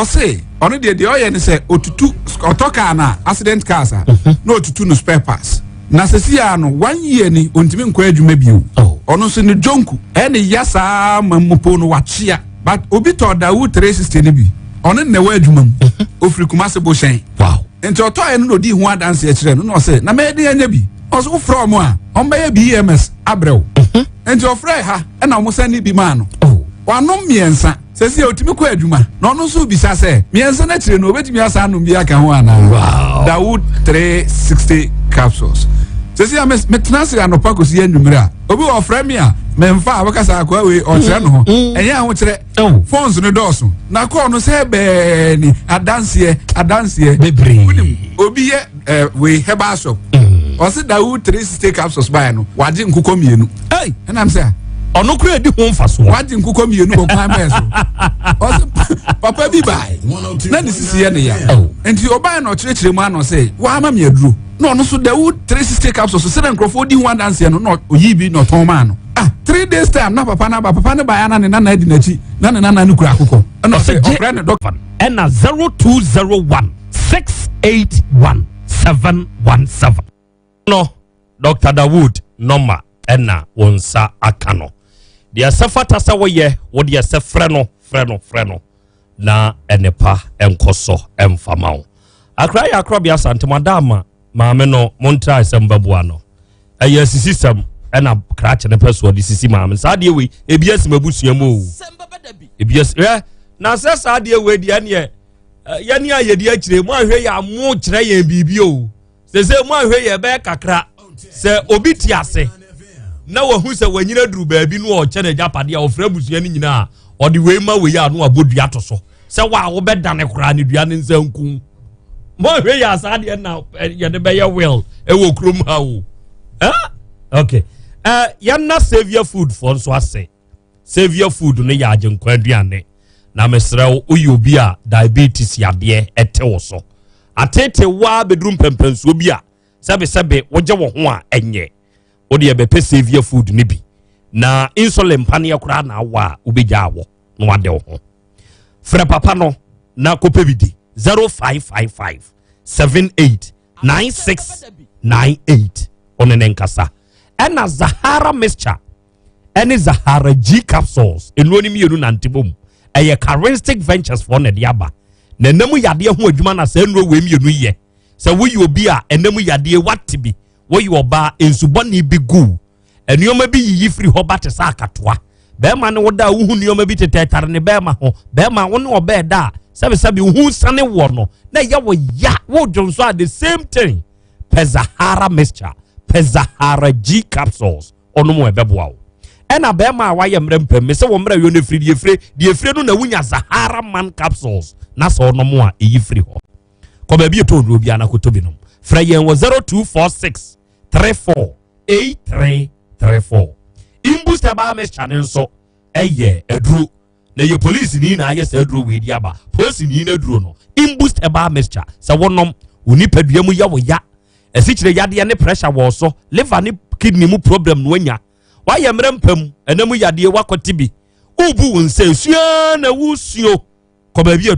Ɔse. Ɔno deɛ deɛ ɔyɛ ne sɛ otutu ɔtɔ kaa no a accident cars a mhm. na otutu no spare parts na sɛsi a no one year ni ontumi nkɔ adwuma bio oh. Ɔno nso ne jonku ɛne ya saa ma mpo no wakyea but obi tɔ dawu 360 no bi ɔno na ɛwɔ adwuma mu mhm. Ofiri Kumase bohyɛn nti ɔtɔ yɛ no na odi ho adanse kyerɛ no na ɔsɛ na mɛyɛ den anya bi ɔsɛ wofrɛ ɔmo a ɔmo bɛyɛ BMS abrɛ wo mhm. Nti ɔfrɛ ha ɛna ɔmo sɛ ne bi maa no oh. Wanom mmiɛnsa Sɛsi a otumi kɔ adwuma na ɔno nso bisa sɛ mmiɛnsa no akyire no obetumi asa anom bi aka ho anaa. Wow. Dawood 360 capsules. Sɛsi a metena ase anɔpa kɔsi anwummere a obi wɔ ɔfrɛ me a memfa a wɔka sɛ akoa wei ɔkyerɛ no ho mm. ɛnyɛ ahokyerɛ oh. Phones no dɔɔso na kɔɔ no sɛ bɛɛ ni adanseɛ adanseɛ bebree wonim obi yɛ eh, wei herbal shop mm. ɔse Dawood 360 capsules baeɛ no wagye nkokɔ mmienu ɛnam sɛ ɔno kura di ho mfasoɔ. Wagye nkokɔ mmienu wɔ kwan bɛɛ so ɔsɛ papa bi baae na ne sisi yɛ ne ya oh. Nti ɔbaa na ɔkyerɛkyerɛ mu ano sɛ wama mi aduro na ɔno so dawu 360 capsules so sɛdeɛ nkurɔfoɔ di ho adanseɛ no na ɔyii bi na ɔtɔn maa no ah 3 days time na papa no aba papa no baeɛ na ne nana adi n'akyi na ne nana no kura akokɔ ɛna ɔsɛ ɔfrɛ ne dɔkta ɛna 0201 681 717 no Dr. Dawood nɔma ɛna wo nsa aka no deɛ ɛsɛ fata sɛ woyɛ wo deɛ sɛ frɛ no frɛ no frɛ no na ɛnepa ɛnkɔ so ɛmfa ma wo akra yɛ akorɔbea Asante mo ada ama maame no montra sɛ mbɛboa no ɛyɛ asisi sɛm ɛna krakye ne pɛ soɔ de sisi maame saa deɛ wei ebi asi m'abusua mu o ebi asi ɛ na sɛ saa deɛ wei deɛ ɛneɛ yɛne a yɛdi akyire mo ahwɛ yɛ amo kyerɛ yɛn biribi o sese mo ahwɛ yɛ bɛyɛ kakra sɛ obi te ase na wahu sɛ wanyina duru baabi no ɔkyɛ n'agyapadeɛ a ɔfrɛ abusua no nyinaa ɔde wei ma wei a no abɔ dua to so sɛ wa a wobɛdane koraa ne dua ne nsa nku mo ahwɛ yɛ asaa deɛ na yɛde bɛyɛ will ɛwɔ kurom ha o eh? Okay, uh, yɛnna Saviour Food foɔ nso ase. Saviour Food no yɛ agyenkwa aduane na mesrɛ wo woyɛ obi a diabetes yadeɛ ɛte wo so atete waa bɛduru mpɛmpɛnsoɔ bi a sɛbesɛbe wogye wo ho a ɛnyɛ wode ɛbɛpɛ Saviour Food no bi na insulin mpaneɛ koraa na awɔ a wobɛgya awɔ na wade wo ho frɛ papa no na kɔpɛ bi di 0555 78 9698 ɔne ne nkasa. Ɛna Zahara mixture ɛne Zahara G capsules nnuro no mmienu nante bom ɛyɛ Charistic Ventures foɔ na ɛde aba na ɛnam yadeɛ ho adwuma na saa nnuro wei mmienu yɛ sɛ woyɛ obi a ɛnam yadeɛ wate bi woyɛ ɔbaa nsubɔne bi gu nneɛma bi yiyi firi hɔ ba te sɛ akatoa bɛrima ne wo da a wohu nneɛma bi tetɛtare ne bɛrima ho bɛrima wo ne ɔbɛɛ da a sɛbisɛbi wohu sane wɔ no na ɛyɛ wo ya wo dwonso a the same thing pɛ Zahara mixture pɛ Zahara G capsules ɔnom ɛbɛboa wo ɛna bɛrima a wayɛ mmerɛ mpam me sɛ wɔ mmerɛ yɔ no efiri deɛ efire deɛ efire no na wonya Zahara man capsules na sɛ ɔnom a ɛyi firi hɔ kɔ baabi ɛtɔ nnuro biara na kɔtɔ bi nom frɛ yɛn wɔ 0246 34 8334 Imbus herbal mixture ne nso ɛyɛ aduro na yɛ polisi ni na ayɛ saa aduro wei di aba polisi ni na aduro no Imbus herbal mixture sɛ wɔnom wo nipadua mu yɛ wo ya asikyire yadeɛ ne pressure wɔ so liver ne kidney mu problem no anya wayɛ mmerɛ mpam ɛnam yadeɛ wakɔte bi. Wobu wo nsa esua na wosuo kɔ baabi a.